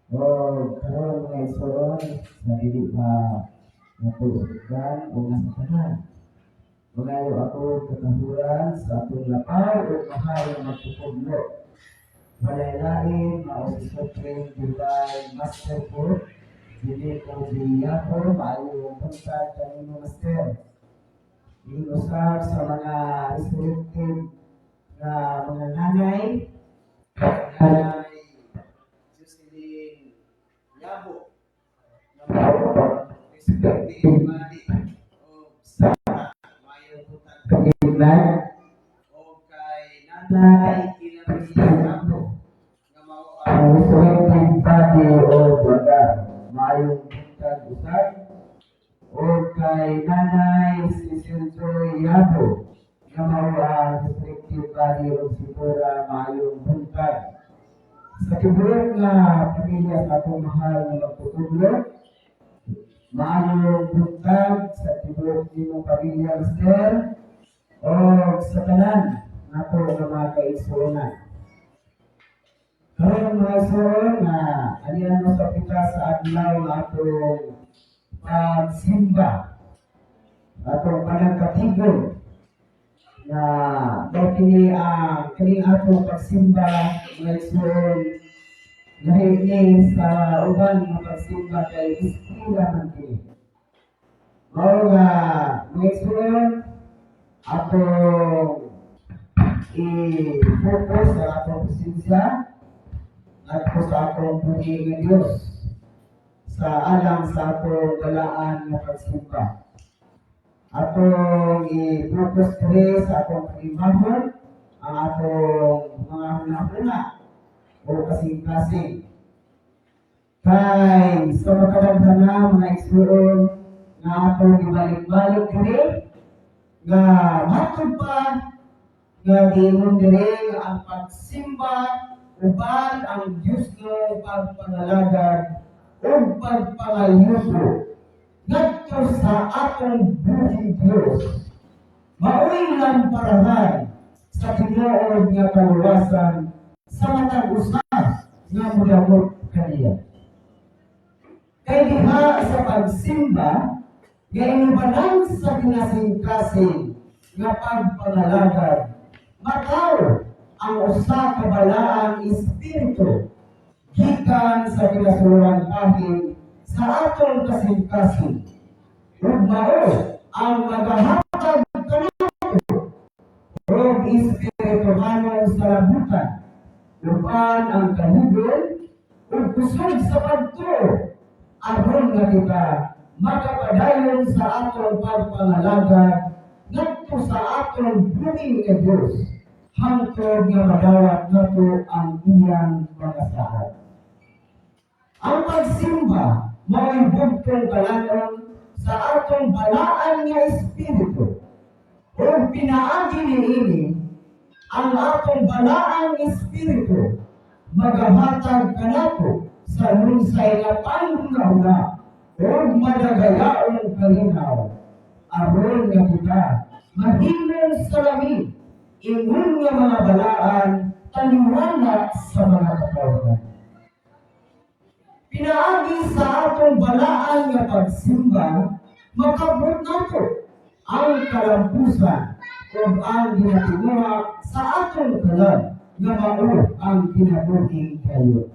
O karon, mga igsoon, sa dili pa natusgan o nasa tanan, mangayo ako katahuran sa atong lapaw o mahal na magtutudlo. Walay lain, mao si Supreme Divine Master po, Dili ko Yako, maayong buntag kanino, Master. Iusap sa mga resurrected na mga nanay, Nanay Jocelyn Yabo, na mao resurrected body of Sarah, maayong buntag kanina, o kay Nanay Kilami Yabo, nga mao ang resurrected body of Baga, maayong buntag usab, o kay Nanay Cecil Joy Yabo, nga mao ang resurrected body of Sipora, maayong buntag. Sa tibuok nga pamilya sa atong mahal na magtutudlo, maayong buntag sa tibuok nimong pamilya, Mister, o sa tanan nato nga mga kaigsuonan. Karon, mga igsoon, nga alian mo sa kita sa adlaw nga atong pagsimba, atong panagkatigom, na daw kini ang kini atong pagsimba, mga igsoon, lahi ni sa uban nga pagsimba kay eskwela man kini. Mao nga, mga igsoon, atong i-focus sa atong presensya at po sa atong buhi nga Diyos sa alang sa atong balaan nga pagsimba. Atong i-focus diri sa atong pag-imahon ang atong mga hunahuna o kasing-kasing. Kay sa makadaghan, mga igsoon, nga atong ibalik-balik diri nga matod pa nga giingon diri nga ang pagsimba uban ang Diyos no pagpangalagad ug pagpangalyuto ngadto sa atong buhing Dios mao'y lamparahan sa tinuod nga kaluwasan sa matag usa nga modamot kaniya. Kay diha sa pagsimba, nga inubanan sa kinasingkasing nga pagpangalagad, mataw ang usa ka balaang espiritu gikan sa kinasuran bahin sa atong kasing-kasing. Ug mao ang magahatag kanato og espirituhanong salabutan uban ang kahugon ug kusog sa pagtuo aron nga kita makapadayon sa atong pagpangalagad ngadto sa atong buhi nga Dios hangtod nga madawat nato ang iyang mga saad. Ang pagsimba mao'y bugtong kalan-on sa atong balaan nga espiritu. Ug pinaagi niini, ang atong balaang espiritu magahatag kanato sa lunsay nga panghuna-huna ug madagayaong kalinaw aron nga kita mahimong salamin ingon nga mga balaan taliwala sa mga katawhan. Pinaagi sa atong balaan nga pagsimba, makabot nato ang kalampusan ug ang ginatinguha sa atong kalag nga mao ang kinabuhing kayo.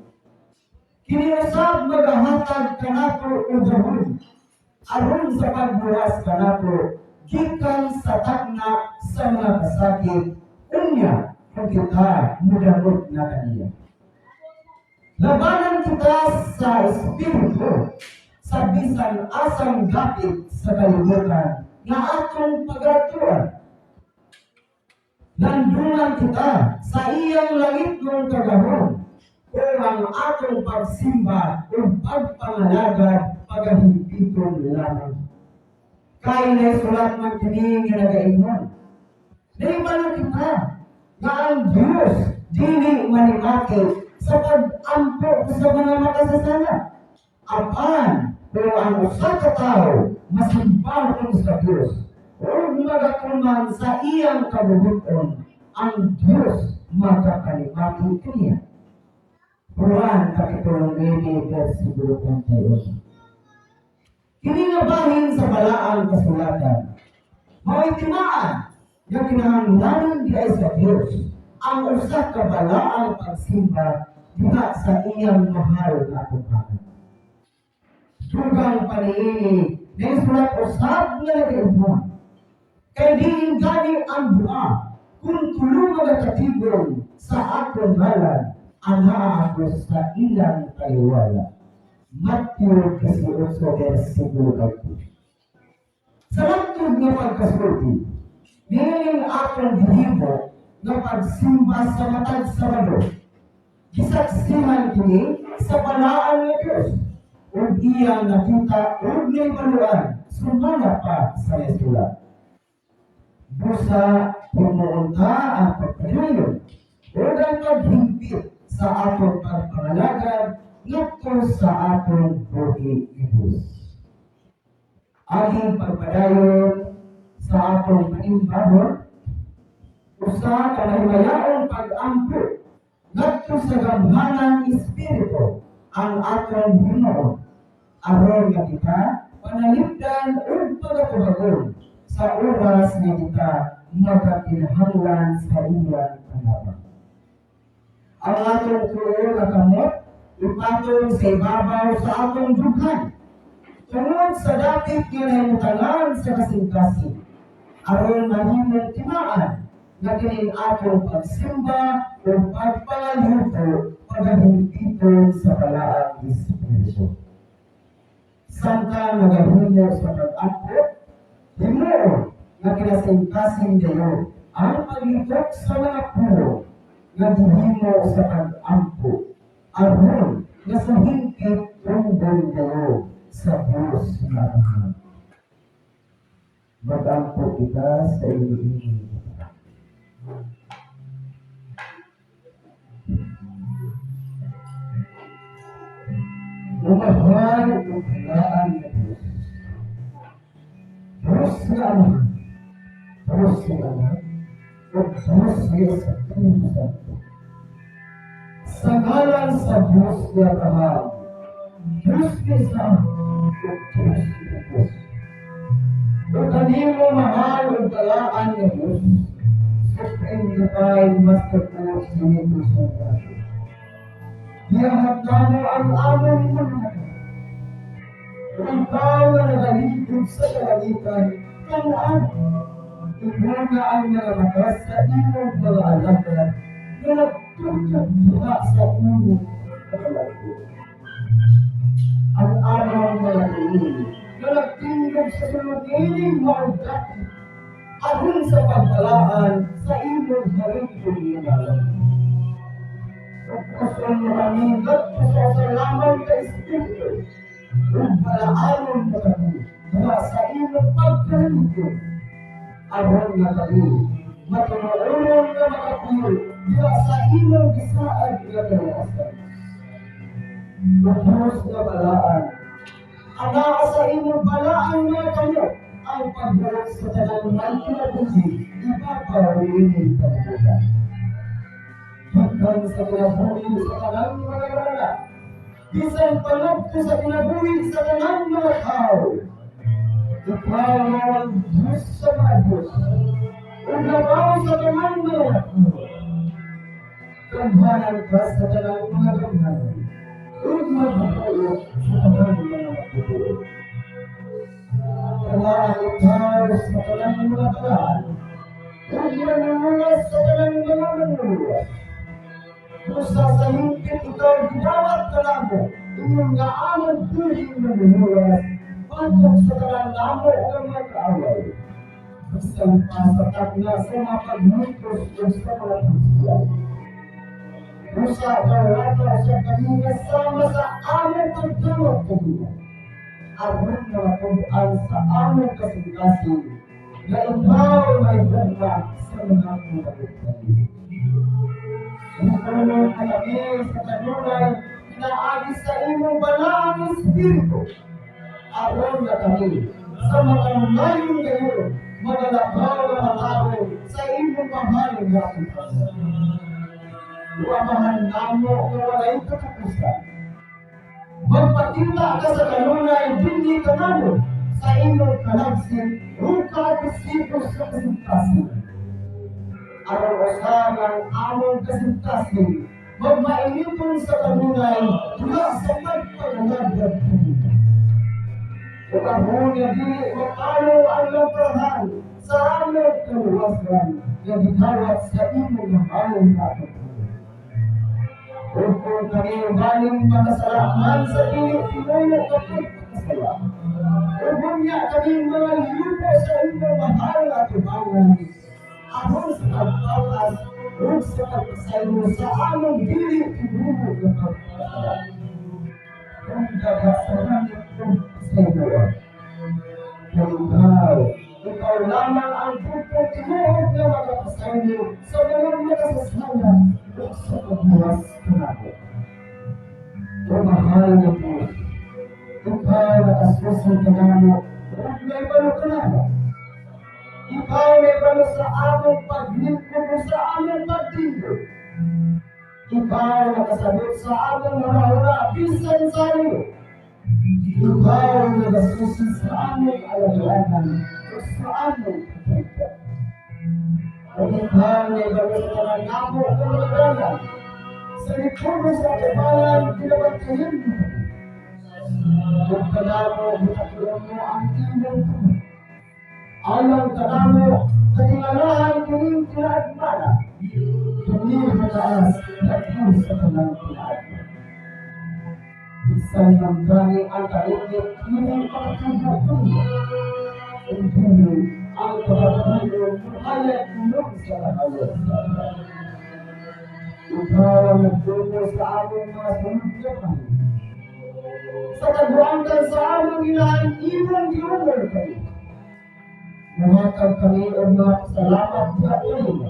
Kini usab magahatag kanato og gahom aron sa pagbuwas kanato gikan sa takna sa mga kasakit unya kung kita mudamot na kaniya. Labanan kita sa espiritu sa bisan asang dapit sa kalibutan nga atong pagatuan. Landungan kita sa iyang langitnong kagahom kung ang atong pagsimba ug pagpangalagad pagahimpiton lamang. Kay naisulat man kini nga nagaingon: Nahibalo kita nga ang Diyos dili manimati sa pag-ampo sa mga makasasala. Apan, kung ang usa ka tawo masimbahon sa Diyos o magatuman sa iyang kabubut-on, ang Diyos makapanimati kaniya. Juan Kapitulo 9, versikulo 31. Kini nga bahin sa Balaang Kasulatan mao'y timaan nga kinahanglanon diay sa Dios ang usa ka balaang pagsimba diha sa iyang mahal nga atubangan. Dugang pa niini, naisulat usab nga nagaibon. Kay diin gani ang duha kung tulo nga katipon sa akong ngalan, anaa ako sa ilang taliwala. Matthew 18 versikulo 20. Sa lantod nga pagkasulti, niining akong gihimo nga pagsimba sa matag Sabado, gisaksihan kini sa balaan nga Dios ug iyang nakita ug nahibaluan sumala pa sa nasulat. Busa himuon ta ang pagpadayon ug ang paghigpit sa atong pagpangalagad ngadto sa atong buhi ni Dios. Aging pagpadayon sa atong panimbahon, usa ka mahimayaong pag-ampo ngadto sa gamhanang espiritu ang atong himuon aron nga kita panalipdan ug pagatubagon sa oras nga kita magakinahanglan sa iyang panabang. Ang atong tuo nga kamot ipatong sa ibabaw sa atong dughan tungod sa dapit nga nahimutangan sa kasing-kasing aron mahimong timaan nga kining atong pagsimba o pagpangaluto pagahimpiton sa Balaang Espiritu. Samtang nagahimo sa pag-ampo, himuon nga kinasing-kasing dayon ang paglitok sa mga pulong nga gihimo sa pag-ampo aron nga sa hingpit tungdon dayon sa Dios nga Amahan. Mag-ampo kita sa iniini. O mahal ug balaan nga Dios. Diyos nga Amahan, Diyos nga Anak, ug Diyos nga Espiritu Santo. Sa ngalan sa Diyos ni Abraham, Diyos ni Isaac, ug Diyos ni Jacob. Ug kanimo, mahal ug balaan nga Diyos, Supreme Divine Master Force Benito Sobrato, gianhat namo ang among mga. Ug ikaw nga nagalingkod sa kalangitan, tan-awa inguna ang mga mata sa imong mga alagad nga nagtutok diha sa imong katalagko. Ang among mga tiil nga nagtindog sa sulod niining maong dapit aron sa pagbalaan sa imong halangdong nga ngalan. Pugkoson mo kami ngadto sa usa lamang ka Espiritu ug balaanon mo kami diha sa imong pagkalingkod aron nga kami matinuoron nga makapuyo diha sa imong gisaad nga kalawasan. O Diyos nga balaan, anaa sa imong balaan nga kamot ang pagbuot sa tanang may kinabuhi ibabaw niining kalibutan. Gikan sa kinabuhi sa tanang mga mananap, bisan pa ngadto sa kinabuhi sa tanang mga tao, ikaw mao ang Diyos sa mga Diyos, ug labaw sa tanang mga labaw. Gamhanan ka sa tanang mga gamhanan, ug magbubuot sa tanang mga magbubuot. Balaan ikaw sa tanang mga balaan, ug manluluwas sa tanang mga manluluwas. Busa sa hingpit ikaw gidawat kanamo, ingon nga among buhing manluluwas, batok sa tanan namo nga mga kaaway. Bisan pa sa tagna sa mga pagmikos ug sa mga pagsuway. Busa dawata sa kami nga sama sa among pagdawat kanimo, aron nga matub-an sa among kasing-kasing nga ikaw may gugma sa mga kumabot kanimo. Musulod na kami sa kanunay pinaagi sa imong Balaang Espiritu aron nga kami sa makanunayon gayon magalakaw nga matawo sa imong mahal nga atubangan. O Amahan namo nga walay katapusan, magpakita ka sa kanunay dinhi kanamo sa imong kanagsit ug kaagusipos sa kasing-kasing, aron usab ang among kasing-kasing magmainiton sa kanunay dula sa pagpangalagad kanimo. Ug aron nga dili mapalo ang lamprahan sa among kaluwasan nga gidawat sa imong mahal nga atubangan. Ug kung kami galing makasala man sa dili tinuyo nga pagpakasala, ug unya kami mga sa imong mahal nga atubangan, aron sa pagpapas ug sa pagpasaylo sa among dili tinuyo nga pagpakasala. Kung sa langit ug pasayloa. Kay ikaw lamang ang bugtong tinuod nga makapasaylo sa mga makasasala ug sa pagluwas kanamo. O mahal nga Diyos, ikaw nakasusi kanamo ug naibalo kanamo. Ikaw naibalo sa among paglingkod ug sa among pagtindog. Ikaw nakasabot sa among hunahuna bisan sa iyo. Ikaw nagasusi sa among alagaanan ug sa among pagkita. Ug ikaw naibalo sa tanan namo nga mga dalan. Sa likubo sa atubangan, ginabantayan mo kami. Ug kanamo, gitakion mo ang imong kamot. Alang kanamo, katingalahan kining tinaagmana. Kini mataas, daghan sa tanang tinaagmana. Bisan man gani ang kainit, dili makatubo kanimo. Ug dili ang pagkatulong hayag ilong sa kahayag sa adlaw. Ikaw ang nagtubo sa among mga sulod nga kami. Sa kaguangkan sa among inahan, imong giungol kami. Muhatag kami og mga pasalamat diha kanimo.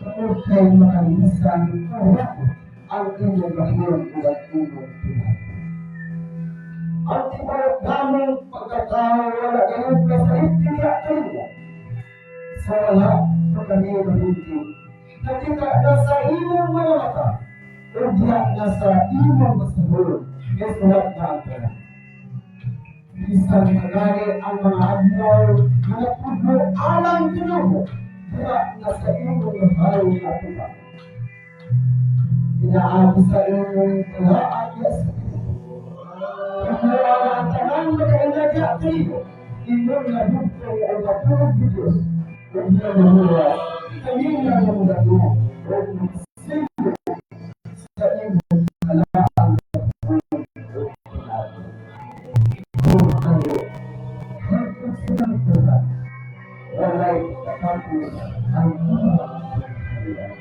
Tungod kay makalinisan ang imong gahom ug ang imong tinag. Ang tibuok namong pagkatao wala gayud kasalit diha kanimo. Sa wala pa kami mahunti, nakita na sa imong mga mata, ug diha na sa imong masahol, nga sulat na ang tanan. Bisan magani ang mga adlaw nga napudlo alang kanamo, diha na sa imong mahal nga atubang. Pinaagi sa imong kalaan diha sa Ginoo. Kumuha nga ang tanan makaila kanimo, imong nabugtong ang matulog ni Diyos, ug nga mahuwas, kami nga mamudako, ug magsilbi sa imong kalaan ug pinaagi. Kung kayo, hangtod sa kamatuoran, walay katapos ang imong gingharian.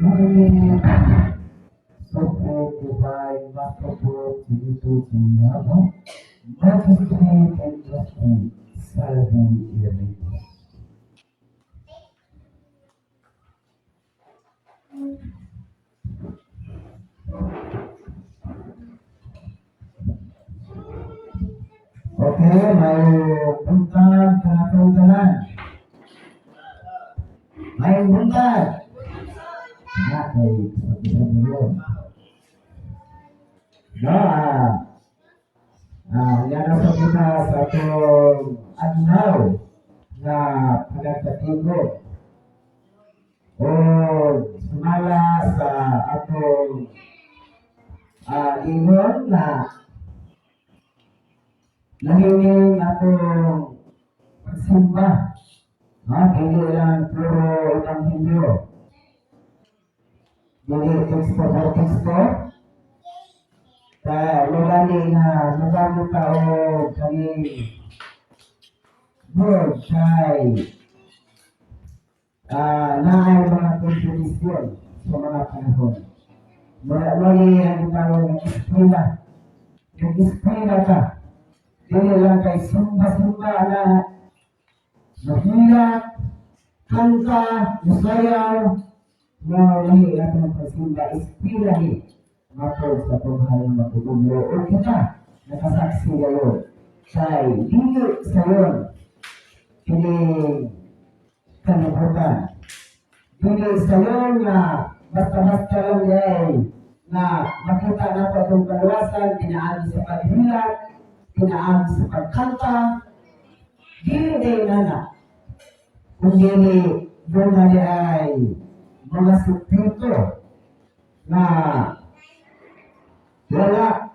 Morning, Sacred Divine Master Giuliano, Magistrate and Trustee, Salvi Irene. Okay, may buntag kanatong tanan. May buntag. Na, kay sa yun. No, yan ang kita sa atong adlaw na panagkatigo o sumala sa atong ingon na nahingin atong pagsimba. No, dili lang puro ebanghelyo. Dili teksto por teksto. Kaya lugani nga mugamit ta og kaning word kay naay mga kontribusyon sa mga panahon. Mali ang gitawag ng eskwela. Yung eskwela ka, dili lang kay sumba-sumba na mahirap, kanta, musayaw, no lahi atong pagsimba, eskwela ni matod sa atong mahal nga magtutudlo o kita nakasaksi gayon kay dili sayon kini kalibutan, dili sayon nga basta-basta lang yay na makita nato atong kaluwasan pinaagi sa paghilak, pinaagi sa pagkanta. Dili day nana, kung dili doon na ay mga supito na wala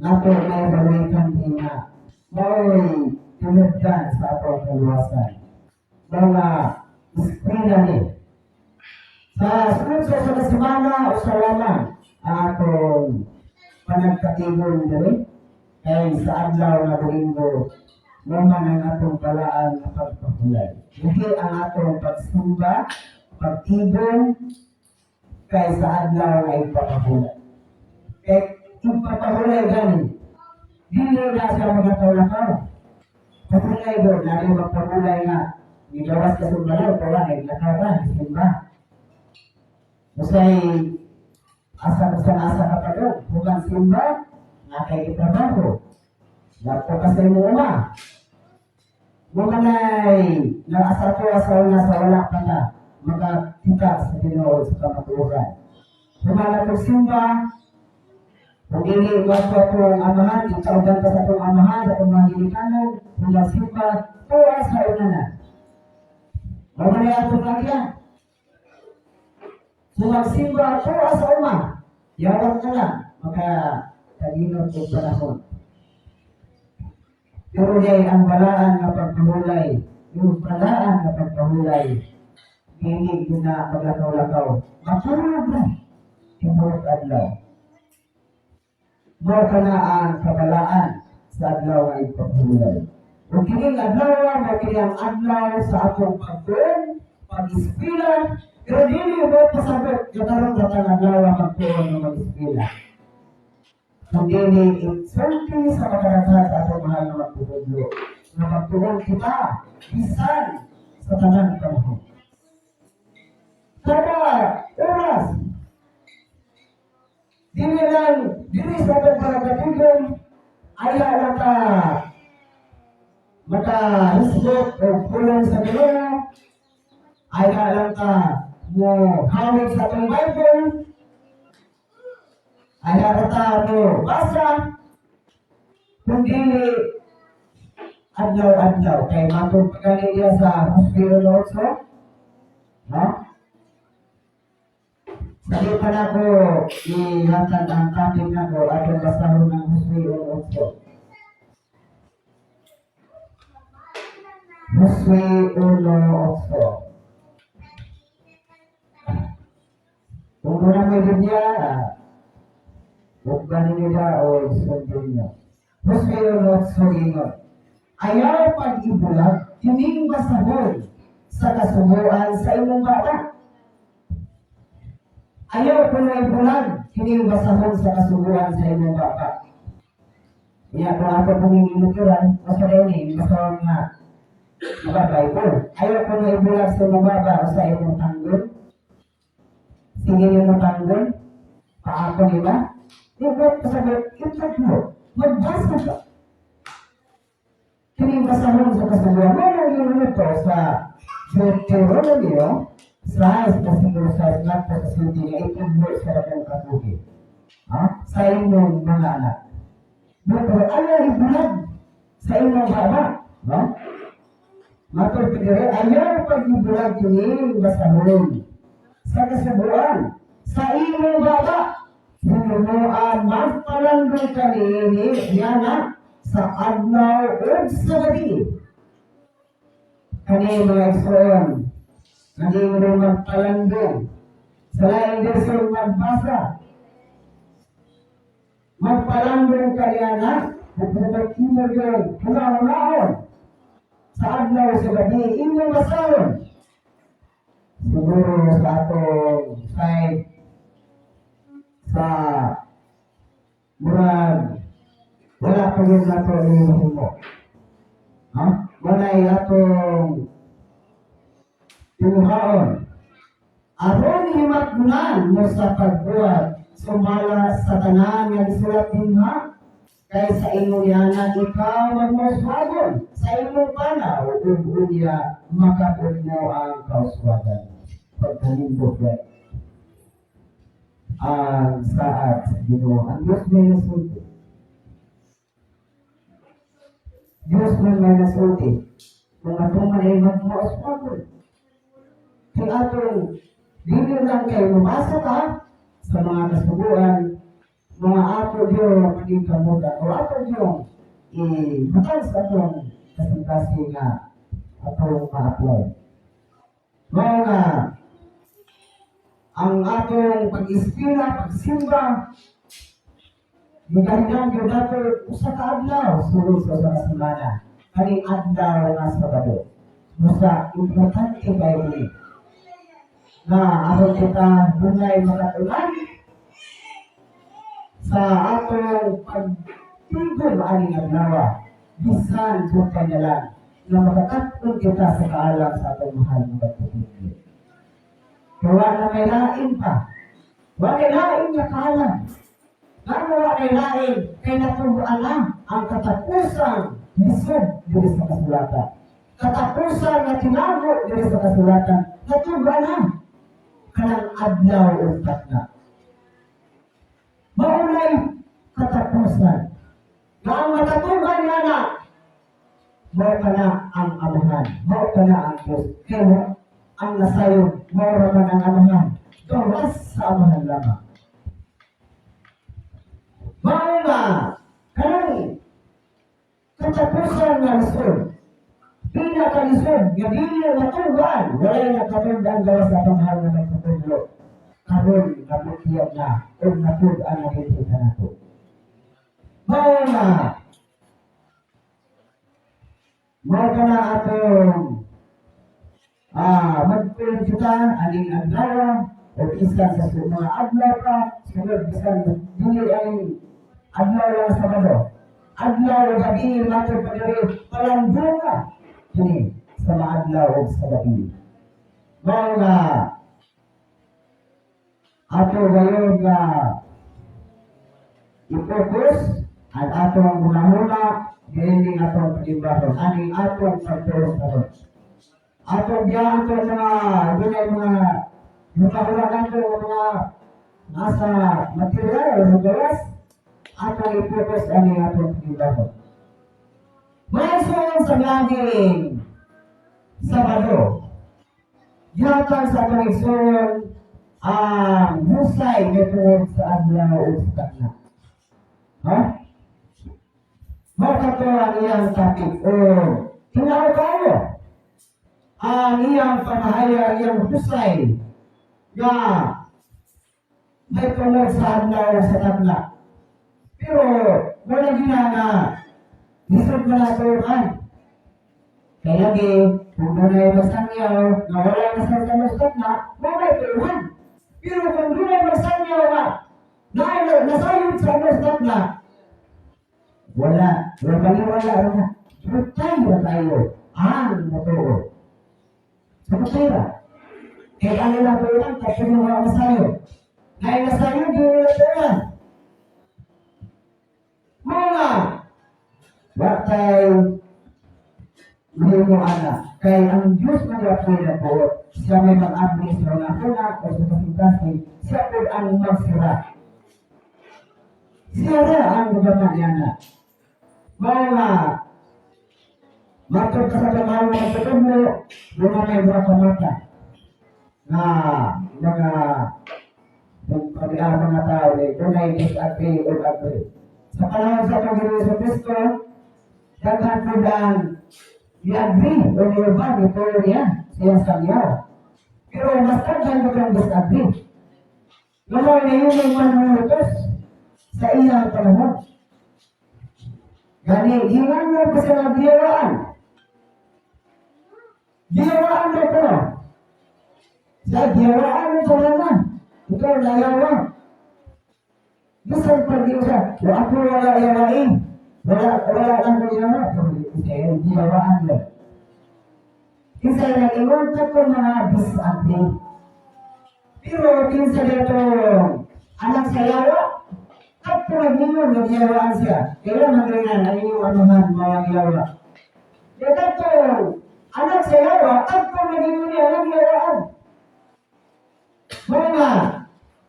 nato may balikan din na mao'y tinugdan sa atong kaluwasan. Mga eskwela ni. Sa sunod sa semana o sa lamang ang atong panagkatibon diri kay sa adlaw nga Domingo mo man ang atong balaan nga pagpahulay. Lahi ang atong pagsimba, pagtibon kay sa adlaw nga ipapahulay. Kay ipapahulay gani, dili na siya magatawlakaw. Pahulay doon, lagi magpahulay nga, nigawas ka sa balaw, wala, naglakaw ka, simba. Masay, asa sa asa ka pa doon, bukan simba, nga kay itrabaho. Lapo ka sa imo uma. Mo manay, naasa ko asa una sa wala pa ka, Makakita sa Ginoo sa kamatuoran. Human atong simba, kung dili mo atong amahan, itaugan ka sa atong amahan, sa atong mga ginikanan, kung magsimba, tuwa sa una na. Mao man atong lagyan. Kung magsimba, tuwa sa uma. Yawat na lang, maka kaginot og panahon. Pero di ang balaan nga pagpahulay, yung balaan nga pagpahulay, dili yun na maglakaw-lakaw. Matulog na, tibuok adlaw. Mao kana ang kabalaan sa adlaw nga ipagpahulay. Ug kining adlaw, mao kini ang adlaw sa atong pagtuon, pag-eskwela, pero dili mo pasabot nga karon ra kang adlaw magtuon nga mag-eskwela. Kung dili insulti sa kataratan sa atong mahal na magtutudlo, nga magtuon kita, bisan sa tanan panahon. Kada oras, dili lang, dili sa atong palagatigon, ayaw lang ka makahisgot o pulong sa Ginoo, ayaw lang ka mo hawig sa atong Bible, ayaw ra ta mo basa, kundi adlaw-adlaw kay matod pa gani niya sa Hosea 8, no? Sa di pa na ko ihatag ang topic nako, atong basahon ang Hosea 8. Josue 1:8. Kung wala may Biblia, huwag ba ninyo ba o sundin niyo? Josue 1:8 ingon, "Ayaw pag-ibulag, kining basahon sa kasuguan sa imong baba." Ayaw ko na ibulag, kining basahon sa kasuguan sa imong baba. Iya, kung ako pong inuturan, basta daw ni, basahon nga, maka Bible. Ayaw ko na ibulag sa imong baba o sa imong tanggol. Sige yung tanggol, paako nila. Ibot kasagot, itag mo, magbasa ka. Kining basahon sa kasuguan, mo nang ginuto sa Deuteronomio, sa versikulo 6 ngadto sa 7 nga itugmo sa dakong katuig. Ha? Sa inyong mga anak. Pero ayaw ibulag sa inyong baba. No? Matod pa dire, ayaw pag-ibulag kining basahon sa kasuguan sa imong baba. Hinunuan magpalandong kanini niya sa adlaw ug sa gabi. Kani, mga igsoon, naging mo magpalandong. Sa laing version, magbasa. Magpalandong kaniya na, bukod imo yun, hunahunahon. Sa adlaw sa gabi, imong basahon. Siguro sa atong side, sa murag wala pa yun nato ni mahimo. Ha? Wala atong tinuhaon. Aron himatnan mo sa pagbuhat sumala sa tanan nga gisulat dinha, kay sa imong yana ikaw magmauswagon sa imong panaw ug unya makabot mo ang kauswagan. Pagkanindot ba ang saad sa Ginoo? Ang Diyos may nasulti. Diyos man may nasulti. Kung atong man ay magmauswagon. Kay atong dili lang kay mabasa ka sa mga kasuguan, mga ato Diyo maging kamutan o ato Diyo ibutang sa atong kasing-kasing nga atong ma-apply. Mao nga ang atong pag-eskwela, pagsimba, Magandang gyud nato usa ka adlaw sulod sa usa ka semana. Kaning adlaw nga Sabado. Busa importante kayo ni na aron kita dunay makatunan sa atong pagtigom aning adlaw, bisan bukan na lang na makakatun kita sa kaalam sa atong mahal na pagpupili. Kaya na may lain pa. Wa may lain nga kaalam. Ngano wa may lain? Kay natubuan na ang katapusang lisod diri sa kasulatan. Katapusan nga tinago diri sa kasulatan. Natuga na kanang adlaw ug takna. Maunay katapusan. Nga ang matatugan nga na, mao kana ang Amahan, mao kana ang Diyos. Kaya ang nasayod, mao ra man ang Amahan. Gawas sa Amahan lamang. Mao nga, kanang katapusan nga lisod, pinakalisod, nga dili matugan, walay nakatugan gawas sa Amahan nga magtutudlo. Karon nabutyag na, o natud-an na dinhi kanato. Mao nga, mao kana atong magtuon kita aning adlaw o bisan sa mga adlaw pa sunod, bisan dili ang adlaw lang Sabado. Adlaw o gabi, matod pa diri palandunga kini sa mga adlaw o sa gabi. Mao nga ato gayon nga i-focus ang atong hunahuna diining atong pagibahon aning atong pagtuos karon. Atong biya atong mga dunay mga hunahuna nato nga mga nasa material o gawas, atong i-focus aning atong pagibahon. Mayroon sa laging Sabado, gihatag sa atong igsoon ang husay nga tungod sa adlaw ug sa takna. Ha? Mao kato ang iyang topic o tinaw kayo ang iyang pamahaya, ang iyang husay nga may tungod sa adlaw sa takna. Pero wala gina nga lisod na naturan. Kaya lagi, kung dunay masangyaw nga wala na sa takna, wala turuan. Pero kung dunay masangyaw nga na nasayod sa takna, wala, wala baliwala na. Tayo tayo ang matuo. Sa pera. Kaya ano na po lang, kasi nung wala masayo. Dahil nasayo, di wala turuan. Mga, wa kay mahimo ana. Kay ang Diyos man yapon na po, siya may mag-abli sa mga kuna o sa kasing-kasing, siya po ang magsira. Siya ra ang gugama niya na. Mga, matod ka sa kamalo ng pagkatudlo, doon may mga kamata na mga pag mga tao eh, doon ay disagree o agree. Sa panahon sa atong Hesus Kristo, daghan po ang i-agree o niuban, ito niya, siya sangyaw. Pero mas daghan po ang disagree. Ngayon, ngayon may manungutos sa iyang panahon. Gani, ingan mo pa sa giyawaan. Giyawaan mo ko. Sa giyawaan mo sa naman. Ikaw nayawa. Bisan pag siya, wa ako wala yawain. Wala, wala lang ko yawa. Giyawaan mo. Kinsa nag-ingon ka ko mga disagree. Pero kinsa dito anak sa yawa, at kung nag-ingon, nagyawaan siya. Kaya magalingan ang iyong anuhan, mga yawa. Kaya kato, anak sa yawa, at kung nag-ingon niya, nagyawaan. Mga,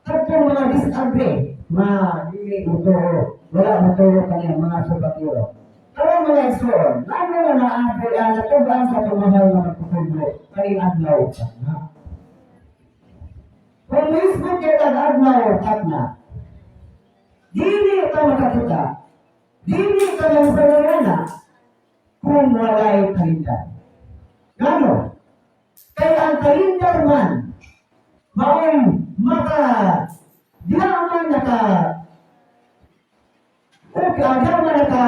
kato mga disagree, mga dili muturo, wala muturo kanya mga subatiro. Karon, mga igsoon, lalo na naapol ang natugaan sa tumahal na magtutudlo, kaning adlaw na. Kung mismo kita adlaw na, dili ka makakita, dili ka magsalaana kung walay kalendar. Gano? Kaya ang kalendar man, maong maka, di man naka, okay, di man naka,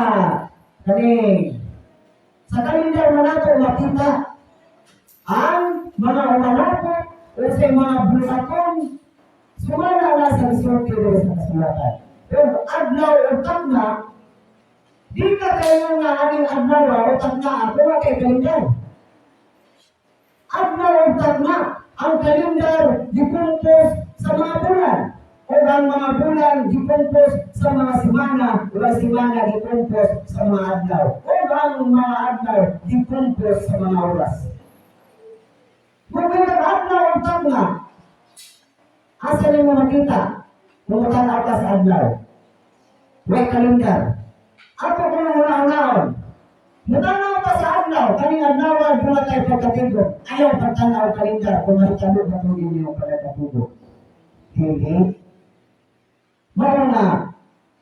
kaning, sa kalendar man nato makita ang mga umanapot o sa mga buhaton sumala na sa isulti sa kasulatan. Pero adlaw o tagna, di ka kayo nga aning adlaw o tagna ako wa kay kalendar. Adlaw o tagna, ang kalendar gikompos sa mga bulan. O ang mga bulan gikompos sa mga semana, o ang semana gikompos sa mga adlaw. O ang mga adlaw gikompos sa mga oras. Kung may adlaw ang tagna, asa nimo makita? Kung matanaw ka sa adlaw. Way kalendar. Ato kung una-unaon. Mutanaw ka sa adlaw, kaning adlaw dula kay pagkatingog. Ayaw pagtanaw kalendar kung mahitabo ba ito inyong pagkatugog. Hindi. Mao na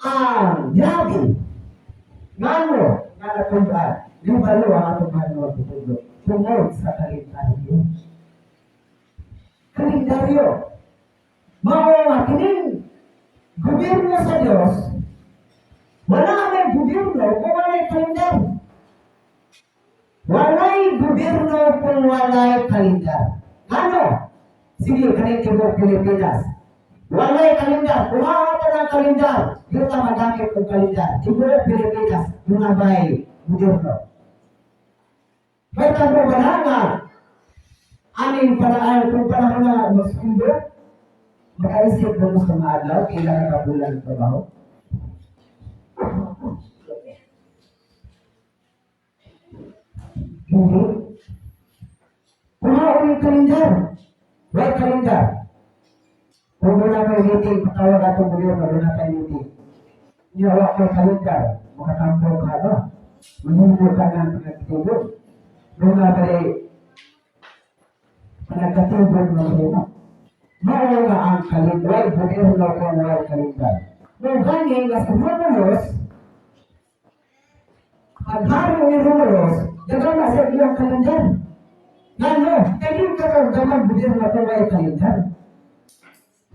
ang grabe. Ngano nga natug-an, libalo ang atong mahal nga magtutudlo tungod sa kalendaryo. Kalendaryo. Mao nga kining gobyerno sa Dios, wala may gobyerno kung walay kalendar. Walay gobyerno kung walay kalendar. Ano? Sige, kaning tibuok Pilipinas. Walay kalendar. Kuha pa ng kalendar. Di ta magamit og kalendar. Tibuok Pilipinas, duna bay gobyerno? May tabo ba na nga aning panaan kung panahon na magsundo, makaisip mo sa mga adlaw, kailangan ka bulan ng trabaho? Hindi. Kuha yung kalendar. May kalendar. Kung wala may meeting, patawag atong gobyerno, wala tayo meeting. Niyawa kay kalendar, makatampo ka ba? Manuno ka ng pinagtubog. Doon na ba pinagkatubog ng gobyerno? Mao nga ang kalendar, gobyerno kung way kalendar. Nung gani nga sa Romulus, paghari ni Romulus, nagama sa iyang kalendar. Ngano, kaya ka kag gobyerno kung way kalendar.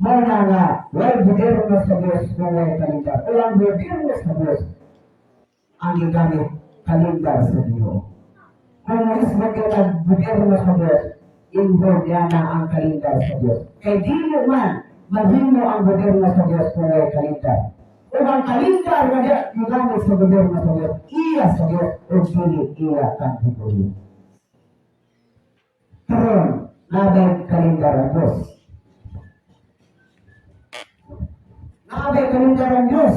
Mao na nga, way gobyerno sa Diyos kung way kalendar. O ang gobyerno sa Diyos, ang gigamit kalendar sa Ginoo. Kung mismo ka gobyerno sa Diyos, involved yan na ang kalendar sa Diyos. Kay dili man mahimo ang gobyerno sa Diyos kung way kalendar. O ang kalendar nga gigamit sa gobyerno sa Diyos, iya sa Diyos o dili iya kang Ginoo. Karon, nabay kalendar ang Diyos. Nabay kalendar ang Diyos.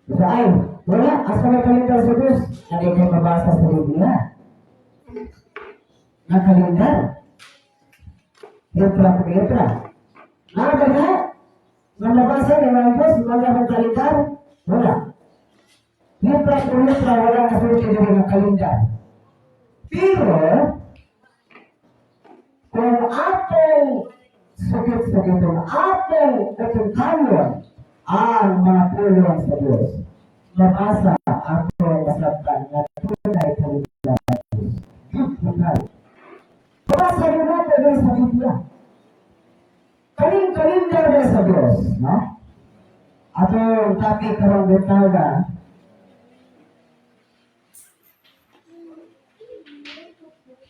Ito ay, wala, asa may kalendar sa Diyos? Hindi kayo mabasa sa Biblia. Na kalendar. Letra por letra. Nada na. Nga mabasa ng mga Diyos, wala akong kalendar? Wala. Letra por letra, wala na sulti diri nga kalendar. Pero, kung atong sugit-sugiton, atong utungkayon ang mga pulong sa Diyos, mabasa atong masabtan nga tunay kalendar sa Diyos. Biblical. Mabasa rin natin din sa Biblia. Kaning kalendar na sa Diyos, no? Atong topic karong buntaga,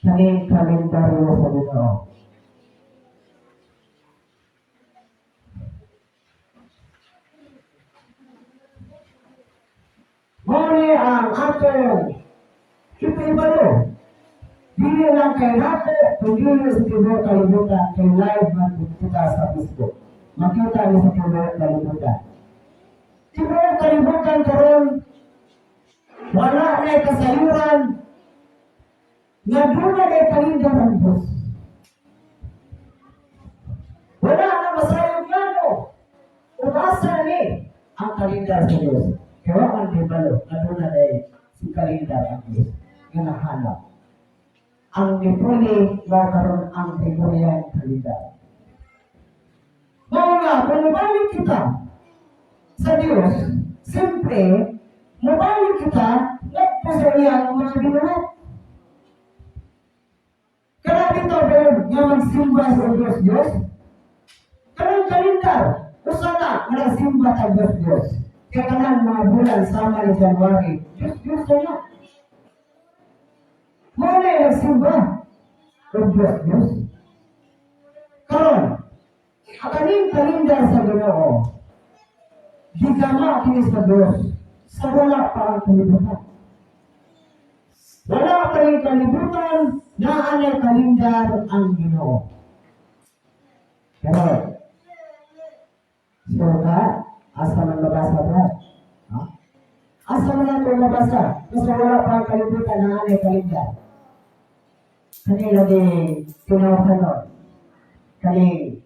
kaning kalendaryo sa Ginoo. Mao ni ang atong ipahibalo. Dili lang kay nato, kundi sa tibuok kalibutan, kay live man kita sa Facebook. Makita ni sa tibuok kalibutan. Tibuok kalibutan karon wala na kasayuran nga duna na kalendar ang Diyos. Wala na masayod ngano. Umasa ni ang kalendar sa Diyos. Kaya ang libalo, nga duna na si kalendar ang Diyos nga nahanap. Ang nipuli mao karon ang Gregorian calendar. Mao nga, kung mabalik kita sa Diyos, siyempre, mabalik kita ngadto sa iyang mga binuhat. Kana bitaw pero nga magsimba sa Diyos Diyos? Kanang kalendar, usa na nga nagsimba ta Diyos Diyos. Kaya kanang mga bulan sama ni January, Diyos Diyos na niya. Mao na yung nagsimba og Diyos Diyos. Karon, ang kaning kalendar sa Ginoo, gigama kini sa Diyos sa wala pa ang kalibutan. Wala pa rin kalibutan, naa nay kalendar ang Ginoo. Pero, sure ka? Asa man mabasa ba? Ha? Asa man nato mabasa? Kasi wala pa ang kalibutan, naa nay kalendar. Kanila di tinawhanon. Kaning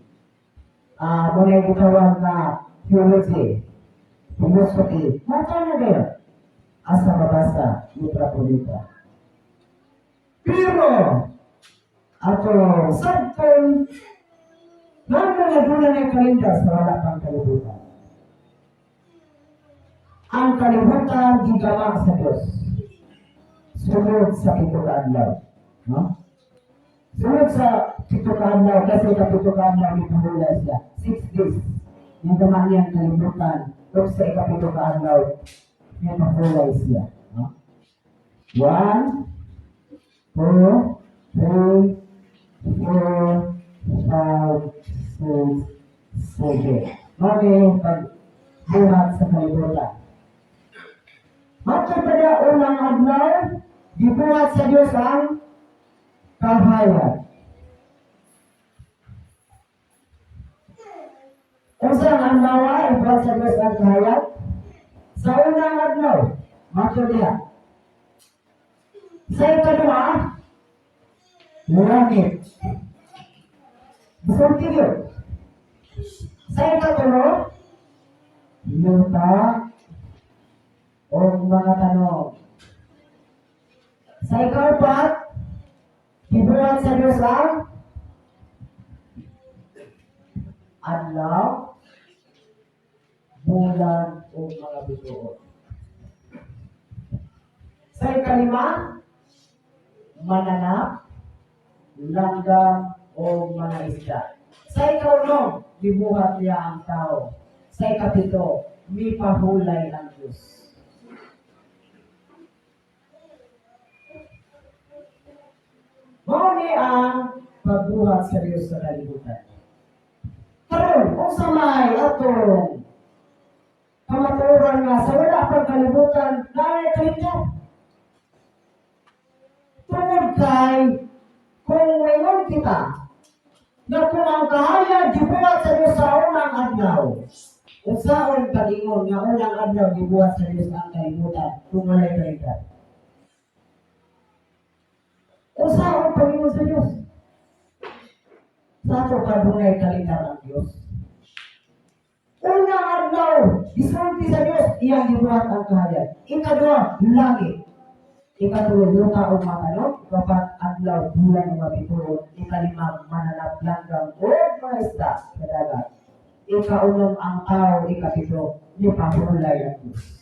muna gitawag na theology, philosophy, mata na kayo. Asa mabasa, litra po litra. Pero, ato sabtong ngano nga duna na kalendar sa wala pang kalibutan? Ang kalibutan gigama sa Diyos. Sunod sa 7 ka adlaw. No? Sunod sa 7 ka adlaw, kasi 7 ka adlaw mipahulay siya. 6 days. Gigama niya ang kalibutan. Ug sa 7 ka adlaw, mipahulay siya. No? One, two, three, four, five, six, seven. Mao ni pagbuhat sa kalibutan. Matod pa na unang adlaw, gibuhat sa Diyos ang kahayag. Unsa ang adlaw ibuhat sa Diyos ang kahayag? Sa unang adlaw, matod diha. Sa ikaduha, langit. Gisulti yun. Sa ikatulo, yuta o mga tanom. Sa ikaapat, gibuhat sa Diyos ang adlaw, bulan o mga bituon. Sa ikalima, mananap, langgam o mga isda. Sa ikaunom, gibuhat niya ang tao. Sa ikapito, mipahulay ang Diyos. Mao ni ang pagbuhat sa Diyos sa kalibutan. Karon, unsa may atong kamatuoran nga sa wala pang kalibutan, naay kalendar? Tungod kay kung moingon kita na kung ang kahayag gibuhat sa Diyos sa unang adlaw, unsaon pag-ingon nga unang adlaw gibuhat sa Diyos ang kalibutan kung walay kalendar? Unsaon pag-ingon sa Diyos? Sa ato pa dunay kalendar ang Diyos. Unang adlaw, gisulti sa Diyos, iyang gibuhat ang kahayag. Ikaduha, langit. Ikatulo, yuta o mga. Ikapat, adlaw, bulan o mga bituon. Ikalima, mananap, langgam o mga isda sa dagat. Ikaunom, ang tao. Ikapito, mipahulay ang Diyos.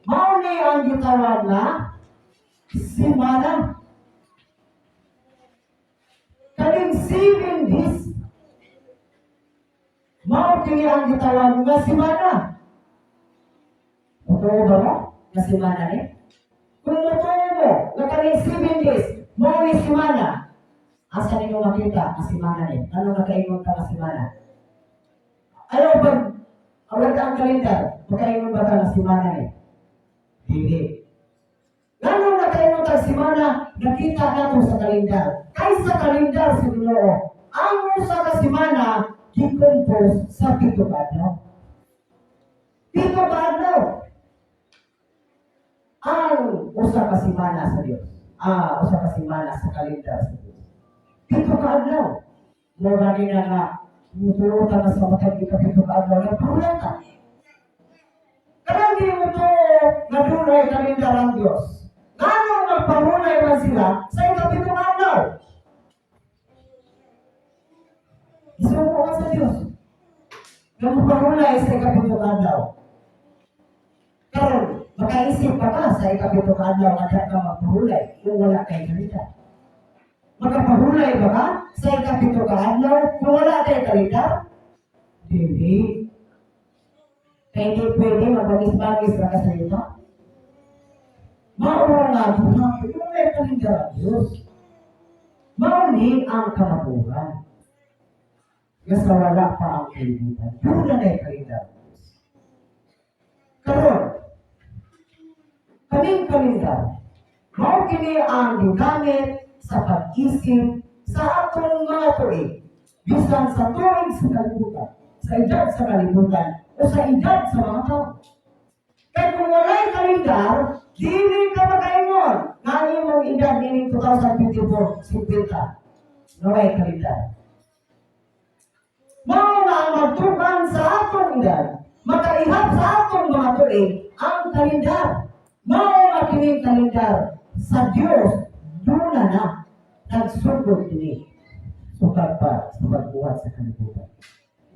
Mao ni ang gitawag na simana. Kaning 7 days, mao kini ang gitawag nga simana. Totoo ba mo? Nga simana ni? Kung motoo mo nga kaning 7 days, mao ni simana, asa ninyo makita ang simana ni? Ano nakaingon ka nga simana? Ayaw pag wala ka ang kalendar, makaingon ba ka nga simana ni? Hindi. Ngano nakaingon ka simana, nakita nato sa kalendar. Kay sa kalendar sa Ginoo, ang usa ka simana gi-compose sa 7 ka adlaw. 7 ka adlaw. Ang usa ka simana sa Dios. Usa ka simana sa kalendar sa Dios. 7 ka adlaw. Mao gani na nga mutuo ta na sa matag 7 ka adlaw nagpahulay ka. Kanang di mo to nga dunay kalendar ang Dios. Ngano magpahulay man sila sa 7 ka adlaw? Isuko ka sa Dios. Nga mapahulay sa 7 ka adlaw. Karon, makaisip pa ka sa 7 ka adlaw nga di ka magpahulay kung wala kay kalendar? Makapahulay ba ka sa 7 ka adlaw kung wala kay kalendar? Dili. Kaya hindi pwede mabagis-bagis ra ka sa ito. Mao nga kung may kalendar ang Diyos. Mao ni ang kamatuoran. Nga sa wala pa ang kalibutan, duna na kalendar ang Diyos. Karon, kaning kalendar, mao kini ang gigamit sa pag-isip sa atong mga tuig, bisan sa tuig sa kalibutan, sa edad sa kalibutan, o sa edad sa mga tao. Kaya kung walay kalendar, dili ka makaingon. Nga ang imong edad nining 2024, 50. Naway kalendar. Mao nga ang magtukan sa atong edad, makaihap sa atong mga tuig, ang kalendar. Mao nga kining kalendar sa Dios duna na nagsugod kini sukad pa sa pagbuhat sa kalibutan.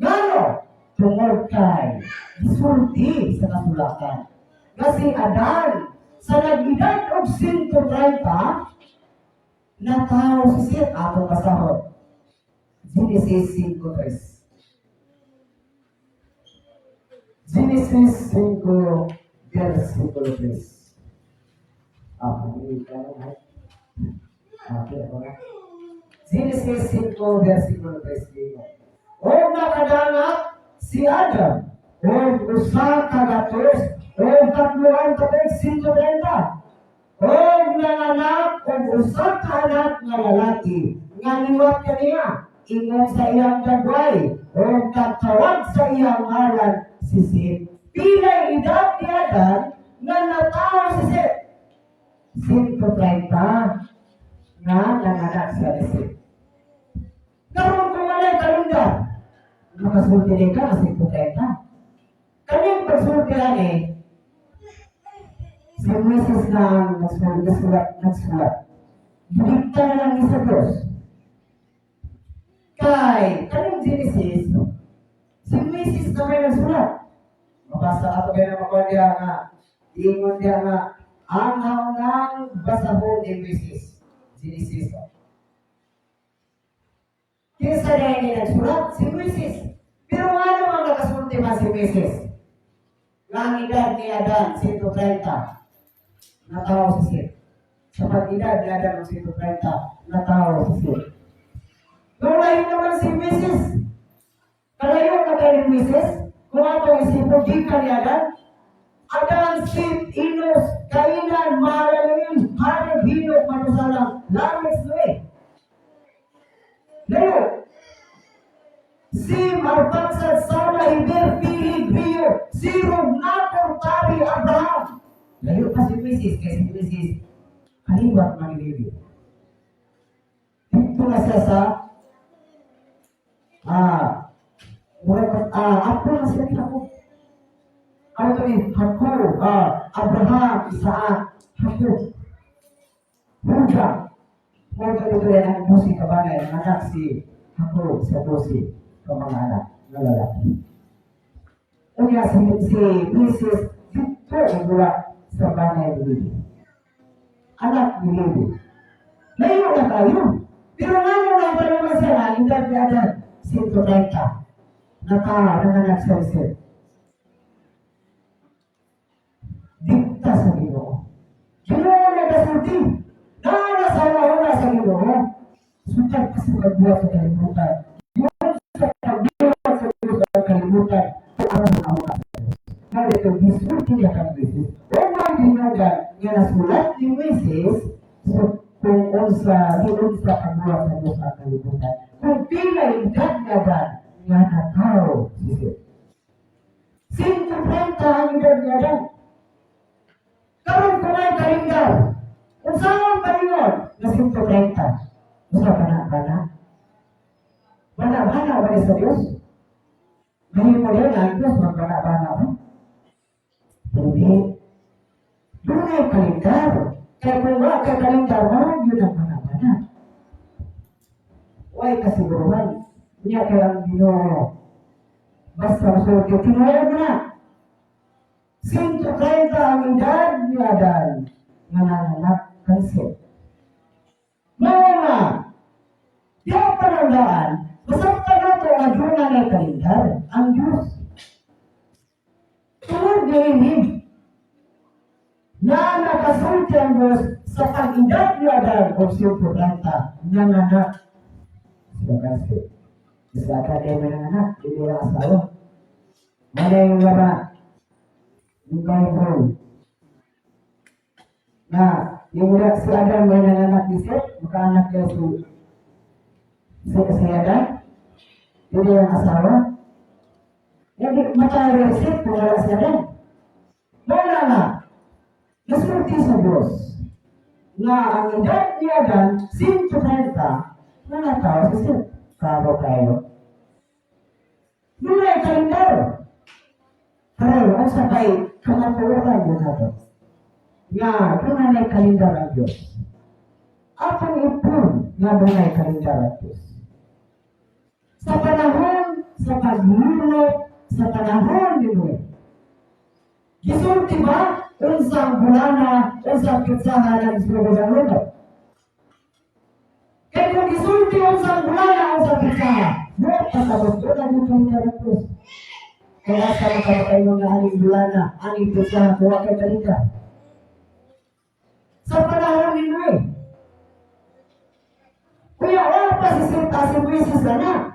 Ngano? Tungod kay gisulti sa kasulatan nga si Adan sa nag-edad og 130 natawo si Seth. Atong basahon. Genesis 5.3. Genesis 5, versikulo 3. Ah, hindi ka na. Okay, ako na. Genesis 5, versikulo 3. O nakadangat si Adam, og 133 130. Og nanganak og usa ka anak nga lalaki nga niwat kaniya ingon sa iyang dagway og nagtawag sa iyang ngalan si Seth. Pilay edad ni Adam nga natawo si Seth? 130 nga nanganak siya ni Seth. Karon kung walay kalendar, makasulti din ka nga 130. Kaning pagsulti ani, si Moises na ang nagsulat, nagsulat, nagsulat. Gidikta na lang ni sa Diyos. Kay, kaning Genesis, si Moises na may nagsulat. Mabasa ato kayo na makuha diya nga, ingon diya nga, ang haunang basahon ni Moises, Genesis. Kinsa na ni nagsulat? Si Moises. Pero nga naman nakasulti man si Moises? Nga ang edad ni Adan, 130. Natawo si Seth. Sa pag-edad ni Adan ng 130, natawo si Seth. Nung layo naman si Moises, kalayo na kayo ni Moises, kung atong isipon, gikan ni Adan, Adan, Seth, Enos, Cainan, Mahalaleel, Jared, Enoch, Matusalam, Lamech, Noe. Layo. Sim, Arphaxad, Sala, Heber, Peleg, Reu, Serug, Nacor, Tare, Abraham. Layo pa si Moises, kay si Moises, kaliwat man ni Levi. Dito na siya sa mura pa, apo na siya ni Jacob. Ano ito ni Jacob, Abraham, Isaac, Jacob, Judah. Mao ito ito yan ang 12 ka banay, ang anak si Jacob sa 12 ka mga anak na lalaki. Unya si Moises dito nagula sa banay ni Levi. Anak ni Levi. Layo na tayo. Pero nga nung pa naman siya, ang edad ni Adan, 130. Nanganak siya ni Seth. Dikta sa Ginoo. Ginoo nagasulti. Naa sa una sa Ginoo. Sukad pa sa pagbuhat sa kalibutan. Yun sa pagbuhat sa Diyos sa kalibutan. Ang mga sa Diyos. Nga dito, gisulti niya kang Moises. O mga ginugan nga nasulat ni Moises, so kung unsa, di unsa pagbuhat sa Diyos sa kalibutan. Kung pila edad nga ba nga natawo si Seth. 130 ang edad niya Adan. Karon kung may kalendar, kung saan ang palingon na 130, usa ka na ba na? Bana-bana ba ni sa Diyos? Mahimo din ang Diyos magbana-bana ba? Hindi. Dunay kalendar. Kaya kung wa kay kalendar, wala yun ang bana-bana. Way kasiguruhan. Niya kay ang Ginoo. Basta masulti, tinuod na. 130 ang edad ni Adan nga nanganak kay Seth. Mao nga, di ang panandaan, masabtan nato nga duna na kalendar ang Diyos. Tungod niini, na nakasulti ang Diyos sa pag-edad ni Adan og 130 nanganak siya kay Seth. Isa ka kay may nanganak, hindi ang asawa. Wala yung wala, yung Bible. Na, yung wala si Adam may nanganak ni Seth, makaanak niya si Adam, hindi ang asawa. Hindi, matay si Seth kung wala si Adam. Wala nga, nasulti sa Diyos. Nga ang edad ni Adan, 130, nga natawo si Seth. Klaro kayo. Dunay kalendar. Karon, unsa kay kamatuoran yun nato? Nga, dunay kalendar ang Diyos. Atong i-prove nga dunay kalendar ang Diyos. Sa panahon sa paglunok, sa panahon ni Noe, gisulti ba unsang bulana, unsang petsahan ang sugod ang lunok? Kaya kung gisulti unsang bulana, unsang petsahan, mo pasabot ko na dito ang Diyos. Kaya sa makapatay mga aning bulana, aning petsahan, kuha kay kalendar. Sa panahon ni Noe, kuya, wala pa si Sita, si Moises na.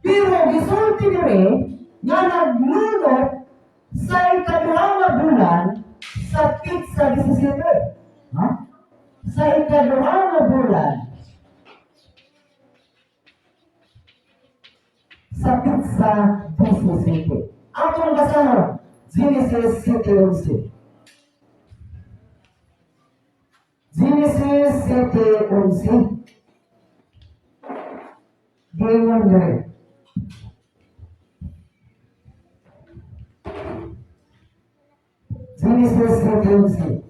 Pero gisulti ni Ray, nga naglunok sa ikaduha nga bulan sa petsa 17. Ha? Sa ikaduha nga bulan sa petsa 17. Atong basahon, Genesis 7:11. Genesis 7:11. Giingon diri. Genesis 7:11.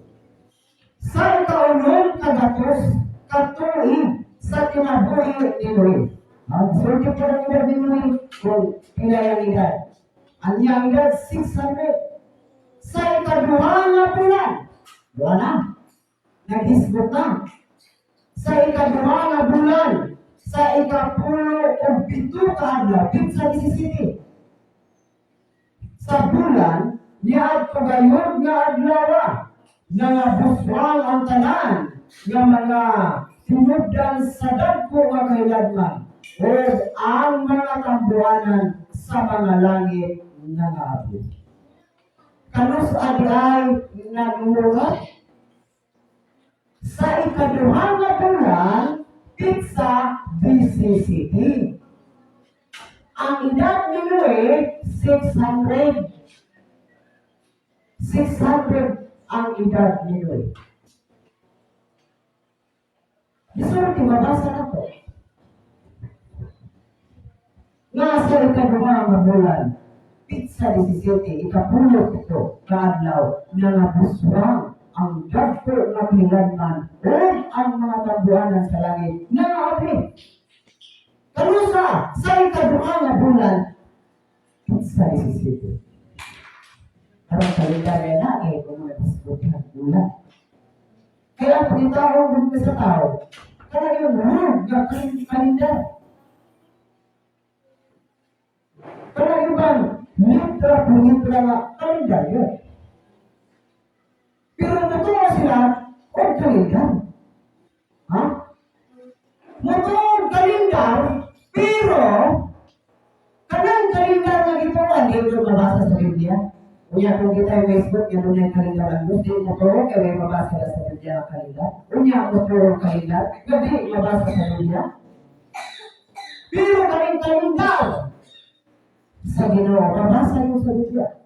Sa ikaulong kagatos katuig sa kinabuhi ni Noe. Ang sulti po ng edad ni Noe kung pila ang edad. Ang iyang edad, 600. Sa ikaduha nga bulan, duha na, naghisgot na. Sa ikaduha nga bulan, sa ika-17 ka adlaw, petsa 17. Sa bulan, niadto gayud nga adlaw nga buswang ang tanan nga mga tinubdan sa dagko nga kahiladman ug ang mga tambuanan sa mga langit nga ngaabot. Kanus adi ay naglunok sa ikaduha nga bulan, petsa 17. Ang edad ni Noe, 600. 600 ang edad ni Noe. Gisulti, mabasa na to. Nga sa ikaduha nga bulan, petsa 17, ika-17 kaadlaw, nga nabuswang ang dagko nga kahiladman ug ang mga tambuanan sa langit nga naabli. Kanusa sa ikaduha nga bulan, petsa 17. Karon kalendaryo na eh, kung mga diskutihan bulan. Kaya ang tao gud sa tao, kaya yung wrong nga kalendar. Kaya yung bang litra po litra nga kalendaryo. Pero natuwa sila og kalendar. Ha? Mutuo og kalendar, pero kanang kalendar nga gituan, di ko mabasa sa Biblia. Unya kung kita yung Facebook, yan yung kalendar ang Diyos, di mo tuo, kaya may mabasa na sa Biblia ang kalendar. Unya mo tuo ang kalendar, gabi mabasa sa Biblia. Pero kaning kalendar sa Ginoo, mabasa yun sa Biblia.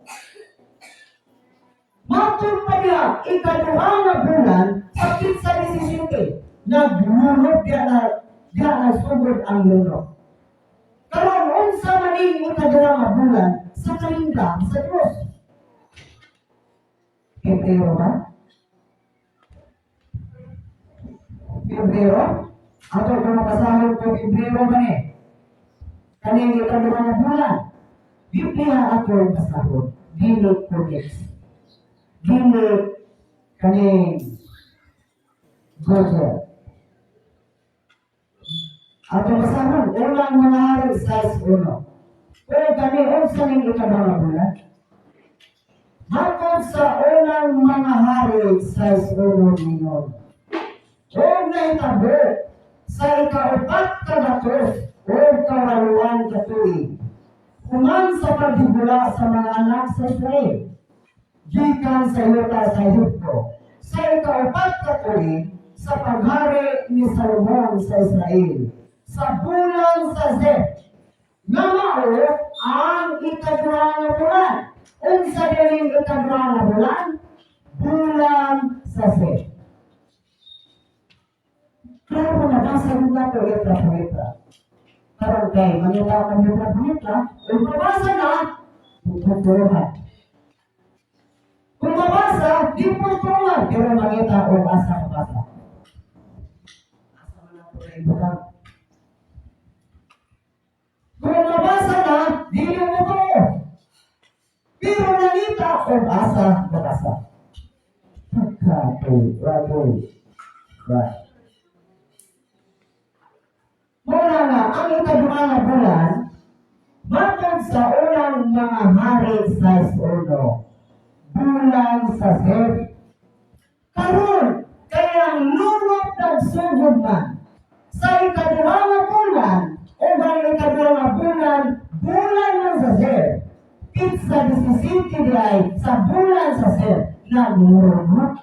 Matod pa niya, ikaduha nga bulan, sa petsa 17, naglunok diya na, diya na sugod ang lunok. Karon unsa man ning ikaduha nga bulan sa kalendar sa Diyos? Pebrero ba? Pebrero? Ato kung mabasahon ko Pebrero ba ni? Kaning ikaduha nga bulan. Biblia ato basahon. Dili codex. Dili kaning Google. Ato basahon, Unang Mga Hari 6:1. Pero kami, unsa ning ikaduha nga bulan? Matod sa Unang Mga Hari 6:1 ningon. Ug nahitabo sa ika-408 ka tuig, human sa paghigula sa mga anak sa Israel, gikan sa yuta sa Ehipto, sa ika-4 ka tuig sa paghari ni Salomon sa Israel, sa bulan sa Zeb, nga mao ang ikaduha nga bulan. Unsa dining ikaduha nga bulan? Bulan sa Zeb. Klaro na basa yung nato letra sa letra. Karon kay mangita ka letra sa letra, kung mabasa na, tuturuhan. Kung mabasa, di mo turuhan, pero mangita o asa mabasa. Asa man nato na ibutang. Kung mabasa na, dili mo to. Pero nangita kung asa mabasa. Pagkatoy, ragoy, right. Muna nga, ang ikaduha nga bulan, matod sa Unang Mga Hari 6:1, bulan sa Zeb. Karon, kaya ang lunop nagsugod man sa ikaduha nga bulan, o ang ikaduha nga bulan, bulan man sa Zeb. Pitsa 17 di sa bulan sa Zeb, nagmurmut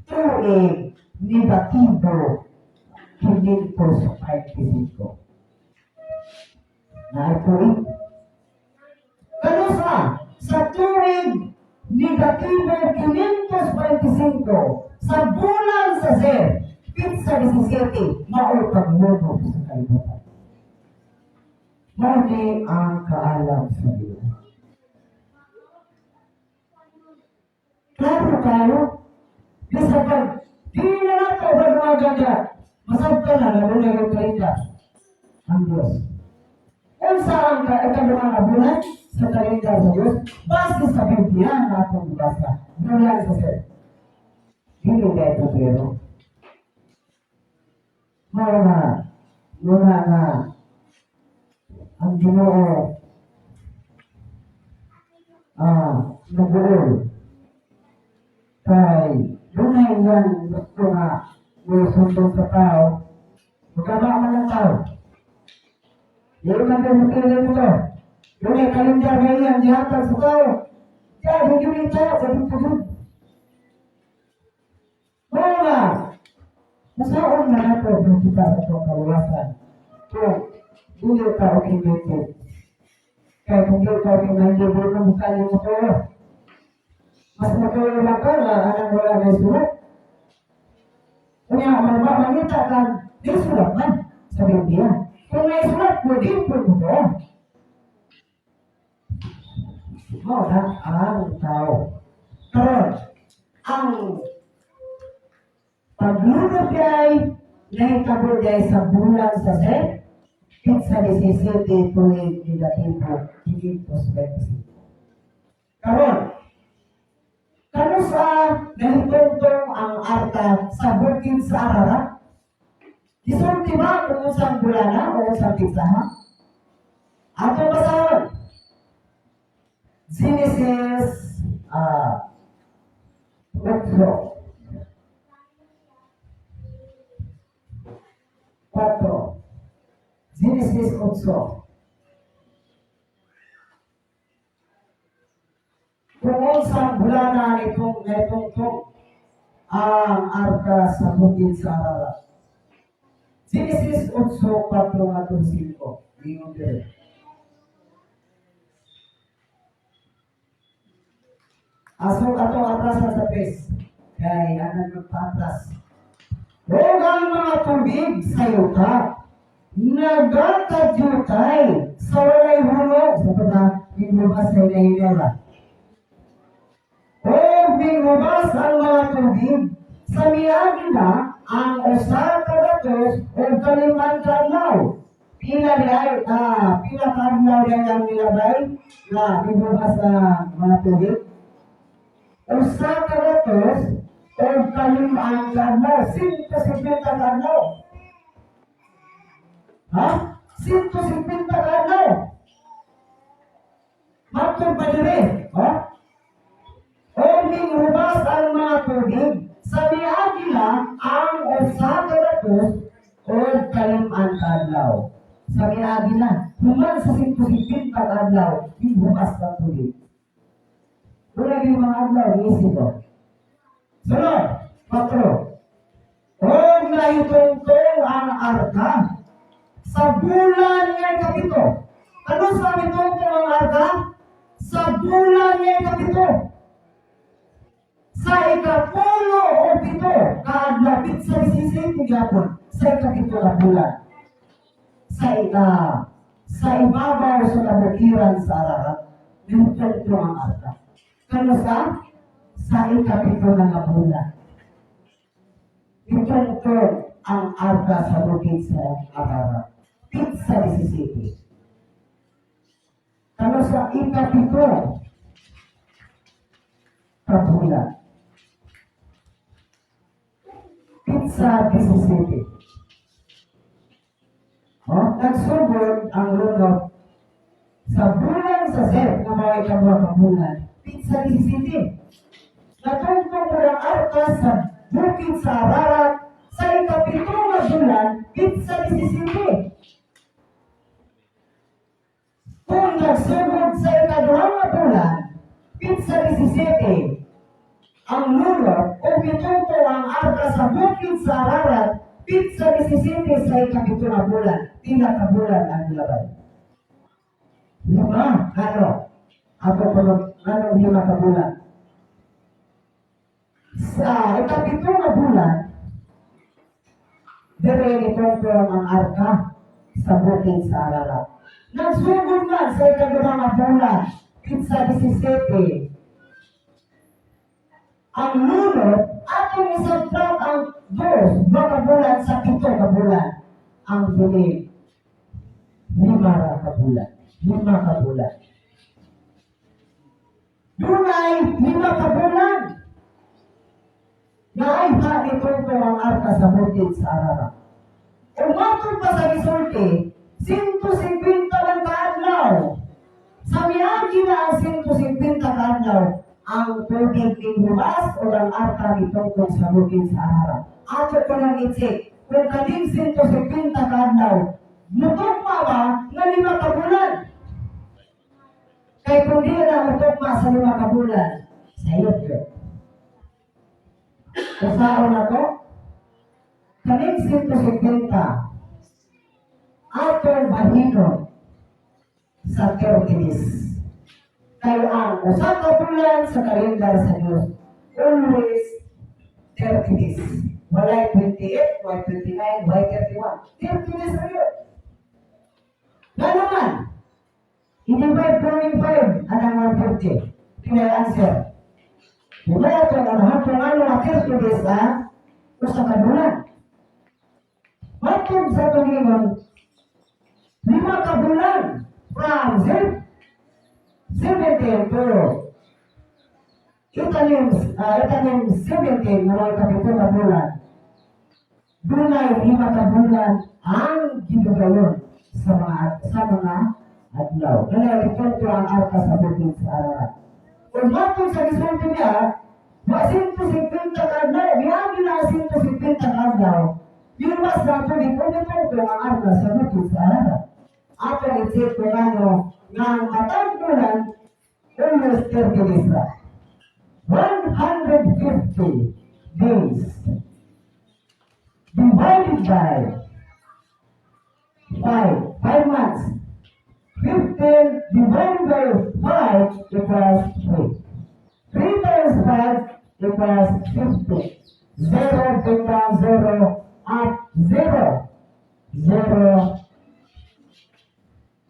tuig negatibo 525. Na tuig. Kanusa sa tuig negatibo 525 sa bulan sa Zeb, pitsa 17, mao'y paglunop sa kalibutan. Mao ni ang kaalam sa Diyos. Klaro kayo, bisa pag di na nato ba ganda, masabta na lalo na yung kalenda ang Diyos. Unsa ang ikaduha nga bulan sa kalenda sa Diyos, base sa Biblia na atong gibasa, bulan sa Zeb. Dili na ito pero. Mao na, muna nga, ang Ginoo naguol kay dunay yan gusto nga sundon sa tao, magkaba man ang tao. Di man kayo mapili mo to. Dunay kalendar nga iyan gihatag sa tao. Kaya hindi yung tao sa dito. Mao nga, masaon na nato kita sa itong kaluwasan kung dili ka open-minded. Kaya kung di ka open-minded, di mo mukha mo to. Mas matuloy lang ka na anang wala na sulat. Kanya, mangita ka, di sulat man sa Biblia. Kung may sulat mo, di po mo to. Mao na ang tao. Karon, ang paglunod ay nahitabo ay sa bulan sa Zeb, pitsa 17 tuig negatibo 525. Karon, kanusa nahitungtong ang arka sa bukid sa Ararat? Gisulti ba kung unsang bulana o unsang pitsaha? Ato basahon. Genesis 8:4. Genesis 8. Kung unsang bulana nitong naitungtong ang arka sa bukid sa Ararat. Genesis 8:4 ngadto 5. Ingon diri. Asok atong atrasan sa pes. Kay anang magpaatras. Ug ang mga tubig sa yuta nagakadyutay sa walay hulog sa pagka minubas sa inahinera. O minubas ang mga tubig sa miagi na ang 135 ka adlaw. Pila di ay, pila ka adlaw di ay ang nilabay na minubas ang mga tubig? 105 ka adlaw, 150 ka adlaw. Ha? 150 ka adlaw. Matod pa dire, ha? O minghubas ang mga tubig sa miagi na ang 105 ka adlaw. Sa miagi na, human sa 150 ka adlaw, minghubas ang tubig. Wala yung mga adlaw, iisip ko. Sunod, 4. O naitungtong ang arka sa bulan nga 7. Ano sa itungtong ang arka? Sa bulan nga 7. Sa Sa ika-67 kaadlaw, petsa 17 gyapon, sa ikapito nga bulan. Sa ibabaw sa kabukiran sa Ararat, nitungtong ang arka. Kano sa ikapito na nga bulan, nitungtong ang arka sa bukid sa Ararat. Petsa 17. Kano sa ikapito ka bulan. Petsa 17. Oh, nagsugod ang lunot sa bulan sa Zeb nga mga ikaduha ka bulan, petsa 17. Natungtong ko ang arka sa bukid sa Ararat sa ikapito nga bulan, petsa 17. Kung nagsugod sa ikaduha nga bulan, petsa 17, ang lunot o mitungtong ang arka sa bukid sa Ararat, petsa 17 sa ikapito nga bulan, pila ka bulan ang nilabay? 5. Ano? Ato ko, ano 5 ka bulan? Sa ikapito nga bulan, dire nitungtong ang arka sa bukid sa Ararat. Nagsugod man sa ikaduha nga bulan, petsa 17, ang lunot, atong isubtract ang 2 ka bulan sa 7 ka bulan. Ang bili, 5 ra ka bulan. 5 ka bulan. Dunay 5 ka bulan na ay ha nitungtong ang arka sa bukid sa Ararat. Umatod pa sa gisulti, 150 lang kaadlaw. Sa miagi na ang 150 kaadlaw, ang tubig ning o ang arka nitungtong sa bukid sa Ararat. Ato ko nang i-check kung kaning 150 kaadlaw, mutugma ba nga 5 ka bulan? Kay kung di na mutugma sa 5 ka bulan, sayop yun. Usaon na to, kaning 150, atong bahinon sa 30 days. Kay ang usa ka bulan sa kalendar sa Diyos, always 30 days. Walay 28, walay 29, walay 31. 30 days na yun. Nga naman, i-divide 0.5 anang 150. Pinay answer. Wala ito ang hapon ano nga 30 days ang usa ka bulan. Matod sa tulingon, 5 ka bulan from 17 to itanim 17 nga mga kapito ka bulan. Dunay 5 ka bulan ang gidugayon sa mga adlaw. Kaya ito ang arka sa bukid sa Ararat. Kung matod sa gisulti niya, wa 150 ka adlaw, miagi na ang 150 ka adlaw, yung mas na tubig, o ito ang arka sa bukid sa Ararat. Ato i-check kung ano, nga ang matag bulan, almost 30 days na. 150 days divided by 5, 5 months. 15 divided by 5 equals 3. 3 times 5 equals 50. 0 bring down 0 up 0. 0.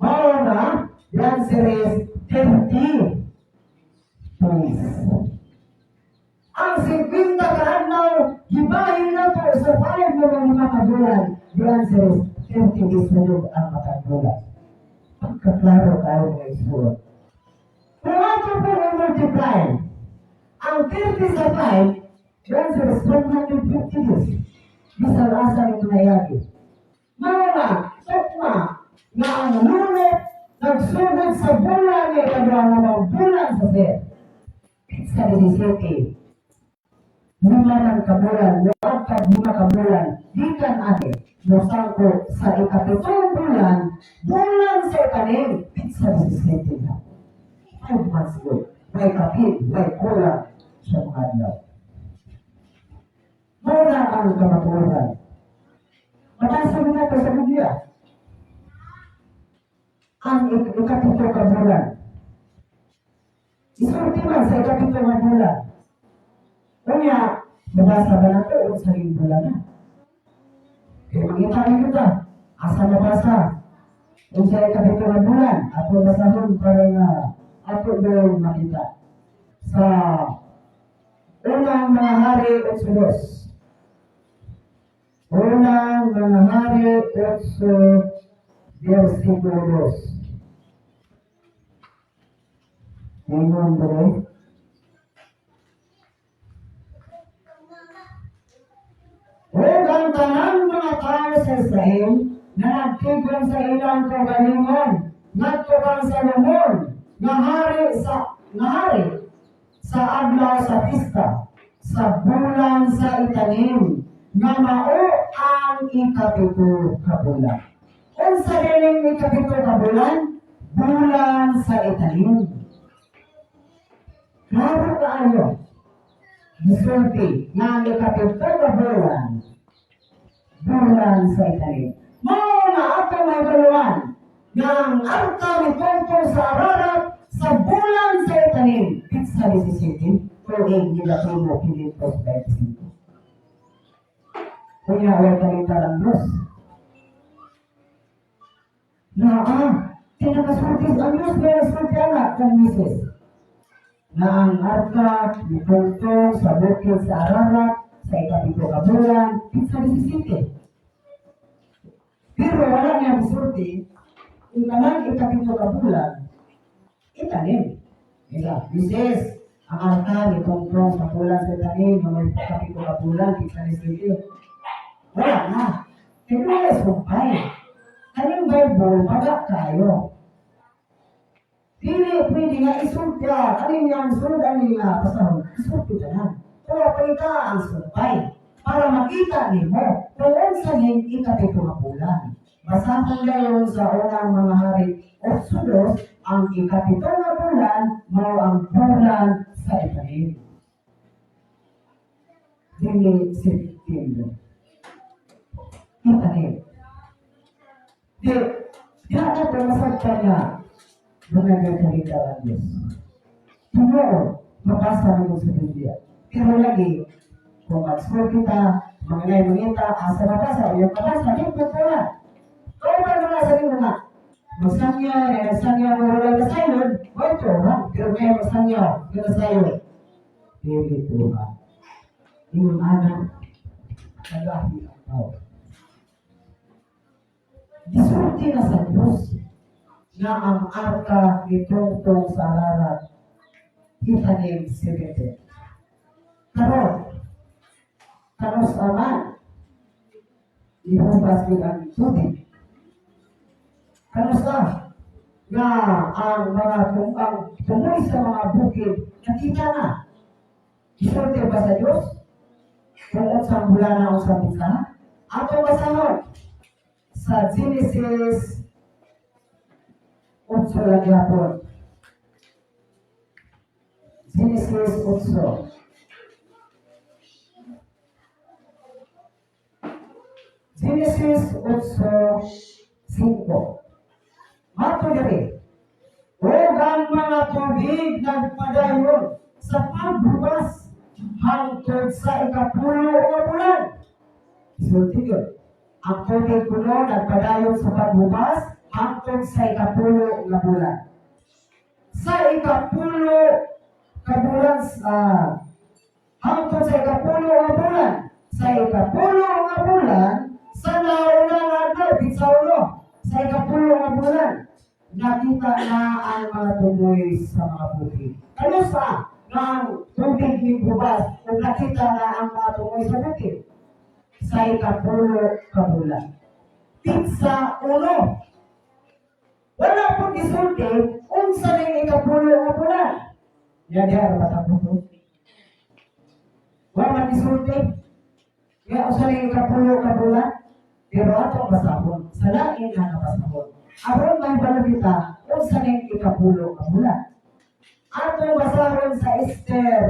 Mao na, the answer is 30 days. Ang 50 ka adlaw, gibahin na to sa 5 na mga ka bulan. The answer is 30 days na yun ang matag bulan. Pagkaklaro tayo, mga igsoon. Kung ato po i-multiply ang 30 sa 5, the answer is 150 days. Bisan asa nito nayagi. Mga tugma na ang lunot nagsugod sa bulan ni ikaduha nga mga bulan sa Zeb. Sa 17. 5 ng kabulan, moagkag 5 ka bulan, gikan ane, mosangko sa ikapitong bulan, bulan sa ikanim, petsa 17 na. 5 months ago, may kapin, may kulang sa mga adlaw. Muna ang kamatuoran. Mabasa mo na ito sa Biblia. Ang ikapito ka bulan. Isulti man sa ikapito nga bulan. Kaya, mabasa ba nato unsa ning bulan na? Kaya mangita ni kita, asa mabasa? Unsa ikapito nga bulan? Ato basahon para nga ato doon makita. Sa Unang Mga Hari 8:2. Unang Mga Hari 8 versikulo 2. Ingon dere. Ug ang tanang mga tao sa Israel na nagtigom sa ilang kaugalingon ngadto kang Salomon nga hari sa adlaw sa pista sa bulan sa Etanim, nga mao ang 7 ka bulan. Unsa dining 7 ka bulan? Bulan sa Etanim. Klaro kaayo. Gisulti nga ang 7 ka bulan, bulan sa Etanim. Mao na ato mahibaluan nga ang arka mitungtong sa Ararat sa bulan sa Etanim, petsa 17, tuig nila 525. Kunya, wala kalita ang Diyos. Na tinakasulti ang Diyos, kaya sulti anak kang misis. Na ang arka mitungtong sa bukid sa Ararat sa 7 ka bulan, petsa 17. Pero wala niya misulti, ang kanang 7 ka bulan, Etanim. Ila, misis, ang arka mitungtong sa bulan sa Etanim, mga 7 ka bulan, petsa 17. Wala na. Pero wala sumpay. Kaning Bible, baga kayo. Dili pwede nga isulti ka. Kaning nga ang sulod, ani nga pasahon, isulti ka na. Pero pakita ang sumpay para makita nimo kung unsa ning 7 nga bulan. Basahon dayon sa Unang Mga Hari 8:2, ang 7 nga bulan mao ang bulan sa Etanim. Dili September. Etanim. Di, di na po masagtan nga mga nagkalita ang Diyos. Tungod, mabasa mo sa Biblia. Pero lagi, kung mag-school kita, mga ngay mangita, asa mabasa, o yung mabasa, di po po na. Kung ba mga sa inyo nga, magsangya, nagsangya, wala na sayon, wala to, ha? Pero ngayon magsangya, wala sayon. Dili po ha. Yung anak, kagahi ang tao. Gisulti na sa Diyos na ang arka nitungtong sa Ararat Etanim 17. Karon, kanus aman, ihubas yun ang tubig. Kanus nga ang mga ang tumoy sa mga bukid, nakita na. Gisulti ba sa Diyos? Kung unsang bulan na unsang petsa? Ato basahon sa Genesis 8 lang gyapon. Genesis 8. Genesis 8:5. Mato diri. Ug ang mga tubig nagpadayon sa pagbubas hangtod sa 10 nga bulan. Sulti yun. Ang tubig kuno nagpadayon sa pagbubas hangtod sa 10 nga bulan. Sa 10 ka bulan, hangtod sa 10 nga bulan. Sa 10 nga bulan, sa nauna nga adlaw, petsa 1, sa 10 nga bulan, nakita na ang mga tumoy sa mga bukid. Kanusa nga ang tubig ni bubas kung nakita na ang mga tumoy sa bukid? Sa 10 ka bulan. Petsa 1. Wala pong gisulti unsa ning 10 nga bulan. Yan diha matapos to. Wala man gisulti. Nga unsa ning 10 ka bulan? Pero atong basahon sa lain nga basahon. Aron mahibalo kita unsa ning 10 ka bulan. Atong basahon sa Esther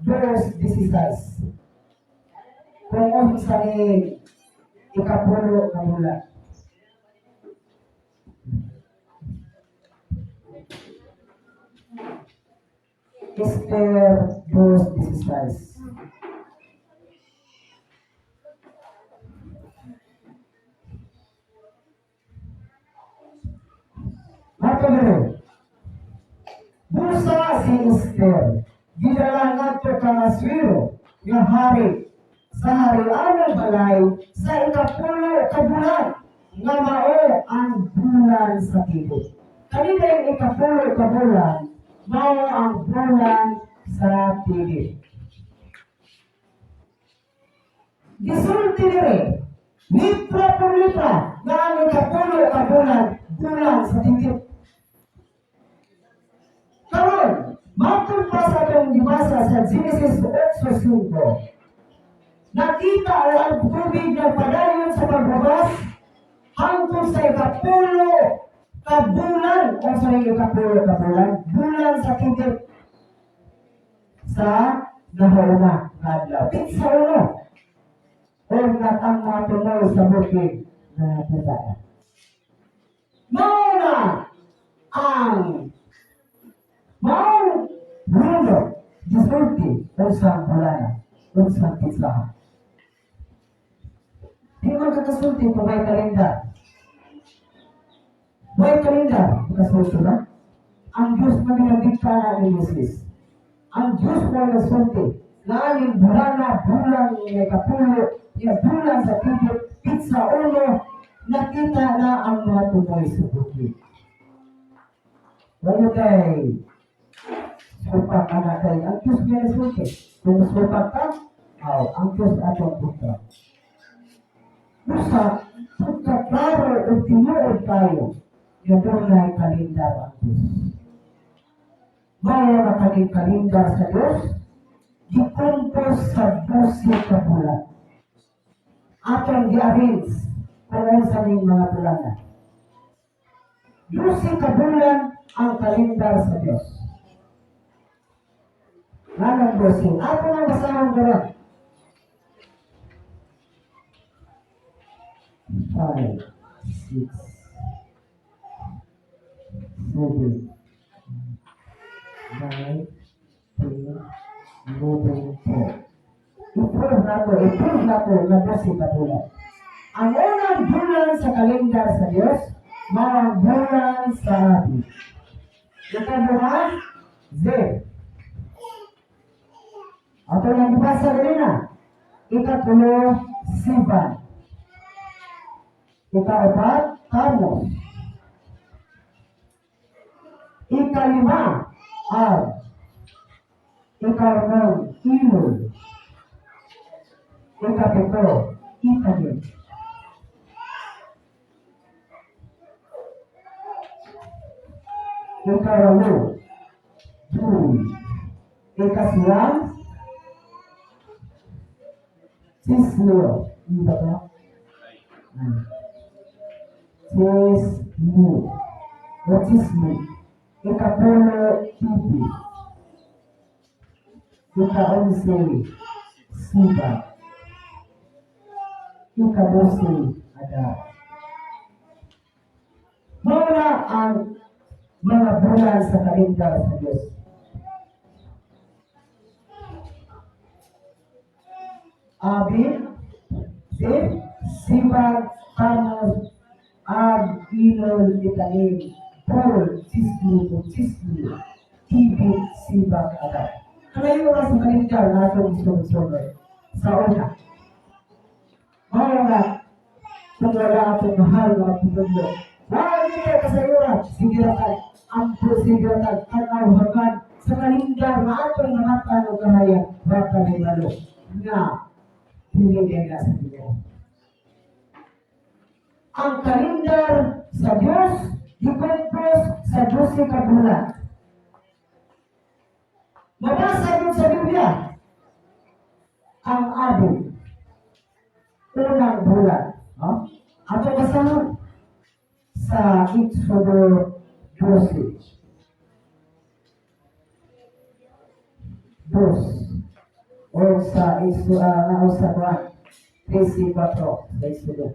2:16. Kung unsa ning 10 ka bulan. Esther 2:16. Ato diri. Busa si Esther, gidala ngadto kang Asuero nga hari sa harianong balay sa 10 ka bulan nga mao ang bulan sa Tibet. Kanina yung 10 ka bulan, mao ang bulan sa Tibet. Gisulti diri, litra por litra, nga ang 10 ka bulan, bulan sa Tibet. Karon, matod pa sa atong gibasa sa Genesis 8:5, nakita ang tubig na padayon sa pagbabas hangtod sa 10 ka bulan. O sa 10 ka bulan, bulan sa Tibet sa nahauna nga adlaw. Pitsa 1. O ang mga tumoy sa bukid na nakita na. Mao na ang mao rulo gisulti unsang bulana, unsang pitsaha. Di man kakasulti kung may kalendar. May kalendar, makasulti ba? Ang Diyos man nagdikta na ni Moses. Ang Diyos mo nagsulti na ang bulana, bulan nga 10, nga bulan sa Tibet, pitsa 1, nakita na ang mga tumoy sa bukid. Wala kay supak ka na kay ang Diyos may nagsulti. Kung supak ka, aw, ang Diyos atong putra. Busa, pagkaklaro o tinuod tayo, yung dunay kalendar ang Diyos. Mao na kaning kalendar sa Diyos, gikompos sa 12 ka bulan. Atong gi-arrange kung unsa ning mga bulana. 12 ka bulan ang kalendar sa Diyos. Nganong 12? Ato nang basahon karon. 5, 6, 7, 9, 10, 11, 12. I-prove nato na 12 ka bulan. Ang unang bulan sa kalendar sa Diyos, mao ang bulan sa Abib. Ikaduha, Ziv. Ato nang gibasa ganina. Ikatulo, Sivan. Ikaapat, Tammuz. Ikalima, Ab. Ikanom, Elul. Ikapito, Etanim. Ikawalo, Bul. 9, Chisleu. Hindi ba ito? Chislu. O Chislu. 10, Tibi. 11, Siba. 12, Adar. Mao na ang mga bulan sa kalendar sa Diyos. Abib, Ziv, Sivan, Tammuz, Ab, Elul, Etanim, Bul, Chislu, Chislu, Tibit, Sivan, Adar. Kalayo ka sa kalendar na atong sunod-sunod sa una. Mao nga, kung wala atong mahal nga pagtudlo, wala dito kasayuran, sige ra kay, ampo sige ra kay, tanaw hanggan sa kalendar na atong namatan o kahayag, baka may malo nga hindi na sa Ginoo. Ang kalendar sa Diyos, gikompos sa 12 ka bulan. Mabasa dun sa Biblia, ang Abib, unang bulan. No? Ato basahon sa Exodo 12. Dos. O sa Exodo, o sa Juan, 13, 4, sa Exodo.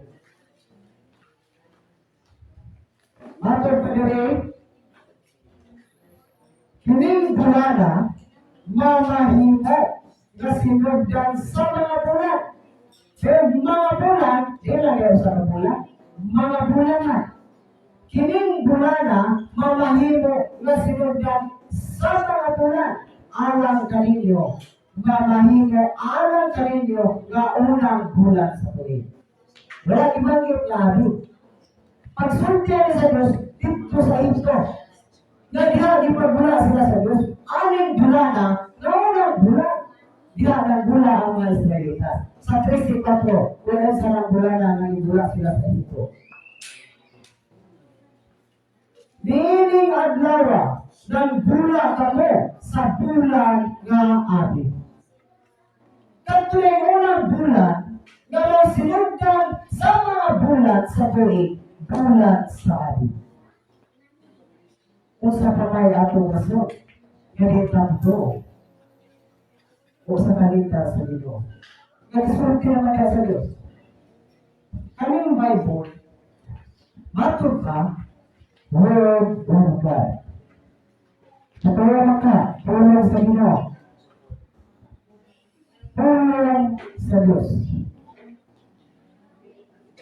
Ato pa diri, kining bulana, mamahimo nga sinugdan sa mga bulan. Pero mga bulan, di lang yaw sa bulan, mga bulan na. Kining bulana, Nga mahimo nga sinugdan sa mga bulan alang kaninyo, nga mahimo alang kaninyo nga unang bulan sa tuig. Wala ibanggit nga Abib. Pagsulti ani sa Diyos dito sa Egypto, nga diha gipagbula sila sa Diyos, aning bulana, nga unang bulan, diha nang bula ang mga Israelita. Sa 13.4, kung sa nang bulana nga ibula sila sa Egypto. Niining adlaw, nang bula kamo sa bulan nga Abib. Kadto yung unang bulan, nga mga sinugdan sa mga bulan sa tuig, bulan sa Abib. Unsa pa may atong rason nga di to o sa kalita sa Ginoo? Nga gisulti naman kay sa Diyos. Kaning Bible, matod ka, Word of God. Natuwa man ka, pulong sa Ginoo. Pulong sa Diyos.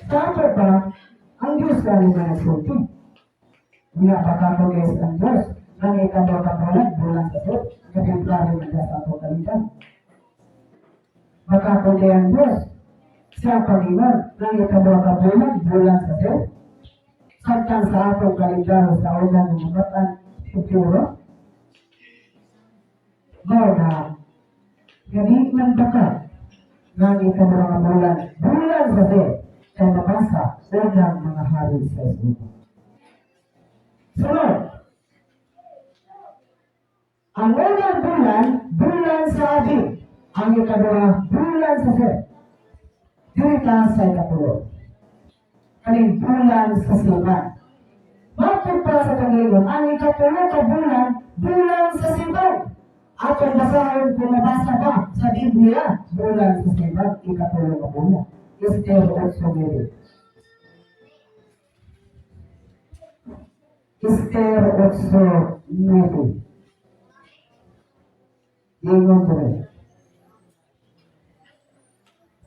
Sa ato ba, ang Diyos lalo na nagsulti. Nga baka ko, guys, ang Diyos, nang ikaduha ka bulan, bulan sa Diyos, February na sa ato kalita. Baka ko ang Diyos, siya Panginoon, nang ikaduha ka bulan, bulan sa Diyos. Samtang sa atong kalendaryo sa unang mga batan, futuro, mao na, gani man baka, nang ikaduha nga bulan, bulan sa Diyos, kay mabasa, unang mga hari sa Israel. Sunod, ang unang bulan, bulan sa Abib. Ang ikaduha, bulan sa Seb. Diri ta sa ikatulo. Kaning bulan sa Sivan. Bakit pa sa Panginoon, ang ikatulo ka bulan, bulan sa Sivan. Atong basahon kung mabasa ba sa Biblia, bulan sa Sivan, ikatulo ka bulan. Esther 8:9. Esther 8:9. Ingon diri.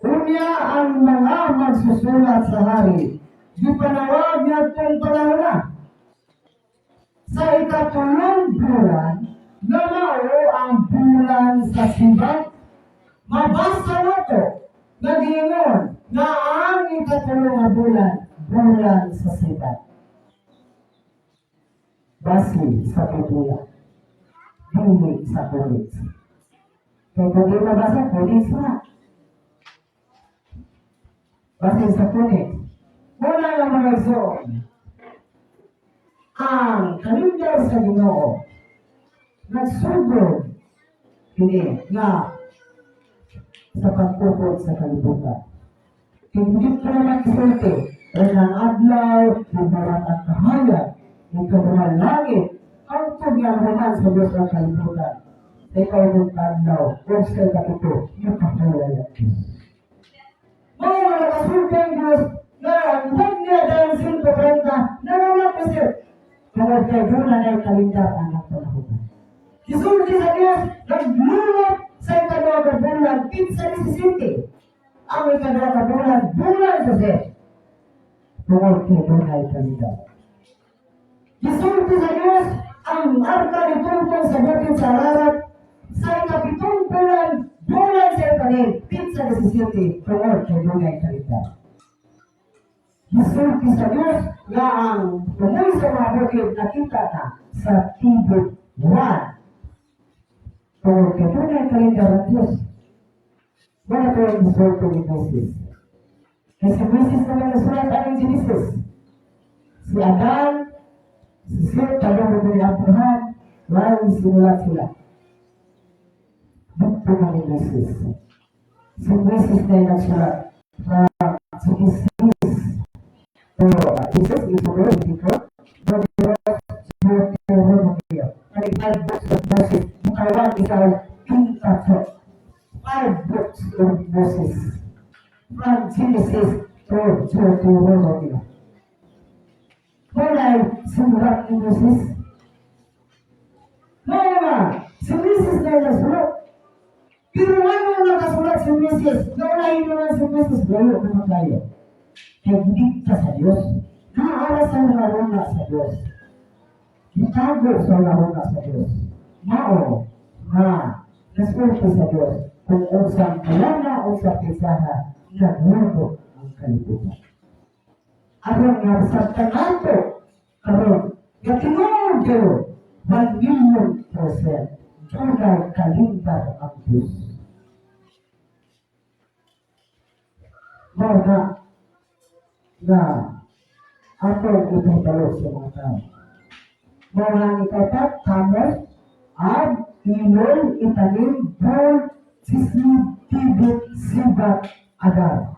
Unya ang mga magsusulat sa hari, gipanawag niadtong panahona sa ikatulong bulan, na mao ang bulan sa Sivan. Mabasa nato nga giingon nga ang ikatulong nga bulan, bulan sa Sivan. Base sa Biblia, dili sa codex. Kaya kung di mabasa, codex na. Base sa codex. Muna nga, mga igsoon, ang kalendar sa Ginoo nagsugod kini nga sa pagtukod sa kalibutan. Hindi ko naman isulti, unang adlaw, bumarat ang kahayag, ikaduha, langit, hangtod nga human sa Diyos ang kalibutan. Sa ikaunong adlaw, o sa ikapito, nakahulay ang Diyos. Mga nga nakasulti ang Diyos na ang huwag niya dahil 130, nanganak ni Sir. Tungod kay doon na yung kalendar ang panahon. Gisulti sa Diyos, naglulot sa ikaduha ka bulan, pitsa 17. Ang ikaduha ka bulan, bulan sa Seb. Tungod kay doon ay kalendar. Gisulti sa Diyos, ang arka ni tungtong sa bukid sa Ararat, sa ikapitong bulan, bulan sa Etanim, pitsa 17, tungod kay doon ay kalendar. Gisulti sa Diyos nga ang tumoy sa mga bukid nakita na sa Tibet 1. Tungod kay doon ay kalendar ang Diyos. Wala ko yung gisulti ni Moses. Kasi Moses naman nasulat ang Genesis. Si Adan, si Seth, talong ni Abraham, wala sinulat sila. Dito na ni Moses. Si Moses na yung nagsulat sa Genesis. So, Jesus is the Lord, dito. Deuteronomio. Kani five books of Moses. Mukawan ikaw, Pentateuch. Five books of Moses. From Genesis to Deuteronomio. Muna'y sinulat ni Moses. Mao nga, si Moses na yung nasulat. Pero ano nakasulat si Moses? Naunahin naman si Moses, layo naman tayo. Kaya hindi ka sa Diyos. Naara sa mga runa sa Diyos. Gitago sa una sa Diyos. Mao nga nasulti sa Diyos kung unsang buwana o sa petsaha naghubo ang kalibutan. Aron nga sa kanato karon nga tinuod kayo 1,000,000% dunay kalindar ang Diyos. Mao na nga atong ipahibalo sa mga tao. Mao na ang ikapat, Tammuz, Ab, Elul, Etanim, Bul, Tisri, Tebet, Shebat, Adar.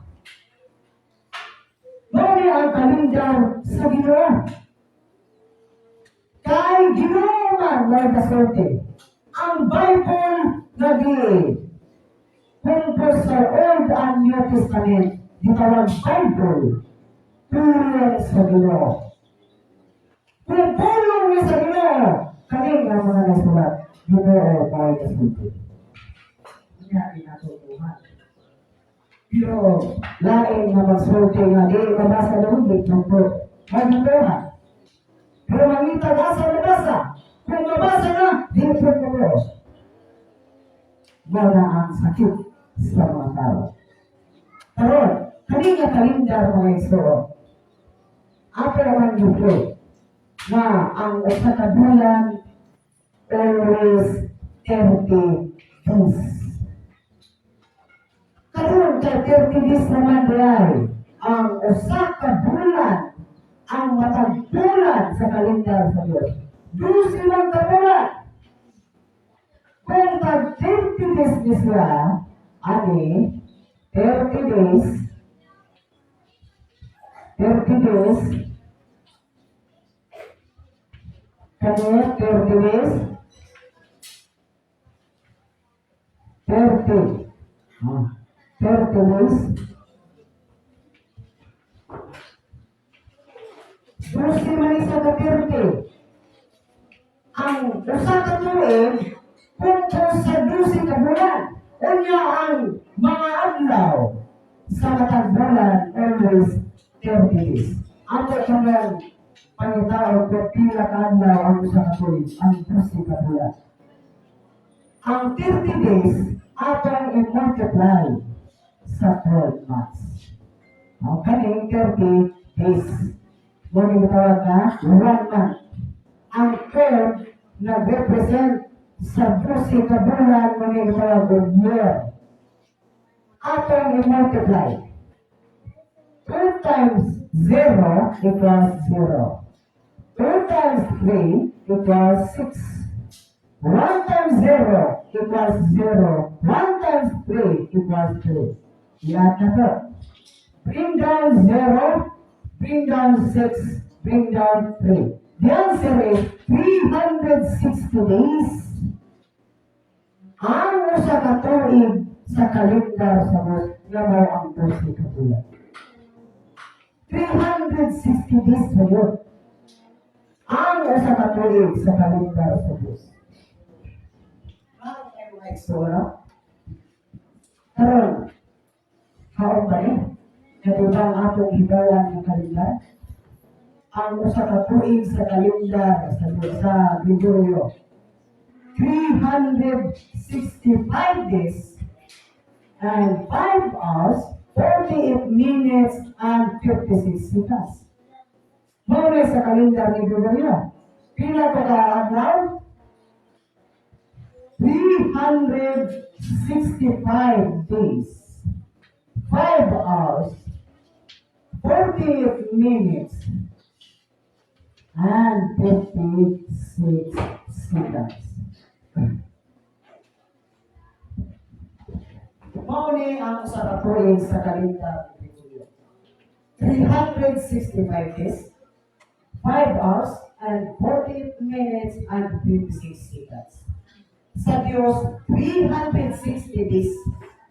Mao ni ang kalendar sa Ginoo. Kay Ginoo man may kasulti. Ang Bible nagi compose sa Old and New Testament, gitawag Bible, pulong sa Ginoo. Kung pulong ni sa Ginoo, kani nga mga nasulat, Ginoo may kasulti. Nga ginatutuhan. Pero lain nga magsulti nga di mabasa doon, di tungkol. Magituhan. Pero mangita asa mabasa. Kung mabasa na, di po mo. Mao na ang sakit sa mga tao. Karon, kani nga kalendar, mga igsoon, ato naman yung na ang usa ka bulan always 30 days. Karon kay 30 days naman diay ang usa ka bulan, ang matag bulan sa kalendar sa Diyos. 12 lang ka bulan. Kung tag 30 days ni siya, ani, 30 days, 30 days, kani 30 days, 30, 30 days, 12 man isa ka 30. Ang usa ka tuig kumpos sa 12 ka bulan. Unya ang mga adlaw sa matag bulan always 30 days. Ato kanang pangitaon kung pila ka adlaw ang usa ka tuig, ang 12 ka bulan. Ang 30 days atong i-multiply sa 12 months. Ang kaning 30 days. Mao ni gitawag na one month. Ang 12 nag-represent sa 12 ka bulan, mao ni gitawag og year. Atong i-multiply. 2 times 0 equals 0. 2 times 3 equals 6. 1 times 0 equals 0. 1 times 3 equals 3. Yan na po. Bring down 0, bring down 6, bring down 3. The answer is 360 days. Ang usa ka tuig sa kalendar sa Diyos nga mao ang 12 ka bulan. 360 days na yun. Ang usa ka tuig sa kalendar sa Diyos. Bakit kayo, mga igsoon? Karon, haon ba ni? Nga ang atong hibawan ng kalendar? Ang usa ka tuig sa kalendar sa Gregorio, 365 days and 5 hours, 48 minutes and 56 seconds. Mao na sa kalendar ni Gregorio. Pila ka ka adlaw? 365 days, 5 hours, 48 minutes, and 56 seconds. Mao ni ang usa ka tuig sa kalendar ni Gregorio. 365 days, 5 hours, and 48 minutes and 56 seconds. Sa Diyos, 360 days,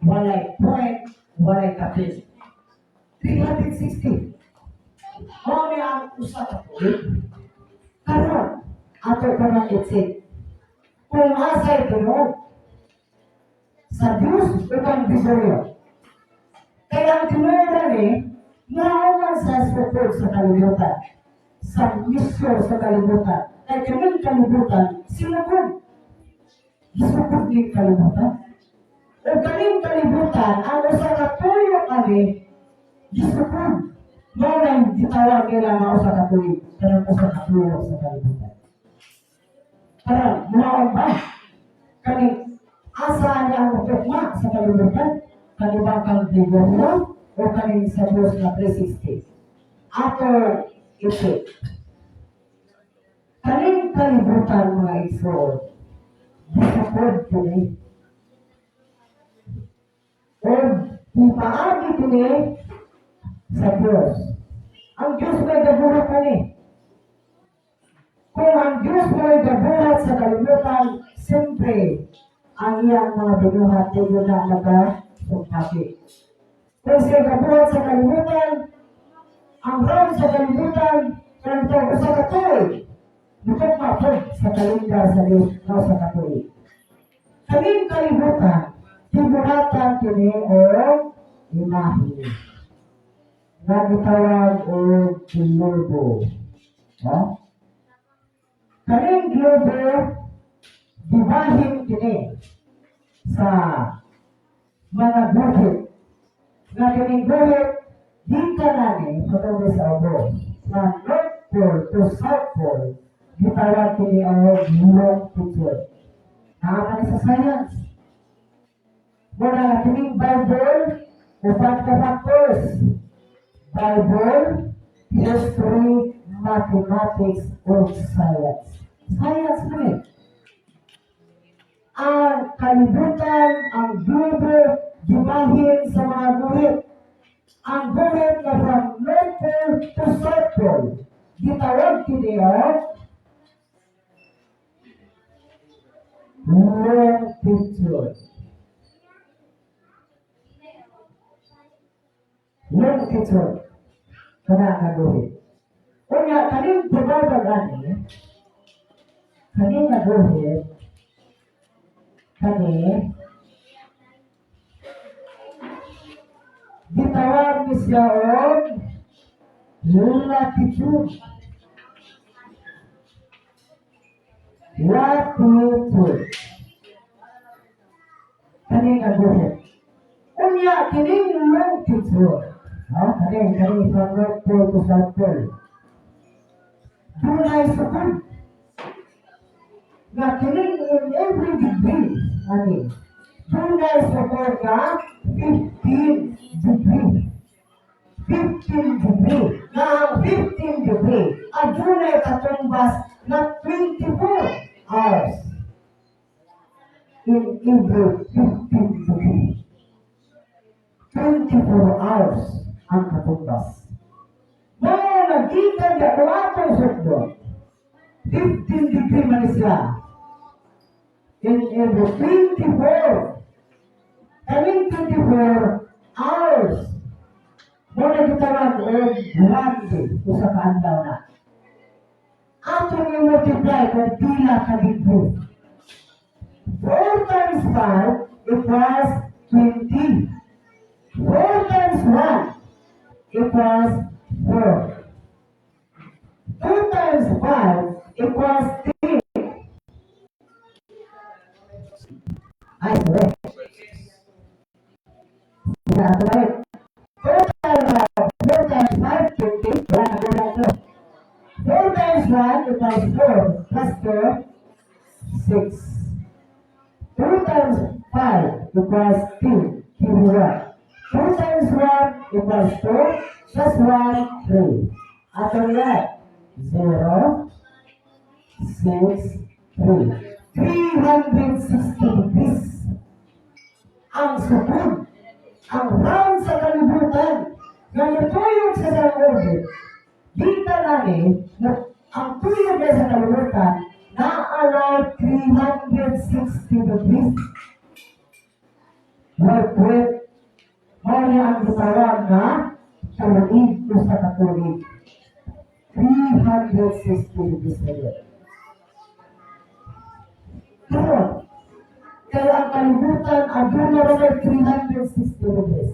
walay point, walay kapil. 360. Mao ni ang usa ka tuig. Karon, ato pa nang i-check kung asay tinuod, sa Diyos o kang Gregorio. Kaya ang tinuod ni, mao man sa sukod sa kalibutan, sa mission sa kalibutan. Kay kaning kalibutan, sinukod. Gisukod ning kalibutan. O kaning kalibutan, ang usa ka tuyo kani, gisukod. Mao nang gitawag nila nga usa ka tuig, kanang usa ka tuyo sa kalibutan. Karon, muhaon ba? Kaning asa niya ang tukma sa kalibutan? Kani ba kang Gregorio o kaning sa Diyos na 360? Ato ito. Kaning kalibutan, mga igsoon, gisukod kini. O ipaagi kini sa Diyos. Ang Diyos may gabuhat kani. Kung ang Diyos may gabuhat sa kalibutan, siyempre, ang iyang mga binuhat di na nagasukati. Kung siya gabuhat sa kalibutan, ang round sa kalibutan, kanang usa ka tuig, mutukma po sa kalendar sa Diyos na usa ka tuig. Kaning kalibutan, gibuhatan kini og imahe na gitawag og globo. Ha? Kaning globo, gibahin kini sa mga guhit. Nga kining guhit, gikan nani padung sa ubos. Sa North Pole to South Pole, gitawag kini og longitude. Naa sa science. Muna nga kining Bible, upat ka factors. Bible, history, mathematics, or science. Science man eh. Ang kalibutan, ang globo, gibahin sa mga guhit. Ang guhit na from North Pole to South Pole, gitawag kini og longitude. Longitude. Kana nga guhit. Unya, kaning tubabag ani, kaning nga guhit, kani, gitawag ni siya og latitude. Latitude. Kani nga guhit. Unya, kining longitude. Ha? Kaning from North Pole to South Pole. Dunay sukod. Nga kining in every degree, ani, dunay sukod nga 15 degree. 15 degree. Na ang 15 degree, adunay katumbas na 24 hours in every 15 degree. 24 hours ang katumbas. Mga nagikan ka kung atong sukdon, 15 degree man siya. In every 24, kaning 24 hours, mao na gitawag og one day, usa ka adlaw na. Atong i-multiply kung pila ka degree. 4 times 5 equals 20. 4 times 1 equals 4. 2 times 5 equals 10. Ay, sorry. Sige, ato balik. 4 times 5, 4 times 5, 20. Wala na wala ito. 4 times 1 equals 4 plus 2, 6. 2 times 5 equals 10. Carry 1. 2 times 1 equals 2 plus 1, 3. Ato yan. 0, 6, 3. 360 degrees. Ang sukod, ang round sa kalibutan, nga mutuyog sa sa orbit, dita nani, na ang tuyog niya sa kalibutan, na 360 degrees. Wait. Mao niya ang gitawag na tuig, usa ka tuig. 360 degrees na yun. Pero, kaya ang kalibutan, aduna ra may 360 degrees.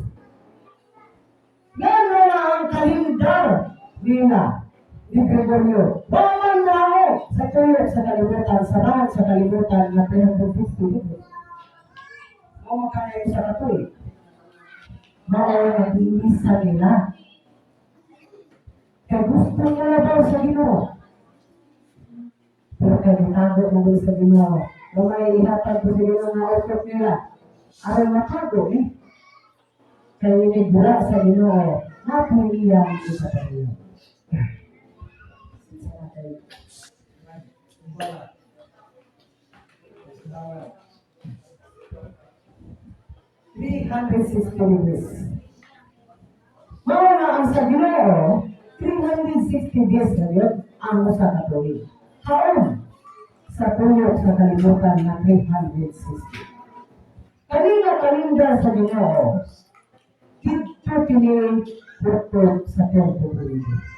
Ngano na ang kalendar nila ni Gregorio? Wala man na ako. Sa tuyok sa kalibutan, sa round sa kalibutan na 350 degrees. Mao man kaya sa katuig. Mao nga sa nila. Kay gusto nila daw sa Ginoo. Pero kay gitago mo sa Ginoo. O may ihatag ko sa Ginoo nga utok nila. Aron matago eh. Kay inigura sa Ginoo, napoy iyang ipatayo. Sana kay Salamat. 360 degrees. Mao na ang sa Ginoo, 360 days na yun ang usa ka tuig. Kaon sa tuyok sa kalibutan na 360. Kanina kalendar sa Ginoo, didto kini putol sa 33.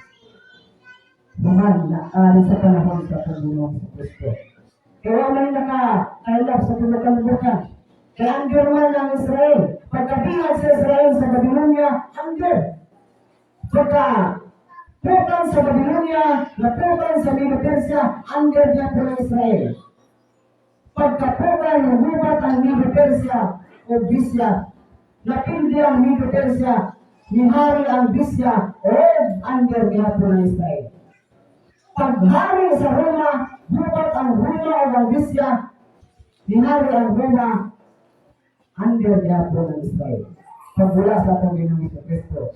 Human na ari sa panahon sa Panginoong Kristo. Kaya may naka-kailap sa tibuok kalibutan. Kaya under man ang Israel. Pagkabihag sa Israel sa Babylonia, under. Pagka pukan sa Babylonia, napukan sa Medo-Persia, under na po ng Israel. Pagkapukan, nagubat ang Medo-Persia o Bisya. Napildi ang Medo-Persia, nihari ang Bisya, o under gihapon ng Israel. Paghari sa Roma, gubat ang Roma o ang Bisya, nihari ang Roma, under gihapon ng Israel. Pagwala sa atong Ginoong Kristo,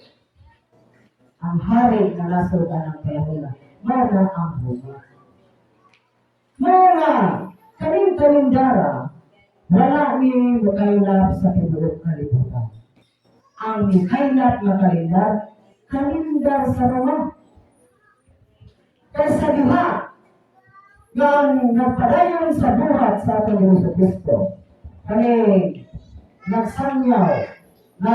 ang hari na nasod ang panahon mao na ang Roma. Mao na, kaning kalendara, wala ni mukaylap sa tibuok kalibutan. Ang mikaylap na kalendar, kalendar sa Roma. Kaysa diha, nga ang nagpadayon sa buhat sa atong Ginoong Kristo, kani nagsangyaw na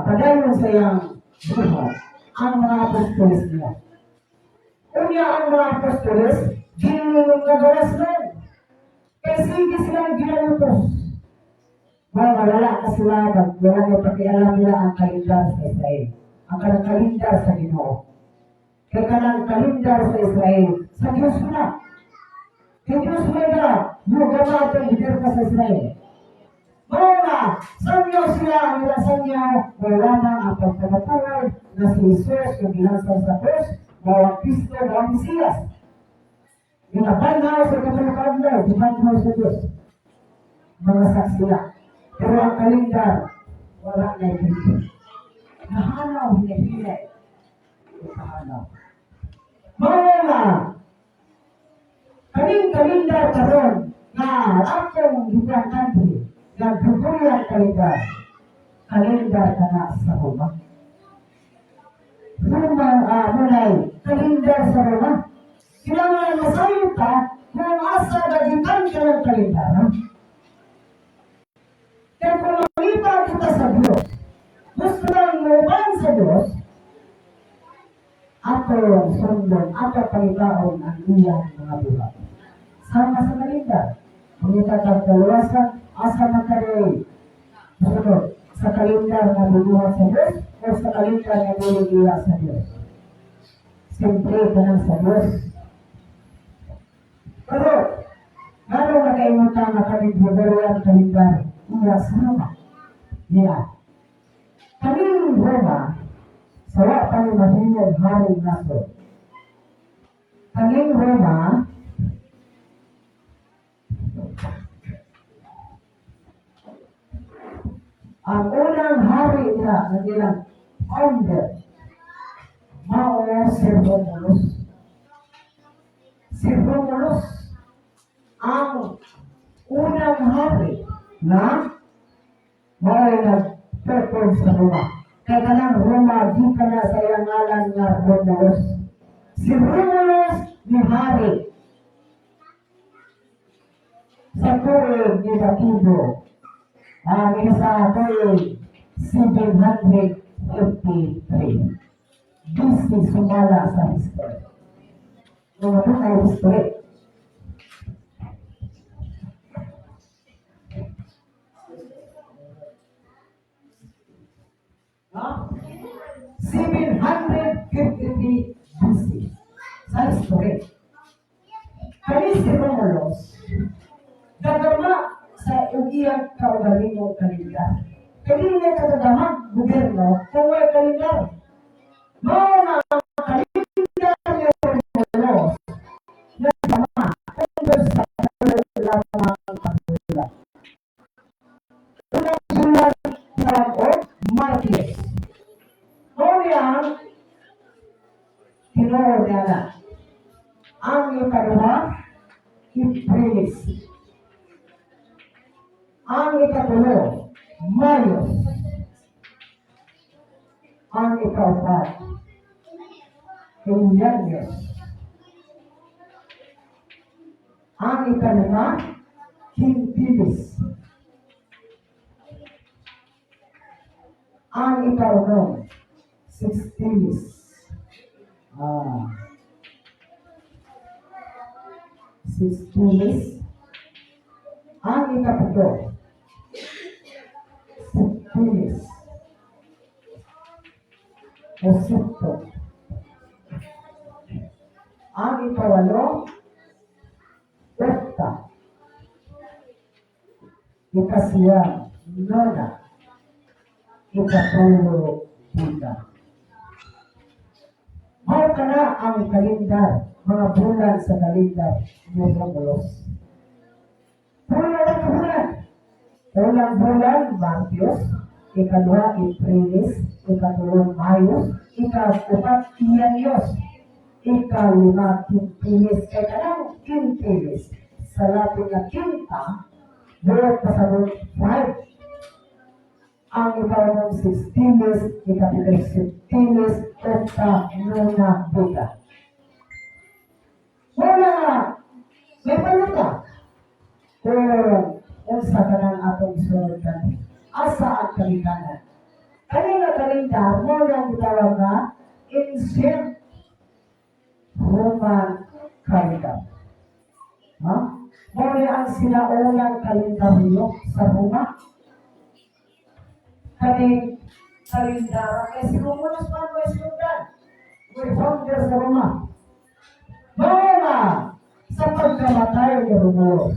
padayon sa iyang buhat ang mga apostoles niya. Unya ang mga apostoles, di nagawas lang. Kay sige silang ginalutos. Mga wala ka sila, wala na pakialam nila ang kalendar sa Israel. Ang kanang kalendar sa Ginoo. Kay kanang kalendar sa Israel, sa Diyos na. Kay Diyos may na, mugama itong gobyerno sa Israel. Mao nga, sangyaw sila ang ila sangyaw, wala na ang pagkakatuwad na si Jesus na gilansaw sa krus, mao ang Kristo, mao ang Mesiyas. Yung nabanhaw sa katulong kaadlaw, gibanhaw sa Diyos. Mga saksi sila. Pero ang kalendar, wala na ito. Nahanaw, hinahilay. Nahanaw. Mao nga, kaning kalendar karon nga atong gikan country, nga Gregorian calendar, kalendar kana sa Roma. Roma, munay, kalendar sa Roma. Kailangan masayo ka kung asa gagikan ka ng kalendar. Ha? Kaya kung mangita kita sa Diyos, gusto lang muuban sa Diyos, atong sundon, atong pangitaon ang iyang mga buhat. Sama sa kalendar. Mangita ka kaluwasan, asa man ka rin. Sunod, sa kalendar na binuhat sa Diyos o sa kalendar na binigila sa Diyos. Siyempre, kanang sa Diyos. Pero, ngano nakaingon ta nga kaning Gregorian calendar iya sa Roma? Niya. Kaning Roma, sa wa pa ni mahimong haring nasod. Kaning Roma, ang unang hari nila ng ilang founder, mao si Romulus. Si Romulus ang unang hari na mao nag-perform sa Roma. Kaya kanang Roma, di ka na sa iyang ngalan nga Romulus. Si Romulus ni hari sa tuig ni Datibo. Ni sa tuig 753 BC, sumala sa history. Nung ano ay history? No? 753 BC. Sa history. Kani si Romulus, gagama sa iyang kaugalingong kalendar. Kaya niya kagagamag gobyerno kung may kalendar. Mao na ang kalendar ni Romulus nagama tungkol sa lamang ka bulan. Unang bulan o Martes. Mao niya ang tinuod niya na. Ang ikaduha, Aprilis. Ang ikatulo, Mayos. Ang ikaapat, Julianos. Ang ikalima, Quintilis. Ang ikaunom, Sextilis. Sextilis. Ang ikapito, Septilis. O septo. Ang ikawalo, Octa. Ikasiyam, Nona. Ikatulo, Buda. Mao kana ang kalendar, mga bulan sa kalendar ni Romulus. Pulo na ka bulan. Unang bulan, Martios. Ikaduha, Aprilis. Ikatulo, Mayos. Ikaapat, Ianyos. Ikalima, Quintilis. Kay kanang Quintilis, sa Latin na quinta, buot pasabot 5. Ang ikawalong Sextilis, ikapito Septilis, Octa, Nona, Buda. Wala nga, may paluta. Kung unsa ka ng atong sunod kani, asa ang kalikanan? Kani nga kalendar, mao nang gitawag nga Ancient Roman Calendar. Ha? Mao ni ang sinaunang kalendaryo sa Roma. Kaning kalendar, kay si Romulus man may sundan. May founder sa Roma. Mao nga, sa pagkamatay ni Romulus,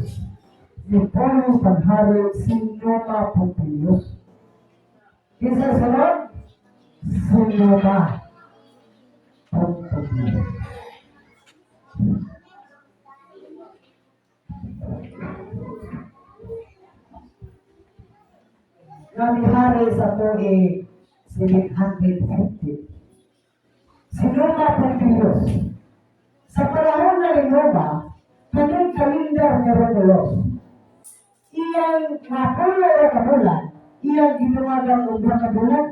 ni Paulus paghari si Numa Pompilius. Kinsa sunod? Si Numa Pompilius. Nga sa tuig 750. Si Numa Pompilius. Sa panahon na ni Numa, kaning kalendar ni Romulus, iyang napulo ra ka bulan, iyang gitungagan og duha ka bulan,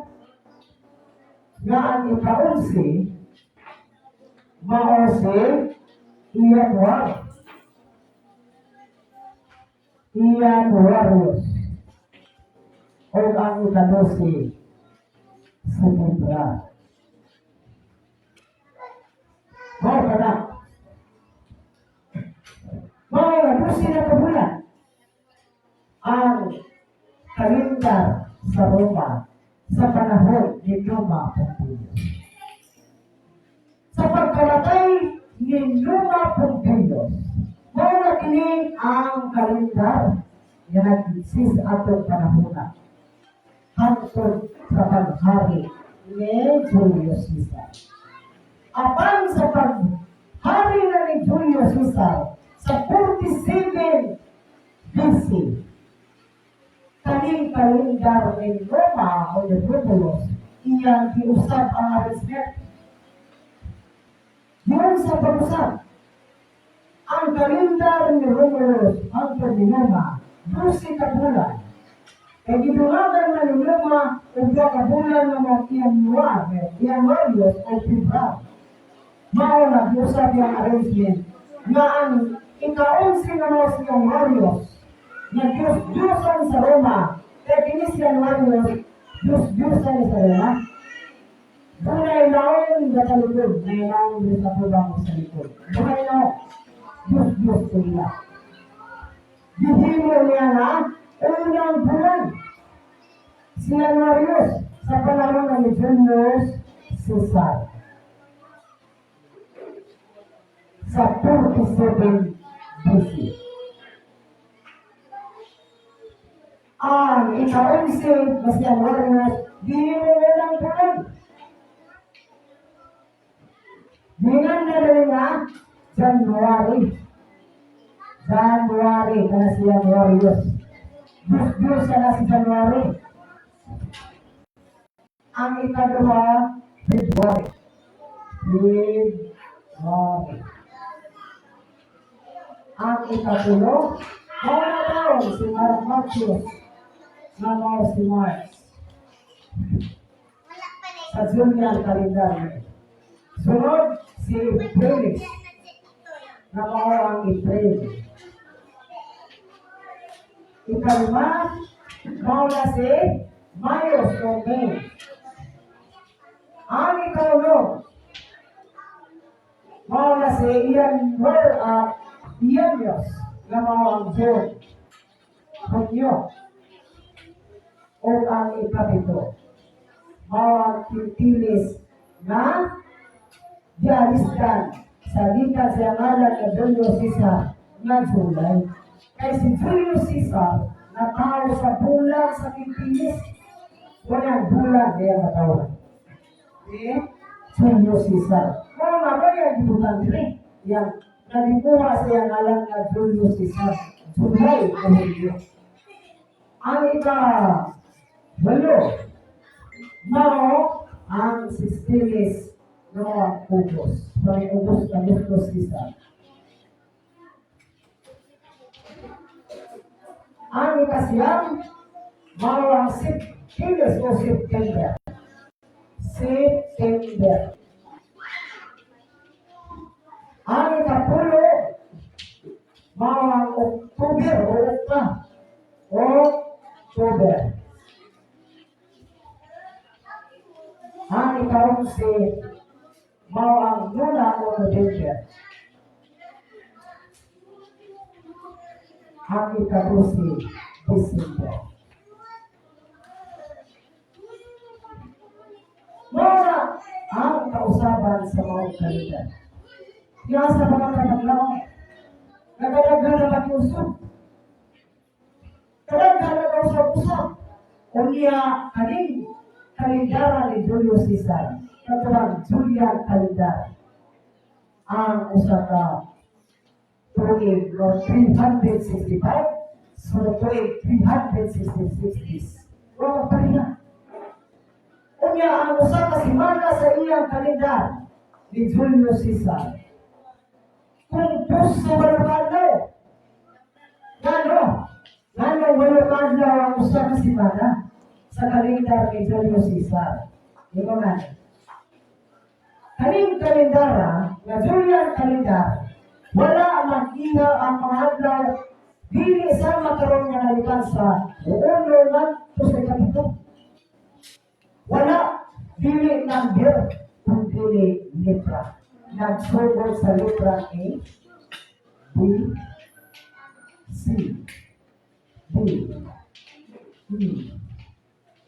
nga ang ika-11 mao si Ianuar. Ianuarius. O ang ika-12 si Libra. Mao ka na. Mao nga 12 na ka bulan ang kalendar sa Roma sa panahon ni Numa Pompilius. Sa pagkamatay ni Numa Pompilius, mao na kini ang kalendar nga nag-exist atong panahona hangtod sa paghari ni Julius Caesar. Apan sa paghari na ni Julius Caesar sa 47 BC, kaning kalendar ni Roma o ni Romulus, iyang giusab ang arrangement. Yun sa pag-usab, ang kalendar ni Romulus hangtod ni Numa, 12 ka bulan. Kay gidungagan na ni Numa og duha ka bulan nga mga Januarius o February. Mao na giusab yung arrangement nga ang ika-11 nga mga si Januarius nga Diyos-Diyosan sa Roma. Kaya kini si Januarius, Diyos-Diyosan ni sa Roma. Dunay naong sa likod, may naong sa tubang sa likod. Dunay naong, Diyos-Diyos sila. Gihimo niya na unang bulan. Si Januarius sa panahon ni Julius Caesar. sa 47 BC. Ang ika-11 na si Januarius, di mo lang tuloy. Dingan na rin nga, January. January, kana si Januarius. Diyos na si January. Ang ikaduha, February. February. Ang ikatulo, mao na taon si Mark Marcos na mao si March. Sa Julian calendar. Sunod, si Aprilis na mao ang April. Ikalima, mao na si Mayo o May. Ang ikaulo, mao na si Ian Wer, Ianios na mao ang June, Hunyo, o ang ikapito, mao ang Quintilis na gialisdan sa gikan sa ngalan nga Julio Caesar nga July. Kay si Julius Caesar natawo sa bulan sa Quintilis. Wala bulan kaya natawo. Eh, Julius Caesar. Mao nga ba yung gibutan diri? Yang nalikuha sa iyang ngalan nga Julius Caesar. July o Hulyo. Ang ika walo, mao ang Sextilis no ang August. Pang August, Augustus Caesar. Ang ikasiyam, mao ang Septilis o September. September. Ang ikapulo, mao ang October o Okta. October. Ang ikaonse, mao ang Luna o November. Ang ikadose, December. Mao na ang kausaban sa mga kalendar. Diya sa mga kadaglaw, nagadaghan na pakiusap. Kadaghan na kausap-usap. Unya kaning kalendara ni Julius Caesar, katong Julian calendar, ang usa ka tuig no 365, so tuig 366 days. Wala pareha. Unya ang usa ka semana sa iyang kalendar ni Julius Caesar, kung sa walo ka adlaw. Ngano? Ngano walo ka adlaw ang usa ka semana sa kalendar ni Julius Caesar? Ito nga. Kaning kalendara, nga Julian calendar, wala mag-iha ang mga adlaw dili sa makaroon nga nalikan sa uno ngadto sa ikapito. Wala, dili number, kung dili letra. Nagsugod sa letra A, B, C, D,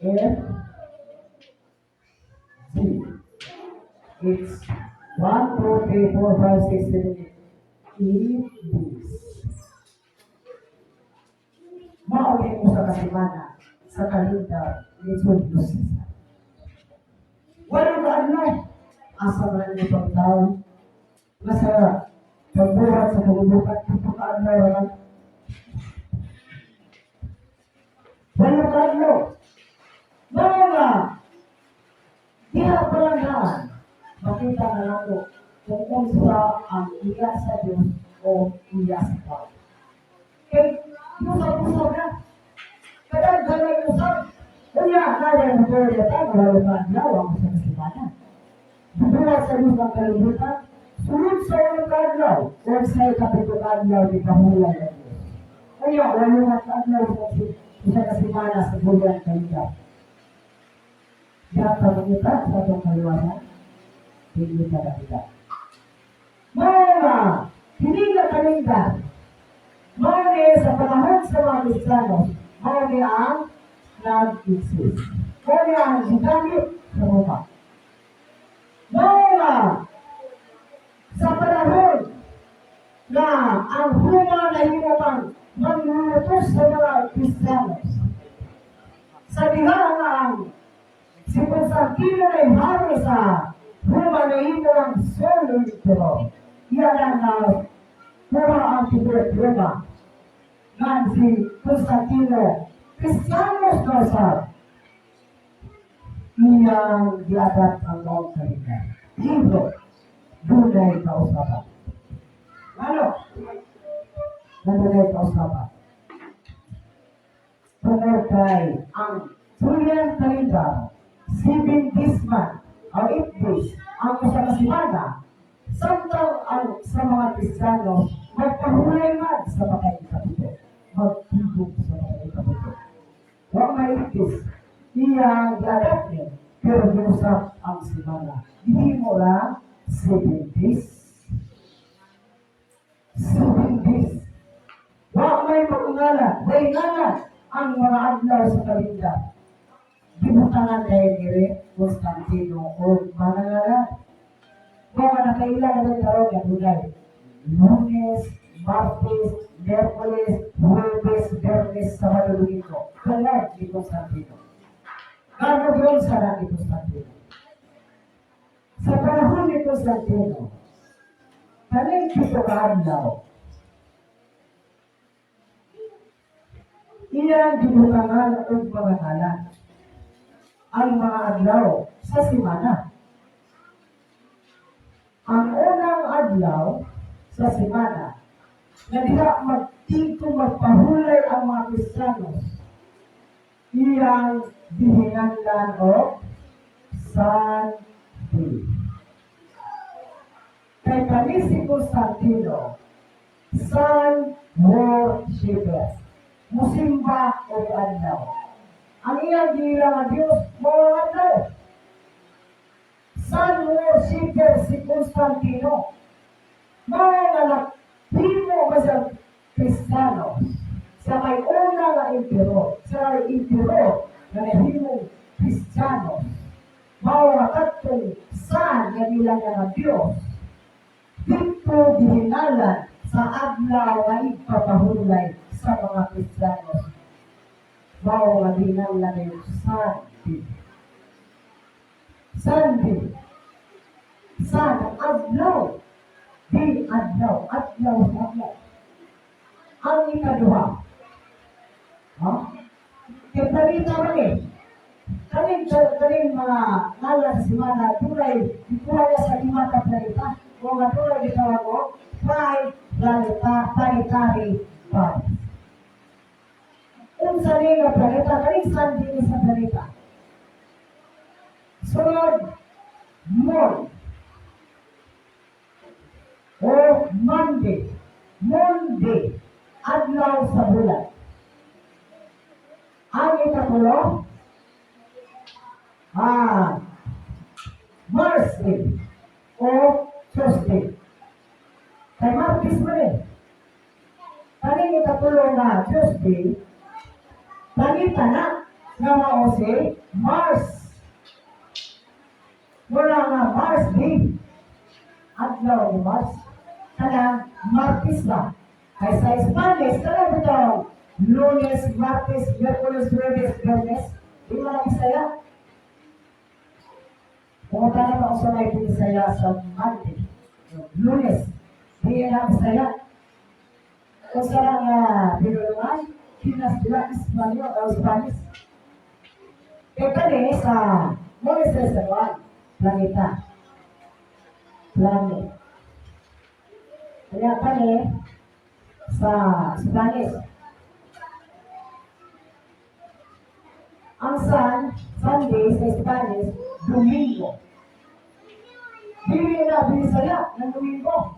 E, F, G, H, 1, 2, 3, 4, 5, 6, 7, 8, E, B. Mauli mo sa kasimana sa kalendar ni Julius Caesar. Wala ka ano, asa man ni pagtao, nasa pagbuhat sa kalibutan, ito ka ano, wala. Wala ka ano. Mga nga, diha pa lang naan, makita na nato kung unsa ang iya sa Diyos o iya sa tao. Kay, usap-usap na. Kadaghan na usap. Unya, nara na teorya ta, wala ka adlaw ang usa ka semana. Bubuhat sa Diyos ang kalibutan, sulod sa unang kaadlaw, o sa ikapito kaadlaw di kahulay ng Diyos. Unya, wala ka kaadlaw sa usa ka semana sa bulan kalendar. Diha ka mangita sa atong kaliwasan, hindi ka nakita. Mga hindi nga kalendar, mao ni sa panahon sa mga Kristiyano, mao ni ang nag-exist. Mao ni ang gigamit sa Roma. Mao nga sa panahon ang Roma nahimo man manlulutos sa mga Kristiyanos. Sa diha nga ang si Constantino ay hari sa Roma, nahimo ang solo emperor. Iya lang na kuha ang tibuok Roma. Nga si Constantino, Kristiyanos na sa iyang giadat ang maong kalendar. Libro, dunay kausaban. Ano? Dunay kausaban. Tungod kay ang Julian calendar, 7 days man, ang 8 days, ang usa ka semana, samtang ang sa mga Kristiyano, magpahulay man sa matag ikapito, magtibok sa matag ikapito. Wa may 8 days, iyang giadat ni, pero giusap ang semana. Gihimo lang 7 days. 7 days. Wa may pag-ungalan, way ngalan ang mga adlaw sa kalendar. Gibutangan dahil ni Constantino o manangalan. Mga nakaila na rin karon nga dunay Lunes, Martes, Miyerkules, Huwebes, Biyernes, Sabado, Domingo. Tungod ni Constantino. Ngano doon sa ni Constantino? Sa panahon ni Constantino, kaning 7 ka adlaw, iyang gibutangan og mga ngalan ang mga adlaw sa semana. Ang unang adlaw sa semana, na diha magtingko magpahulay ang mga Kristiyanos, iyang gihinganlan og Sunday. Kay kani si Constantino, sun worshipper. Musimba og adlaw. Ang iyang giila nga Diyos, mao ang adlaw. Sun worshipper si Constantino. Mao nga naghimo ba sa Kristiyano sa may una nga emperor, sa may emperor na nahimong Kristiyano. Mao nga katong sun nga nila nga Diyos, dito gihinalan sa adlaw nga ipapahulay sa mga Kristiyanos. Mao nga gihinalan yung Sunday. Sunday. Sun, adlaw. Di adlaw. Adlaw sa adlaw. Ang ikaduha. Ha? Kaya planeta man eh. Kaning kaning mga ngalan sa semana, dunay ikuha niya sa lima ka planeta. O nga dunay gitawag og five planetary bodies. Unsa ni nga planeta, kaning Sunday ni sa planeta. Sunod, Moon. O Monday. Monday, adlaw sa bulan. Ang ikatulo, Mars Day o Tuesday. Kay Martes man eh. Kaning ikatulo nga Tuesday, planeta na nga mao si Mars. Wala nga Mars Day. Adlaw ni Mars. Kanang Martes ba? Kay sa Spanish, kanang bitaw, Lunes, Martes, Miyerkules, Huwebes, Biyernes. Di mo na Bisaya. Pumunta na ako sa may Bisaya sa Monday. Lunes. Di na Bisaya. Kung sa nga binulungan, Pinas dila Espanyol o Spanish. Kaya kani sa Moises sa kuan, planeta. Planet. Kaya kani sa Spanish. Ang Sunday sa Spanish, Domingo. Dili na Bisaya ng Domingo.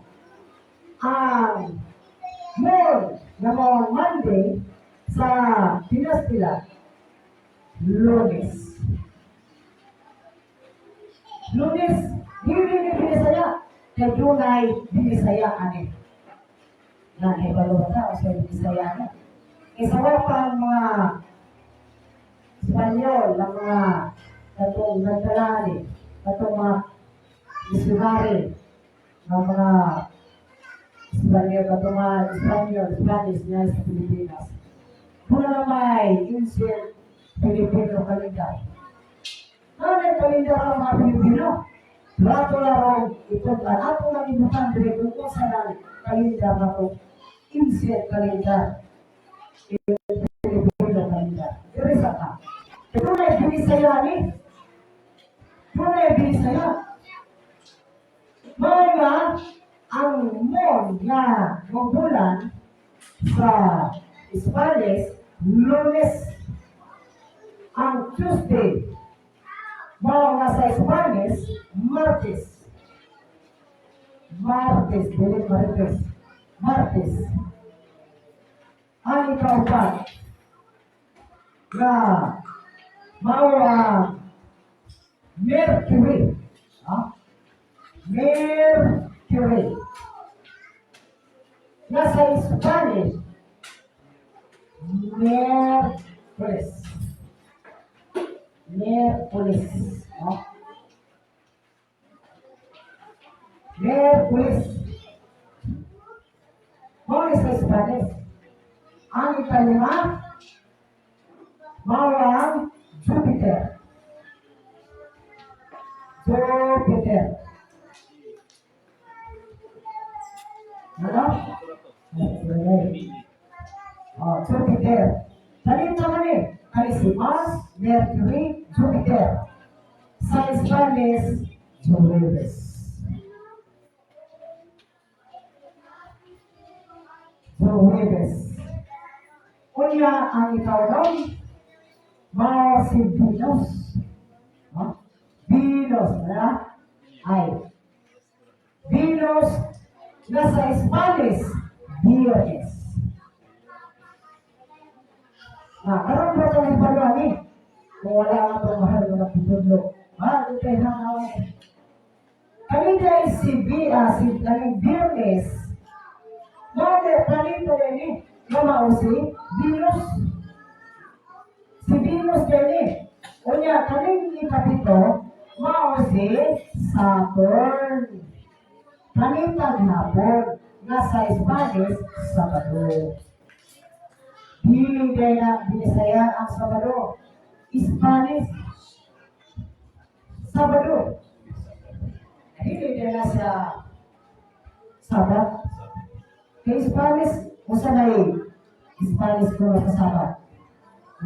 Ang Moon na mao ang Monday sa Pinas nila, Lunes. Lunes, dili ni Binisaya, kay dunay Binisaya ani. Nakahibalo ba ka o sa Binisaya na? Isa pa ang mga Espanyol, ang mga katong nagdalani, katong mga misyonary, ng mga Espanyol. Espanyol, katong Espanyol, Spanish nga sa Pilipinas. Kung na may ancient Filipino calendar. Ano yung kalendar ang mga Pilipino? Plato lang ito ang ato lang ibutang dire kung unsa nang kalendar na to, ancient calendar. Filipino calendar. Dire sa ka. Pero na Binisaya ni. Pero na Binisaya. Mao nga ang moon nga bulan sa Spanish, Lunes. Ang Tuesday, mao nga sa Spanish, Martes. Martes, dili Martes. Martes. Ang ikaupat nga mao ang Mercury. Ha? Mercury. Nasa Spanish, Miércoles. Miércoles. No? Miércoles. Mao sa Spanish. Ang ikalima, mao ang Jupiter. Jupiter. Ano? Okay. Oh, Jupiter. Planeta man eh. Kani si Mars, Mercury, Jupiter. Sa Spanish, Jueves. Jueves. Unya ang ikaunom, mao si Venus. No? Venus, na? Ay. Venus, nasa Spanish, Viernes. Ah, karon ba itong ibaluan eh? Kung wala nga itong mahal na nagtutudlo. Mahal, ito ay hangaw. Kani dahil si B, si kaning Biyernes, mao na planeta din eh, nga mao si Venus. Si Venus din eh. Unya, kaning ikapito, mao si Saturn. Planeta gihapon, nga sa Spanish, Sabado. Dili kay na Binisaya ang Sabado. Spanish, Sabado. Dili kay na sa Sabat. Kay Spanish, unsa na Spanish ko sa Sabat?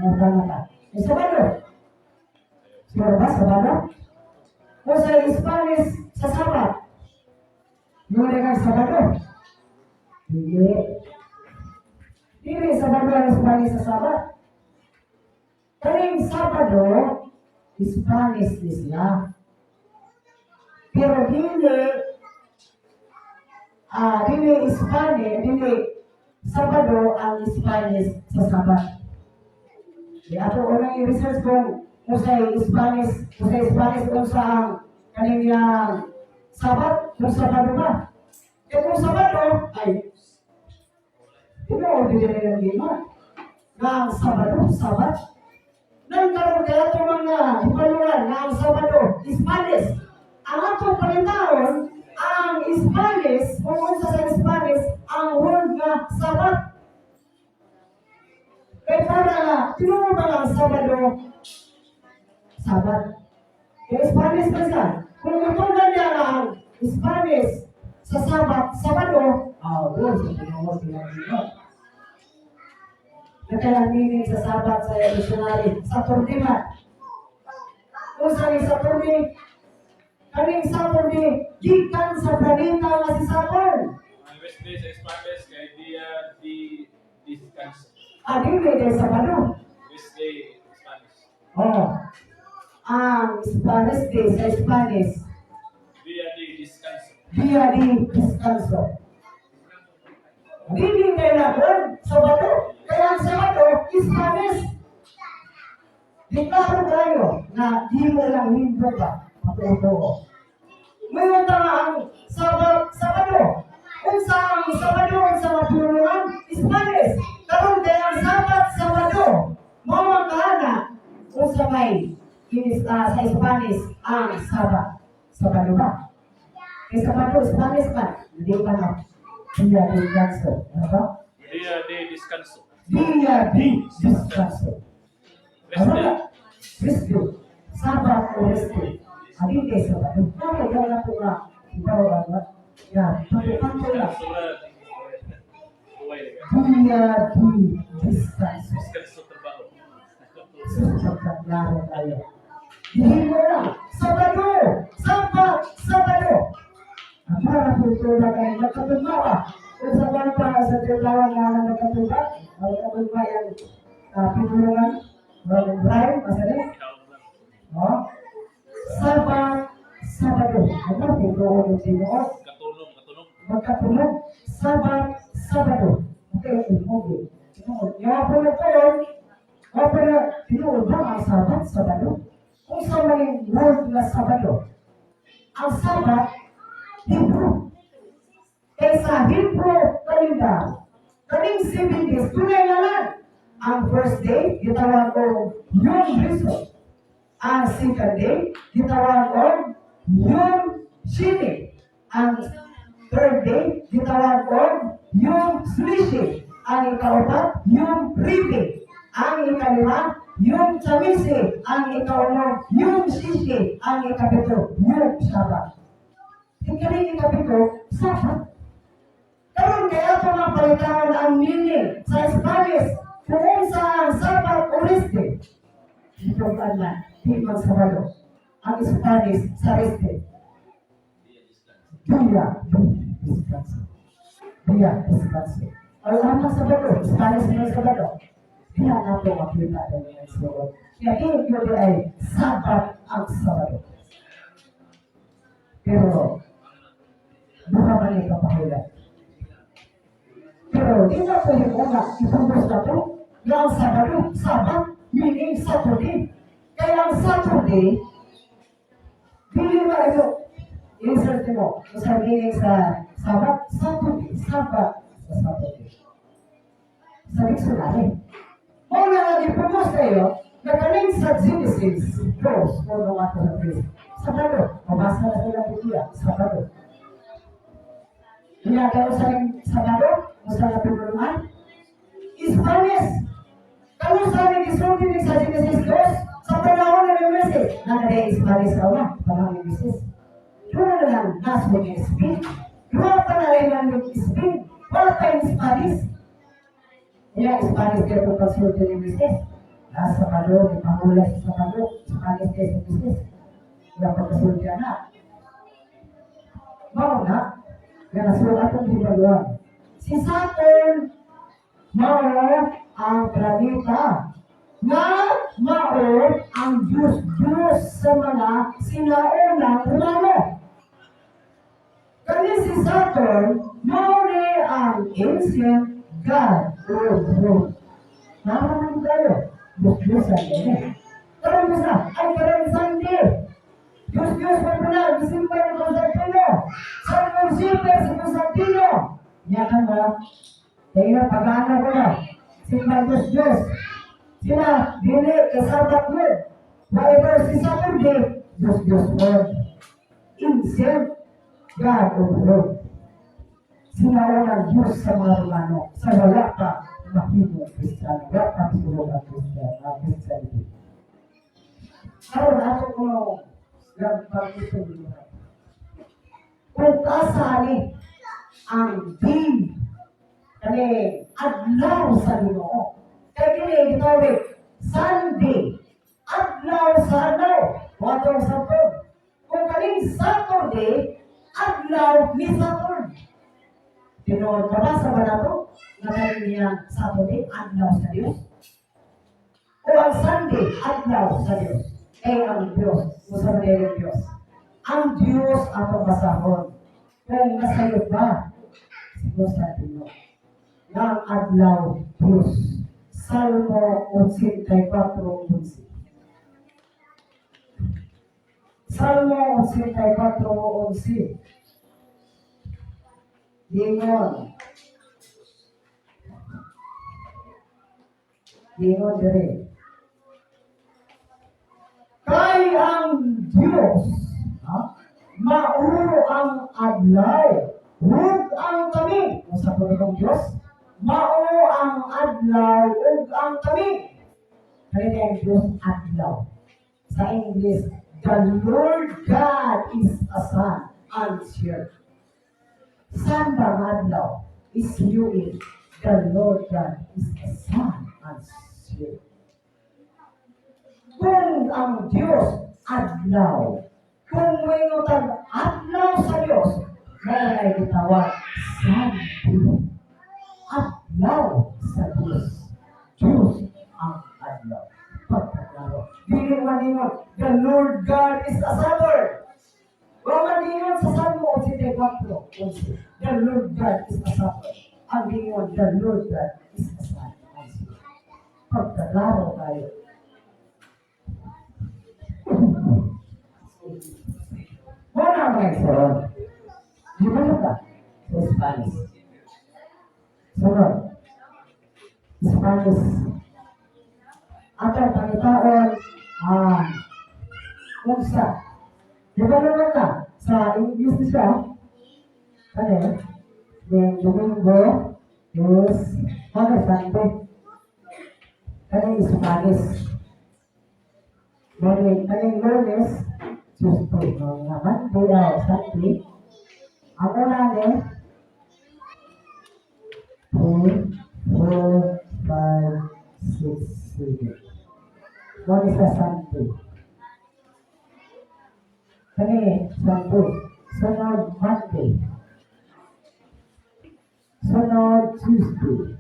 Meron na ka. Kay Sabado. Siguro ba, Sabado? Unsa Spanish sa Sabat? Yun kang Sabado. Dili. Dili Sabado ang Spanish sa Sabat. Kaning Sabado, Spanish ni sila. Pero dili Spanish, dili Sabado ang Spanish sa Sabat. Di ato unang i-research kung unsay Spanish unsa ang kaning Sabat, kung Sabado ba. Eh kung Sabado, ay, tinuod din nila lima. Nga ang Sabado, Sabat. Nang karon kaya ito mga hibaluan nga ang Sabado, Spanish. Ang atong palitaon, ang Spanish, kung unsa sa Spanish, ang word nga Sabat. Kaya para nga, tinuod ba nga ang Sabado, Sabat. Kaya Spanish pa siya. Kung matunan niya nga ang Spanish sa Sabat, Sabado, doon sa tinuod sila dito. Nakalang meaning sa Sabat sa dictionary, Saturday man. Kung sa ni Saturday, kaning Saturday, gikan sa planeta nga si Saturn. Ang Wednesday sa Spanish kay Dia de Descanso. Ah, dili kay Sabado. Wednesday Spanish. Oh. Ang Spanish day sa Spanish, Dia de Descanso. Dia de Descanso. Dili kay na Sabado. Kaya ang Sabado, Spanish. Di klaro kayo na di mo lang linggo ka matuto. Ngayon na nga ang Sabado, Sabado. Unsa ang Sabado, unsa matulungan, Spanish. Karon kay ang Sabat, Sabado. Mao ang kaana, unsa may inis, sa Spanish ang Sabat. Sabado ba? Kay Sabado, Spanish man, hindi pa na. Dia de Descanso. Ano ba? Dia de Descanso. Dia de Descanso. Rest Ano day. ba? Rest day. Sabat o rest day. Agi kay Sabado. Ano ba na po nga? Ikaw ang ya, pato-pato lang. Descanso na. Buhay na ka. Dia de Descanso. Descanso trabaho. Susupagkaklaro tayo. Hindi mo lang. Sabado! Sabat! Sabado! Ang mga kultura kayo nagkatugma. Kung sa mga pa sa tinatawag na nagkatugma, ang nagkatugma yung pinulungan, Robin Brian, masali. Ikaw lang. No? Sabat, Sabado. Ano, tinuod yung tinuod. Katunog, katunog. Magkatulog, Sabat, Sabado. Okay, okay. Tinuod. Yung po na tuod, o pero tinuod ba ang Sabat, Sabado? Kung sa may word na Sabado, ang Sabat, Hebrew. Kaya sa Hebrew calendar, kaning 7 days, tunay na lang. Ang first day, gitawag og Yom Rishon. Ang second day, gitawag og Yom Shini. Ang third day, gitawag og Yom Shlishi. Ang ikaapat, Yom Ribi. Ang ikalima, Yom Chamisi. Ang ikaunom, Yom Shishi. Ang ikapito, Yom Shabbat. Ikaling ikapito, Sabat. Karon kaya ito nga palitan ang meaning sa Spanish kung sa ang Sabat o rest day. Ito ang na, di man Sabado. Ang Spanish sa rest day. Dia Descanso. Dia de Descanso. Dia Descanso. Ang ang Sabado, Spanish na Sabado. Kaya na po makita ng mga isuot. Kaya yun ay Sabat ang Sabado. Pero, buka man yung kapahulan. Pero di na po yung una, ipubos na po, na ang Sabado, Sabat, meaning Saturday. Kaya ang Saturday, dili na ito, insert mo, kung sa meaning sa Sabat, Saturday, Sabat, sa Saturday. Sa dictionary. Mao na nga ipubos kayo, na kaning sa Genesis, dos, o nung ato sa Chris. Sabado, mabasa na sila Biblia, Sabado. Kaya kayo sa Sabado, sa napinulungan, Spanish. Kano sa amin isulti ni sa Genesis 2, sa panahon ng Moises, nakaday Spanish sa una, panahon ni Moises. Doon na lang, nasa ng Spain. Doon pa na rin ng Spain. Wala pa yung Spanish. Kaya Spanish kayo kung pagsulti ni Moises. Nasa Sabado, may pangula sa Sabado, Spanish kayo sa Moises. Wala pagkasulti na. Mao na, nga nasulat atong hibaluan. Si Saturn, mao ang planeta na mao ang Diyos-Diyos sa mga sinaunang Romano. Kani si Saturn, mao ni ang ancient god of Rome. Naraman tayo, Diyos-Diyos ang ini. Karon sa, ay karon Sunday. Diyos-Diyos man mo na, gisimba ni Constantino. San Lucifer si Constantino. Niya ka mo, kaya pag-ano ko na, simba Diyos-Diyos. Sila, dili, kasabat yun. Whatever si Saturday, Diyos-Diyos mo. Ancient God of Rome. Sinaunang Diyos sa mga Romano, sa wala pa mahimong Kristiyano, wala pa sulod ang Kristiyano, ang Christianity. Karon ato ko lang pag-ituloy. Kung kasali ang day kani adlaw sa Ginoo. Kay kini gitawag Sunday, adlaw sa adlaw, wato sa Saturn. Kung kaning Saturday, adlaw ni Saturn. Tinuod mabasa ba nato nga kaning niya Saturday, adlaw sa Dios? O ang Sunday, adlaw sa Dios. Kay ang Dios, kung sa ang Dios. Ang Dios atong basahon. Kung nasayo ba, si Constantino, nga ang adlaw Dios. Salmo 84:11. Salmo 84:11. Dingon. Dingon dire. Kay ang Diyos, ha? Mao ang adlaw, ug ang kami. pagkatong Diyos, mao ang adlaw ug ang kami. Kaya ang Diyos adlaw. Sa English, "The Lord God is a sun and shield." Sun ba ang adlaw? Is you in. The Lord God is a sun and shield. Kung ang Diyos adlaw, kung may tag adlaw sa Diyos, mao na gitawag Sunday. Adlaw sa Diyos. Diyos ang adlaw. Pagkaklaro. Dili man ingon, "The Lord God is a Saturn." Wa man ingon sa Salmo 84:11, "The Lord God is a Saturn." Ang ingon, "The Lord God is a sun." Pagkaklaro tayo. Mao na, mga igsoon. Di ba ka? Sa Spanish. Sunod. Spanish. Atong pangitaon ang unsa. Di ba naman ka? Sa English siya. Kani? Then Domingo is ano, Sunday. Kani Spanish. Then kaning Lunes, Tuesday, no, nga Monday, oh, Sunday. Ang una ni, 3, 4, 5, 6, 7. Mao ni sa Sunday. Kani, Sunday. Sunod, Monday. Sunod, Tuesday.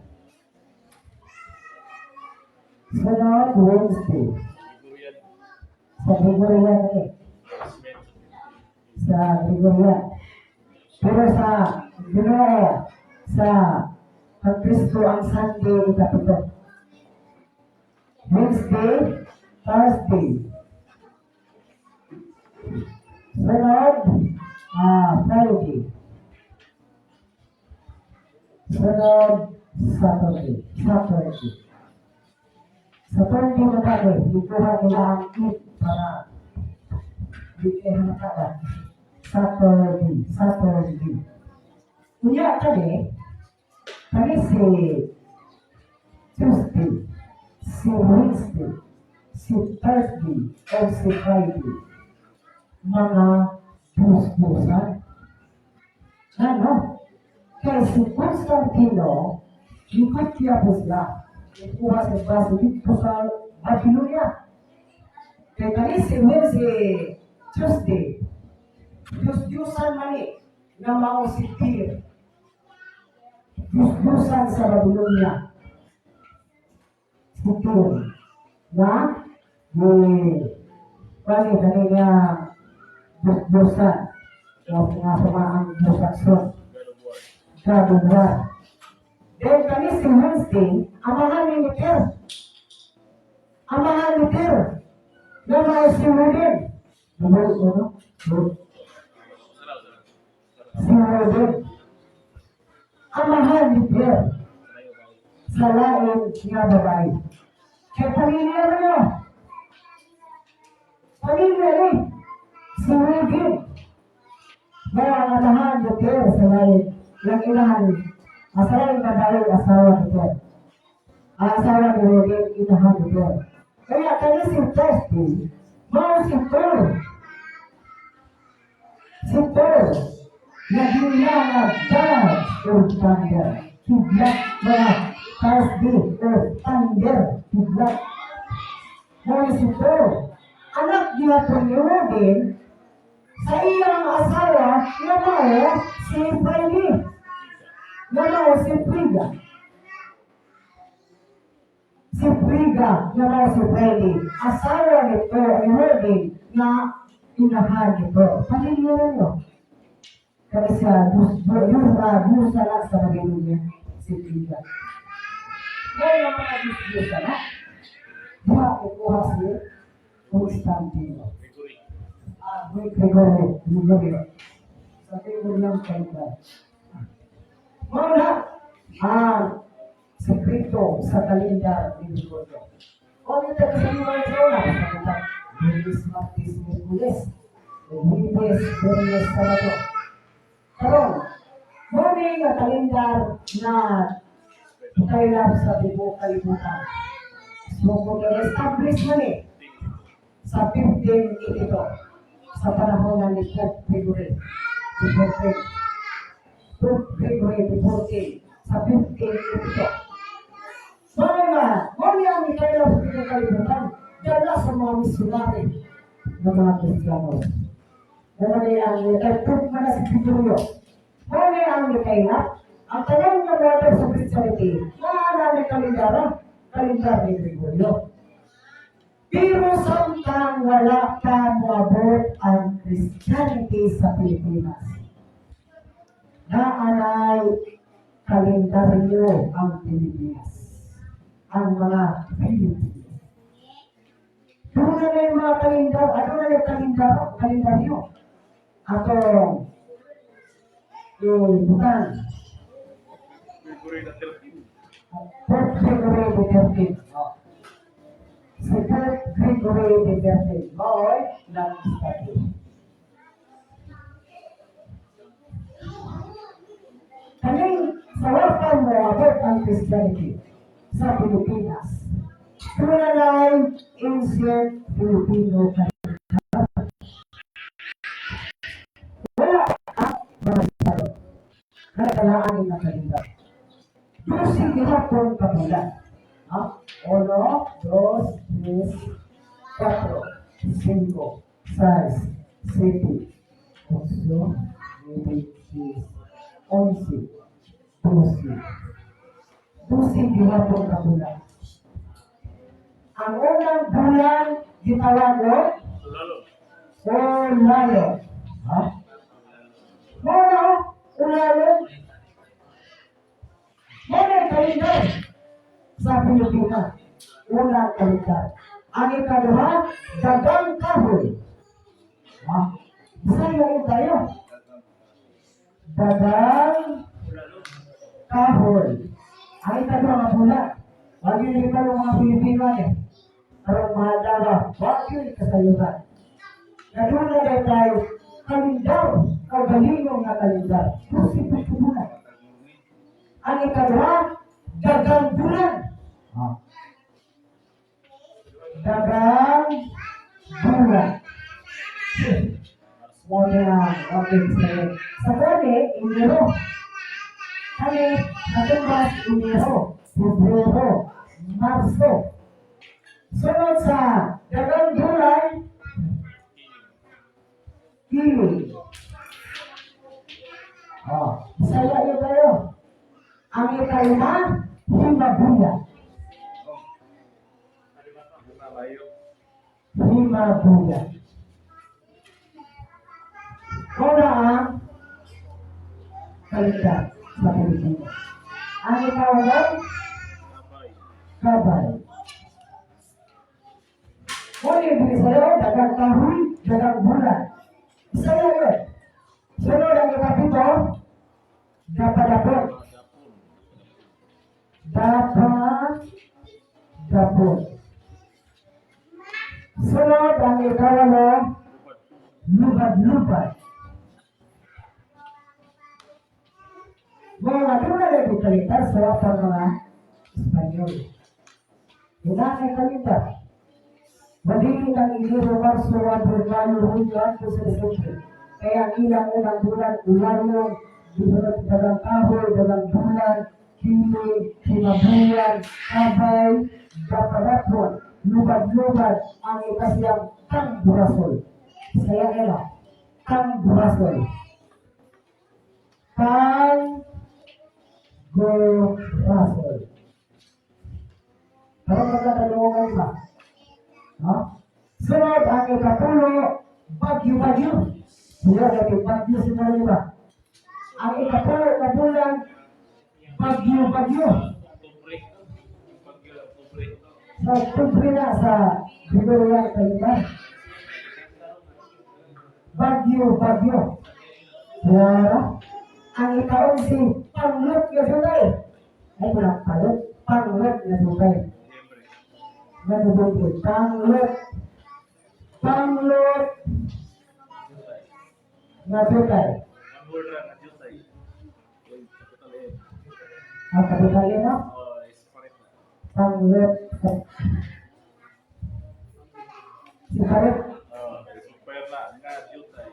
Sunod, Wednesday. Gregorian. Sa Gregorian eh. Smith. Sa Gregorian. Pero sa Ginoo, sa pag-Kristo, ang Sunday ikapito. Wednesday, Thursday. Sunod, Friday. Sunod, Saturday. Saturday. Saturday na tayo, ikuha nila ang it para di kayo halata. Saturday, Saturday. Unya kani, kani si Tuesday, si Wednesday, si Thursday, o si Friday. Mga Diyos-Diyosan. Ano? Kaya si Constantino, gikopya po sila. Ikuha sa base dito sa Babylonia. Kaya kani si Wednesday, Tuesday, Diyos-Diyosan man ni nga mao si Tyr. Diyos-Diyosan sa Babylonia. Si Tyr. Na, di, kani, kani nga Diyos-Diyosan. O nga sumaang Diyos-Akson. God of War. God of War. Then kani si Wednesday, amahan ni Tyr. Amahan ni Tyr. Na mao si Odin. Ano? Ano? Sarap, sarap. Si Odin. Amahan ni Tyr. Sarayo ba? Sa lain nga babae. Kaya pamilya mo yun. Pamilya ni si Odin. Mao ang amahan ni Tyr sa lain. Yang inahan. Ang sa lain babae, asawa ni Tyr. Ang asawa ni Odin, inahan ni Tyr. Kaya kani si Thursday, mao si Thor. Si Thor, naging nga God or thunder. Kidlat mga Thursday or thunder, kidlat. Mao ni si Thor. Anak niya po ni Odin, sa iyang asawa nga mao si Friday. Nga mao si Frigga. Si Frigga nga mao si Friday. Asawa ni Thor ni Odin nga inahan ni Thor. Pamilya niyo. Kaya sa Diyos, Diyos, Diyos na sa Babylonia, si Frigga. Ngayon ang mga Diyos, Diyos na, duha kukuha si Constantino. Gregory. Ah, Gregory, Gregory. Sa Gregorian calendar. Mao na ang sekreto sa kalendar ni Gregorio. O nita sa mga una, sa Lunes, Martes, Miyerkules, Huwebes, Biyernes, Sabado. Karon, Mao ni nga kalendar na kailap sa tibuok kalibutan. So, kung na-establish man eh, sa 1582, sa panahon na ni Pope Gregory XIV. Pope Gregory XIV sa 1582. Mao nga, mao niya ang ikailap sa tibuok kalibutan, dala sa mga misyonary ng mga Kristiyano. Mao ni ang kay Pope man na si Gregorio. Mao ni ang ikailap, ang tanan nga moadto sa Christianity, naa na kalendara, kalendar ni Gregorio. Pero samtang wala pa moabot ang Christianity sa Pilipinas, naanay kalendaryo ang Pilipinas. Ang mga Pilipino. Doon na yung mga kalendar, ano na yung kalendar, kalendaryo? Atong yung bukan, Gregory the 13. Pope Gregory the 13. Oh. Si Pope Gregory the 13. Mao'y nag-establish. Kaning sa wapan mo abot ang Christianity sa Pilipinas. Doon na ancient Filipino calendar. Wala ang mga Bisaya. Nagkalaan ng kalendar. 12 gihapon ka bulan. Ha? Uno, dos, tres, cuatro, cinco, seis, siete, ocho, nueve, diez, 11, 12. 12 gihapon ka bulan. Ang unang bulan gitawag og Sulalo. Ulalo. Ha? Mao na, ulalo. Mao na ang kalendar sa Pilipinas. Unang kalendar. Ang ikaduha, dagang kahoy. Ha? Bisaya rin tayo. Dagang kahoy. Ang ikaduha nga bulan. Wag yun iba ng mga Pilipino eh. Pero mahalaga, wag yun kasayuran. Naduna na tayo kalendar, kaugalingong nga kalendar. 12 bulan. Ang ikaduha, dagang bulan. Ha? Dagang bulan. Mo na okay sa'yo. Sa kone, Enero. Kami, natumbas, Enero, Pebrero, Marso. Sunod sa dagang bulan, Kiling. Oh, Bisaya yun kayo. Ang ikalima, Himabuya. Bayo. Himabuya. Una ang kalendar sa Pilipinas. Ang ikawalo, Kabay. Kabay. Uli, sa'yo, dagang kahoy, dagang bulan. Sa'yo yun. Sunod ang ikapito, dapadapon. Dapadapon. Sunod ang ikawalo, lubad-lubad. Mga doon na rin kalendar sa wapang mga Espanyol. Wala na kalendar. Madili ng Enero, Marso, Abril, Mayo, Hunyo, Agosto, sa Desyembre. Kaya ang ilang unang bulan, ulan, gisunod dagang kahoy, dagang bulan, kili, kinabuyan, kabay, dapadapon, lubad-lubad, ang ikasiyang kangburasol. Saya ela, kangburasol. Kangburasol. Parang magkatalungan ba? Ha? Sunod ang ikatulo, bagyo-bagyo. Siya lagi bagyo sa ba? Ang ikatulo na bulan, bagyo-bagyo. Oktubre. Bagyo, Oktubre. Sa Oktubre na sa Gregorian calendar. Bagyo-bagyo. Wala. Ang ikaunsi, panglot nga sungay. Ay, wala palot. Panglot nga sungay. Nobyembre. Nagubog panglot. Panglot nga sungay. Ang border nga jutay. Ang kapital yun, no? Oh, separate na. Panglot. Separate. Oh, umpire na nga jutay.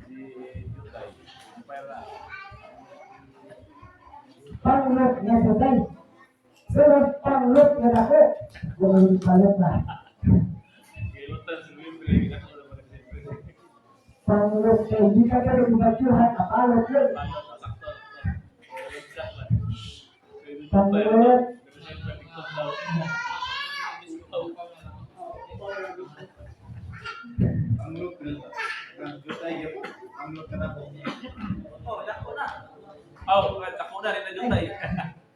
Si jutay. Umpire na. Panglot nga jutay. Sunod, panglot nga dako. Gumawin palot na. Gilutan si Wimbre, dako naman si Wimbre. Panglot kay di ka kayo gumatyuhan, apalot yun. Palot, sakto. Lugsak na. Panglot. Pero siyempre, TikTok daw. Panglot na. Ang jutay gyud. Panglot ka na po. Oh, dako na. Oh, dako na rin na jutay.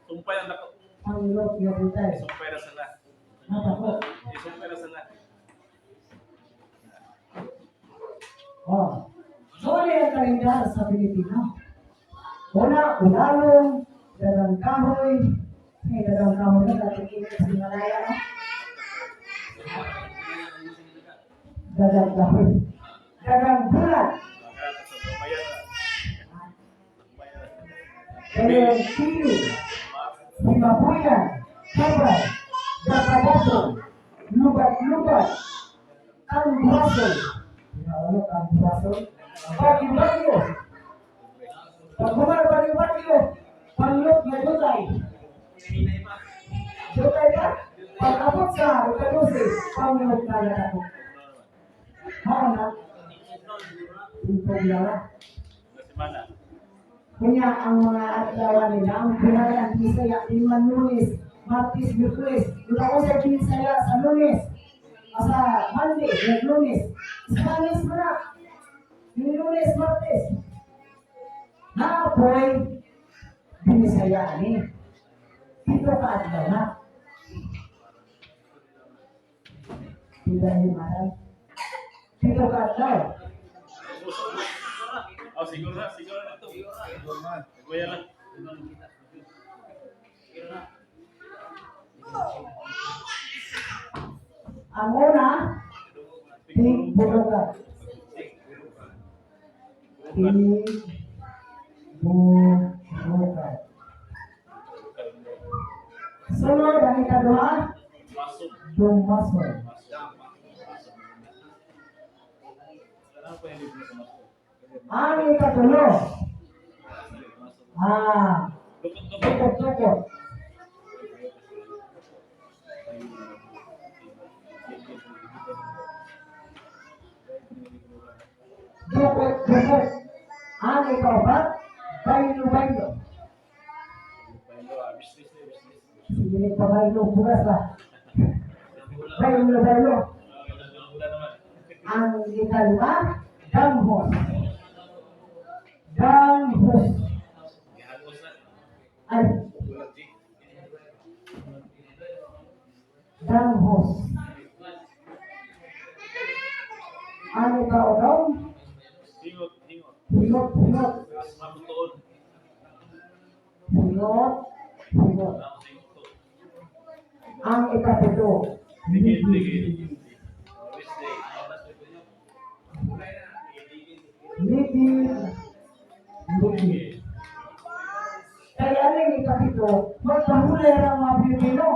Sumpay ang dako. Panglot nga jutay. Sumpay na sana. Nadako. Isumpay na sana. Oh. Sorry ang kalendar sa Pilipino. Una, ulalong, dagang kahoy. Ay, dagang kahoy na, dating init sa Himalaya, no? Dagang kahoy. Dagang bulan. Baka sa lumayan na. Lumayan na. Dagang sili. Himabuyan. Kabay. Dapadato. Lubat-lubat. Ang braso. Ano ang braso? Bagyo-bagyo. Pagkumar bagyo-bagyo. Panglot na jutay. Jutay ka? Pag-abot sa ikadusi, panglot na ako. Mao na. Itong na. Na semana. Kunya ang mga adlaw nila, ang buhay ang Bisaya, Liman Lunes, Martes, Miyerkules, yung ako sa Bisaya sa Lunes, sa Monday, yung Lunes, Spanish mo na, yung Lunes, Martes. Naapoy, Binisaya ani. Dito ka adlaw na. Pila ni Maray. Dito ka adlaw. Oh, siguro na ito. Siguro na. Kuya lang. Ang una, Tigburukan. Tigburukan. Sunod ang ikaduha, Masuk. dumason. Ano pa yung libro sa masuk? Ang ikatulo, ah, Dukot-dukot. tukot-tukot. Dukot-dukot. Ang ikapat, baylo-baylo. Business na business. Sige, pabaylo, bugas ba? Baylo-baylo. Wala naman. Ang ikalima, danghos. Danghos. Gihagos na. Ay, danghos. Ang ikaunong, Hingot, hingot. hingot, hingot. Asma ko tuon. Hingot, hingot. Ang hingot to. Ang ikapito, Tigil, tigil. Wednesday. ligid, ligid. Kaya ang ikapito, magpahulay ang mga Pilipino,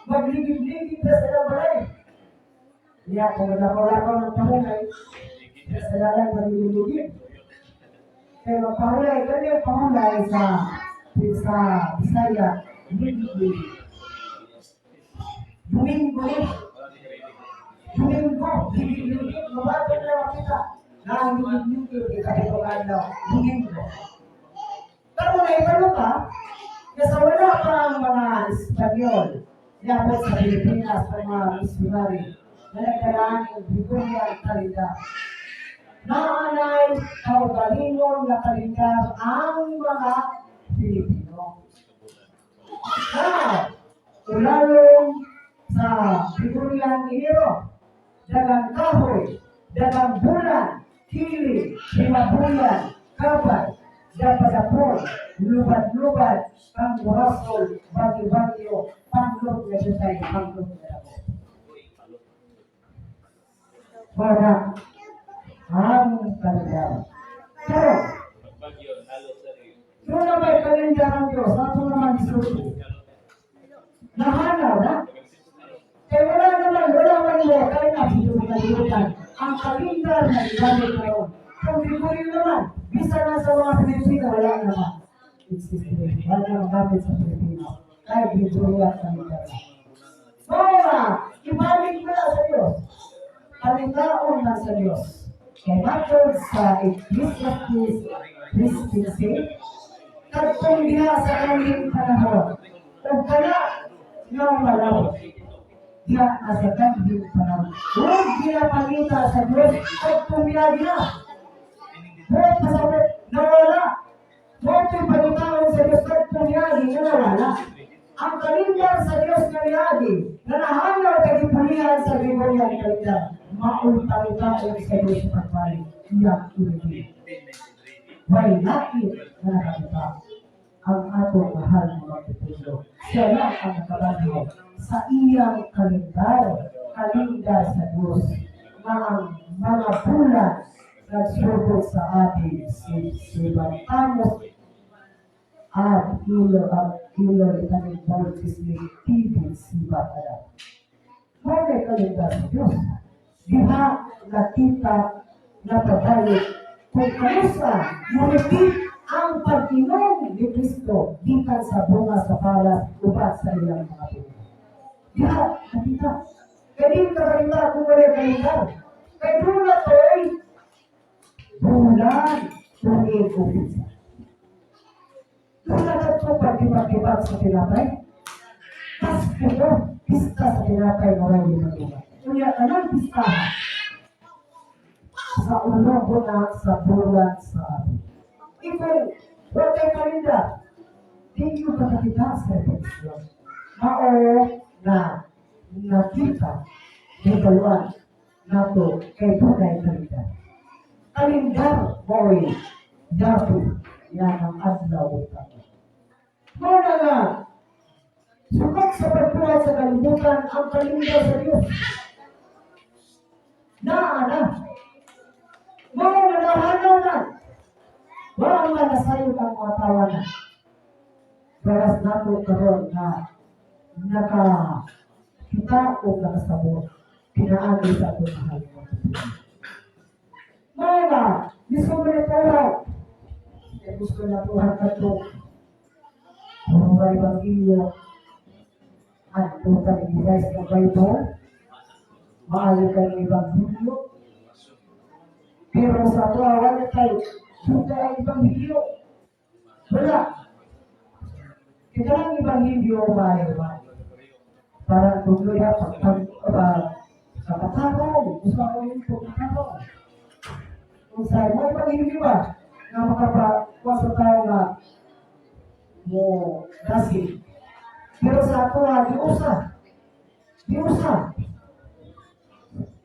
magligid-ligid na sila balay. Iya, kung naglakaw-lakaw ng pahulay, sa lalang magliligid. Kaya magpahulay, kanya yung pahulay sa Bisaya, ligid-ligid. Domingo eh. Domingo, ligid-ligid, mababag na makita. Na ang ligid-ligid, ikapito ka adlaw, Domingo. Pero naibalo ka, kasi wala pa ang mga Espanyol, dapat sa Pilipinas, ang mga misyonary, na nagdalaan ng Gregorian calendar. Naanay kaugalingon na kalendar ang mga Pilipino. Now, ulalong sa Gregorian Enero, dagang kahoy, dagang bulan, kili, himabulan, kabay, dapadapon, lubad-lubad, pangurasol, bagyo-bagyo, panglog na jutay, panglog na dako. Para ang kalendar. Pero, Pagbagyo, nalo sa rin. Doon na may kalendar ang Diyos, ato naman isulti. Nahanaw na. Kaya wala naman, wala man mo, kaya na dito sa kalibutan. Ang kalendar na gigamit karon. Kung Gregorio naman, bisa na sa mga Pilipino, wala naman. Existing. Wala naman gamit sa Pilipinas. Kaya Gregorio ang kalendar. Mao, ibalik mo na sa Diyos. Palitaon na sa Diyos. Kaya matod sa Ecclesiastes 3:15, kadtong diha sa kanhing panahon, ug kana nga malawig, diha na sa kanhing panahon. Ug ginapangita sa Diyos, kadtong diha diha. Buot pasabot, nawala. Mao to'y pangitaon sa Diyos, kadtong diha nga nawala. Ang kalendar sa Diyos nga miagi, na nahanaw kay gipulihan sa Gregorian calendar, mao'y pangitaon sa Diyos sa pagbalik, iyang ibig. Way lain na nakakita ang atong mahal na magtutulong. Siya lang ang nakabanhaw sa iyang kalendar, kalendar sa Diyos, na ang mga bulan nagsugod sa ating Sivan. Tammuz, Ab, Iyar, Ab, Iyar, Etanim, Bul, Tisri, Tebet, Sibat, Adar. Mao kalendar sa Diyos. Diha nakita napabayot kung kanusa mo-repeat ang pag-inom ni Kristo gikan sa bunga sa palas upat sa iyang mga bunga. Diha nakita. Kaya di ka kalita kung wala kalendar. Kay duna to'y bulan, tuig o petsa. Doon na ito pagtipat-tipat sa tinapay. Pasko to, pista sa tinapay na may limang. Kunya, anong pistahan? Sa ulo na sa bulan sa abi. Ikaw, wala kay kalendar. Di nyo kakakita sa repetition. Mao na nakita hibaluan nato kay dunay kalendar. Kalendar mo'y yato yan ang adlaw ug taon. Mao na nga, sukad sa pagbuhat sa kalibutan ang kalendar sa Diyos. Naa na. Mao na nahanaw na. Wala nga nasayod ang mga tawa na. Gawas nato karon na naka kita o nakasabot pinaagi sa atong mahal nga Pagpapalagi. Mao na, gisumre tuhaw. Kaya gusto na tuhan kadto. Puro ba Ebanghelyo? Adto ka ni guys ng Bible? Maayo ka ng Ebanghelyo? Pero sa ato, wala kay Suda ang Ebanghelyo. Wala. Kaya ang Ebanghelyo, maayo ba? Parang tuloy ha, pag, pag, pag, sa katarong, gusto ko yung pagkatarong. Kung sa mo Ebanghelyo ba, nga makapakuha sa tao nga mo dasi. Pero sa ato ha, di usa. Di usa.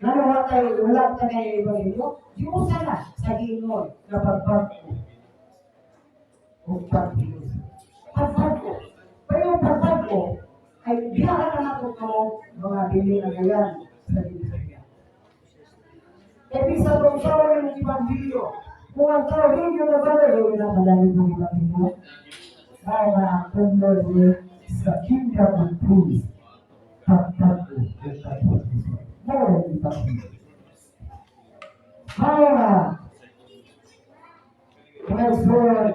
Lalo wala kay Ebanghelyo, di usa na sa Ginoo nga pagbag-o. O pag-ius. Pagbag-o. Pero yung pagbag-o, ay biyahan na nato kamo mga dili na ngayan sa Ginoo. Ibig sa itong tao ng Ebanghelyo, kung ang tao hindi na bagay, hindi na malalim ng Ebanghelyo, kaya na ang tungkol sa kingdom of peace, pagbago ng pag-ibig. Mao ang Ebanghelyo. Mao na, mga igsoon,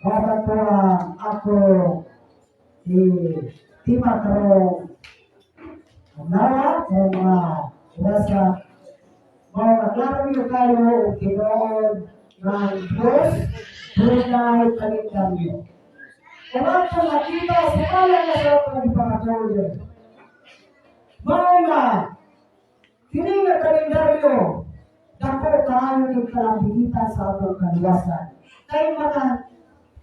ang ako i tima karong nawa sa mga orasa. Mao na klaro niyo kayo og tinuod nga ang Diyos dunay kalendaryo. Kung ato makita sa kala na sa atong ipangatuloy. Mao na kini nga kalendaryo dako kaayo ning kalambigitan sa atong kaluwasan. Kay mga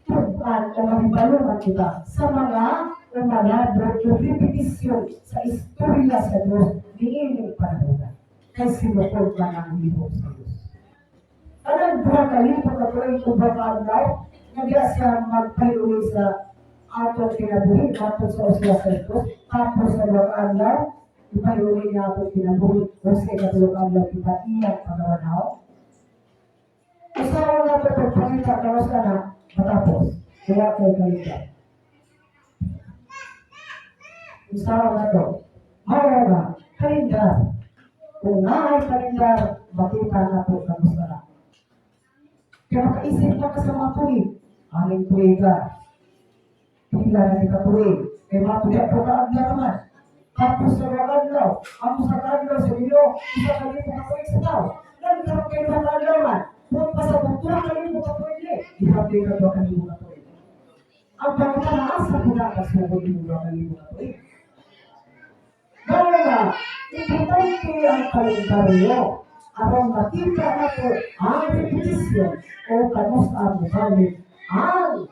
tug-an o mahibalo kita sa mga umalabot o repetisyon sa istorya sa Diyos niining panahon. Kay sinukod man ang lihok sa Diyos. Anong 2000 ka tuig o ba adlaw nga diya siya magpahiuli sa atong kinabuhi matod sa Hosea 3, tapos sa duha ka adlaw ipahiuli niya atong kinabuhi o sa ikatulo ka adlaw kita iyang pagawanhaw. Usawa na ito pagpangita kanos na Matapos, kaya kay kalendar. Usawa na to. Mao nga, kalendar. Kung naay kalendar, makita na po kamusta na. Kaya makaisip ka ka sa mga tuig. Aming tuiga. Pila na ni katuig. Kaya matuya po ka adlaw naman. Tapos sa mga adlaw, ang sa adlaw sa inyo, 1,000 ka tuig sa tao. Nagkaroon kayo ng adlaw man. Kung pa sa 2,000 ka tuig ni, ihapin ka 2,000 ka tuig. Ang pangutana, asa po na kasugod yung 2,000 ka tuig? Dahil nga, importante ang kalendaryo aron makita nato ang repetition o kamusta mobalik ang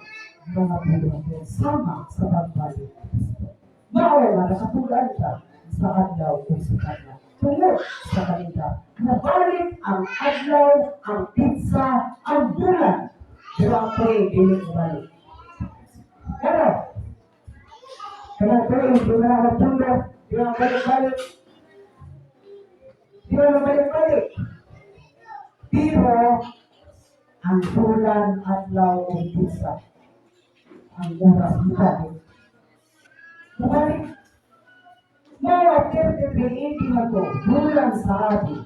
mga buhaton sama sa pagbalik ni Kristo. Mao nga nakatulaan ka sa adlaw o sa kanya. Tungod sa kalendar, mobalik ang adlaw, ang petsa, ang bulan, pero ang tuig dili mobalik. Pero, kanang tuig, di na magpundo, di na balik-balik, di na balik-balik. Pero, ang bulan, adlaw, o petsa, ang oras mobalik. Mobalik. Mao 33 na to, bulan sa abi.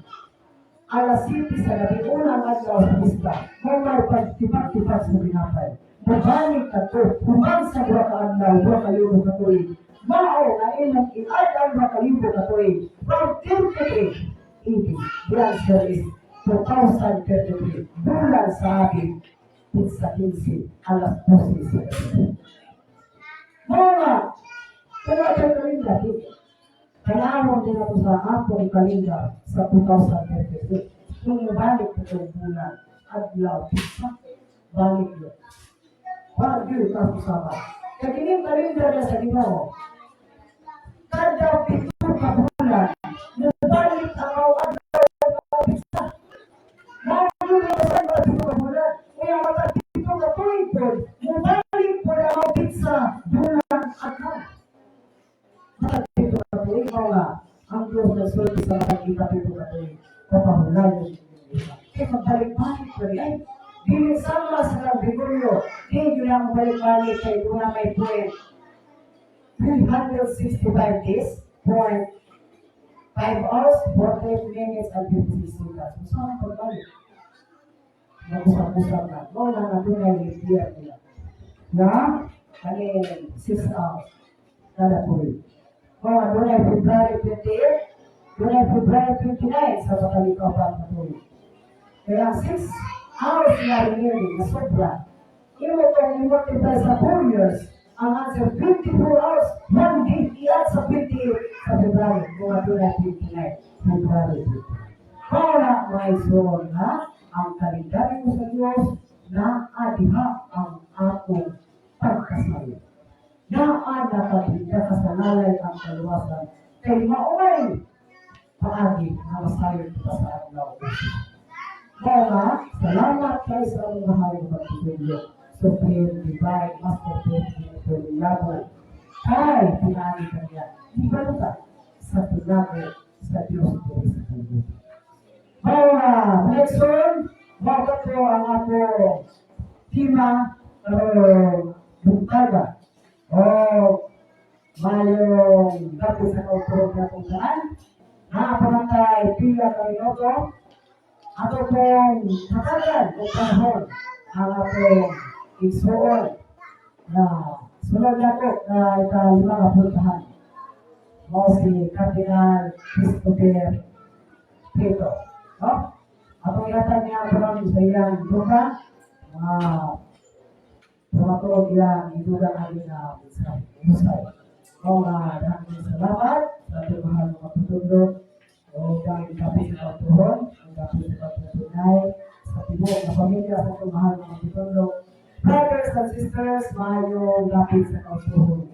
Alas 7 sa gabi, unang adlaw sa pista, mao may pagtipak-tipak sa binapay. Mobalik ka to, human sa 2 ka adlaw, 2,000 ka tuig. Mao na imong i-add ang 2,000 ka tuig. From 33 80, the answer is 2033. Bulan sa abi, petsa 15, alas 12 sa gabi. Mao nga, pero ito kalendar, tanawon din ako sa atong kalendar sa 2033. Kung mabalik ko itong bulan, adlaw, petsa, balik yun. Wala yun ka sama. Kaya kining kalendar na sa Ginoo, kada 7 ka bulan, mubalik ang adlaw, petsa. Mao yun ang sa mga 7 ka bulan. Kaya mga 7 ka tuig po, mubalik po na ang petsa, bulan, adlaw. Mga 7 ka tuig, mao nga, ang Diyos na sulti sa mga 7 ka tuig, papahulay yung inyong lupa. Kaya magbalik-balik pa rin. Ay, dili sama sa kang Gregorio, di yun ang balik-balik kay doon may point 365 days, point 5 hours, 48 minutes, and 56 seconds. So, saan ang pagbalik? Nag-usap-usap na. Mao na nga doon ay leap year nila. Na, kaning 6 hours kada tuig. Mao nga doon ay February 28, doon ay February 29 sa makalikaw pa ang tuig. Kaya 6 hours na remaining na sobra. Imo kung i-multiply sa 4 years, ang answer 24 hours, 1 day, i-add sa 28 sa February, kung doon ay 29, February 29. Para may na ang kalendaryo sa Diyos na adiha ang atong pagkasala. Naa nakasalalay ang kaluwasan kay maunay paagi na masayon kita sa adlaw. Mao nga, salamat kay sa among mahal na pagtutulyo. Supreme Divine Master President Labo. Kay pinaagi kanya, di ba ka sa pinago sa Diyos diri sa kalibutan. Mao nga, next one, mao to ang atong tema karong buntaga o mayong dapit sa kauturan natong tanan. Naa pa man tay pila ka minuto. Ato pong hatagan og panahon ang atong igsuon na sunod nato na ikalima nga puntahan. Mao si Cardinal Christopher Tito. No? Atong ihatag niya karon sa iyang duka, mga pumatuog ilang idugang ali na mensahe. Mensahe. Mao nga daghang salamat sa atong mahal nga magtutudlo o dahil kapit sa kauturon, ang kapit sa kauturon sa tibuok na pamilya sa atong mahal nga magtutudlo. Brothers and sisters, maayong dapit sa kauturon.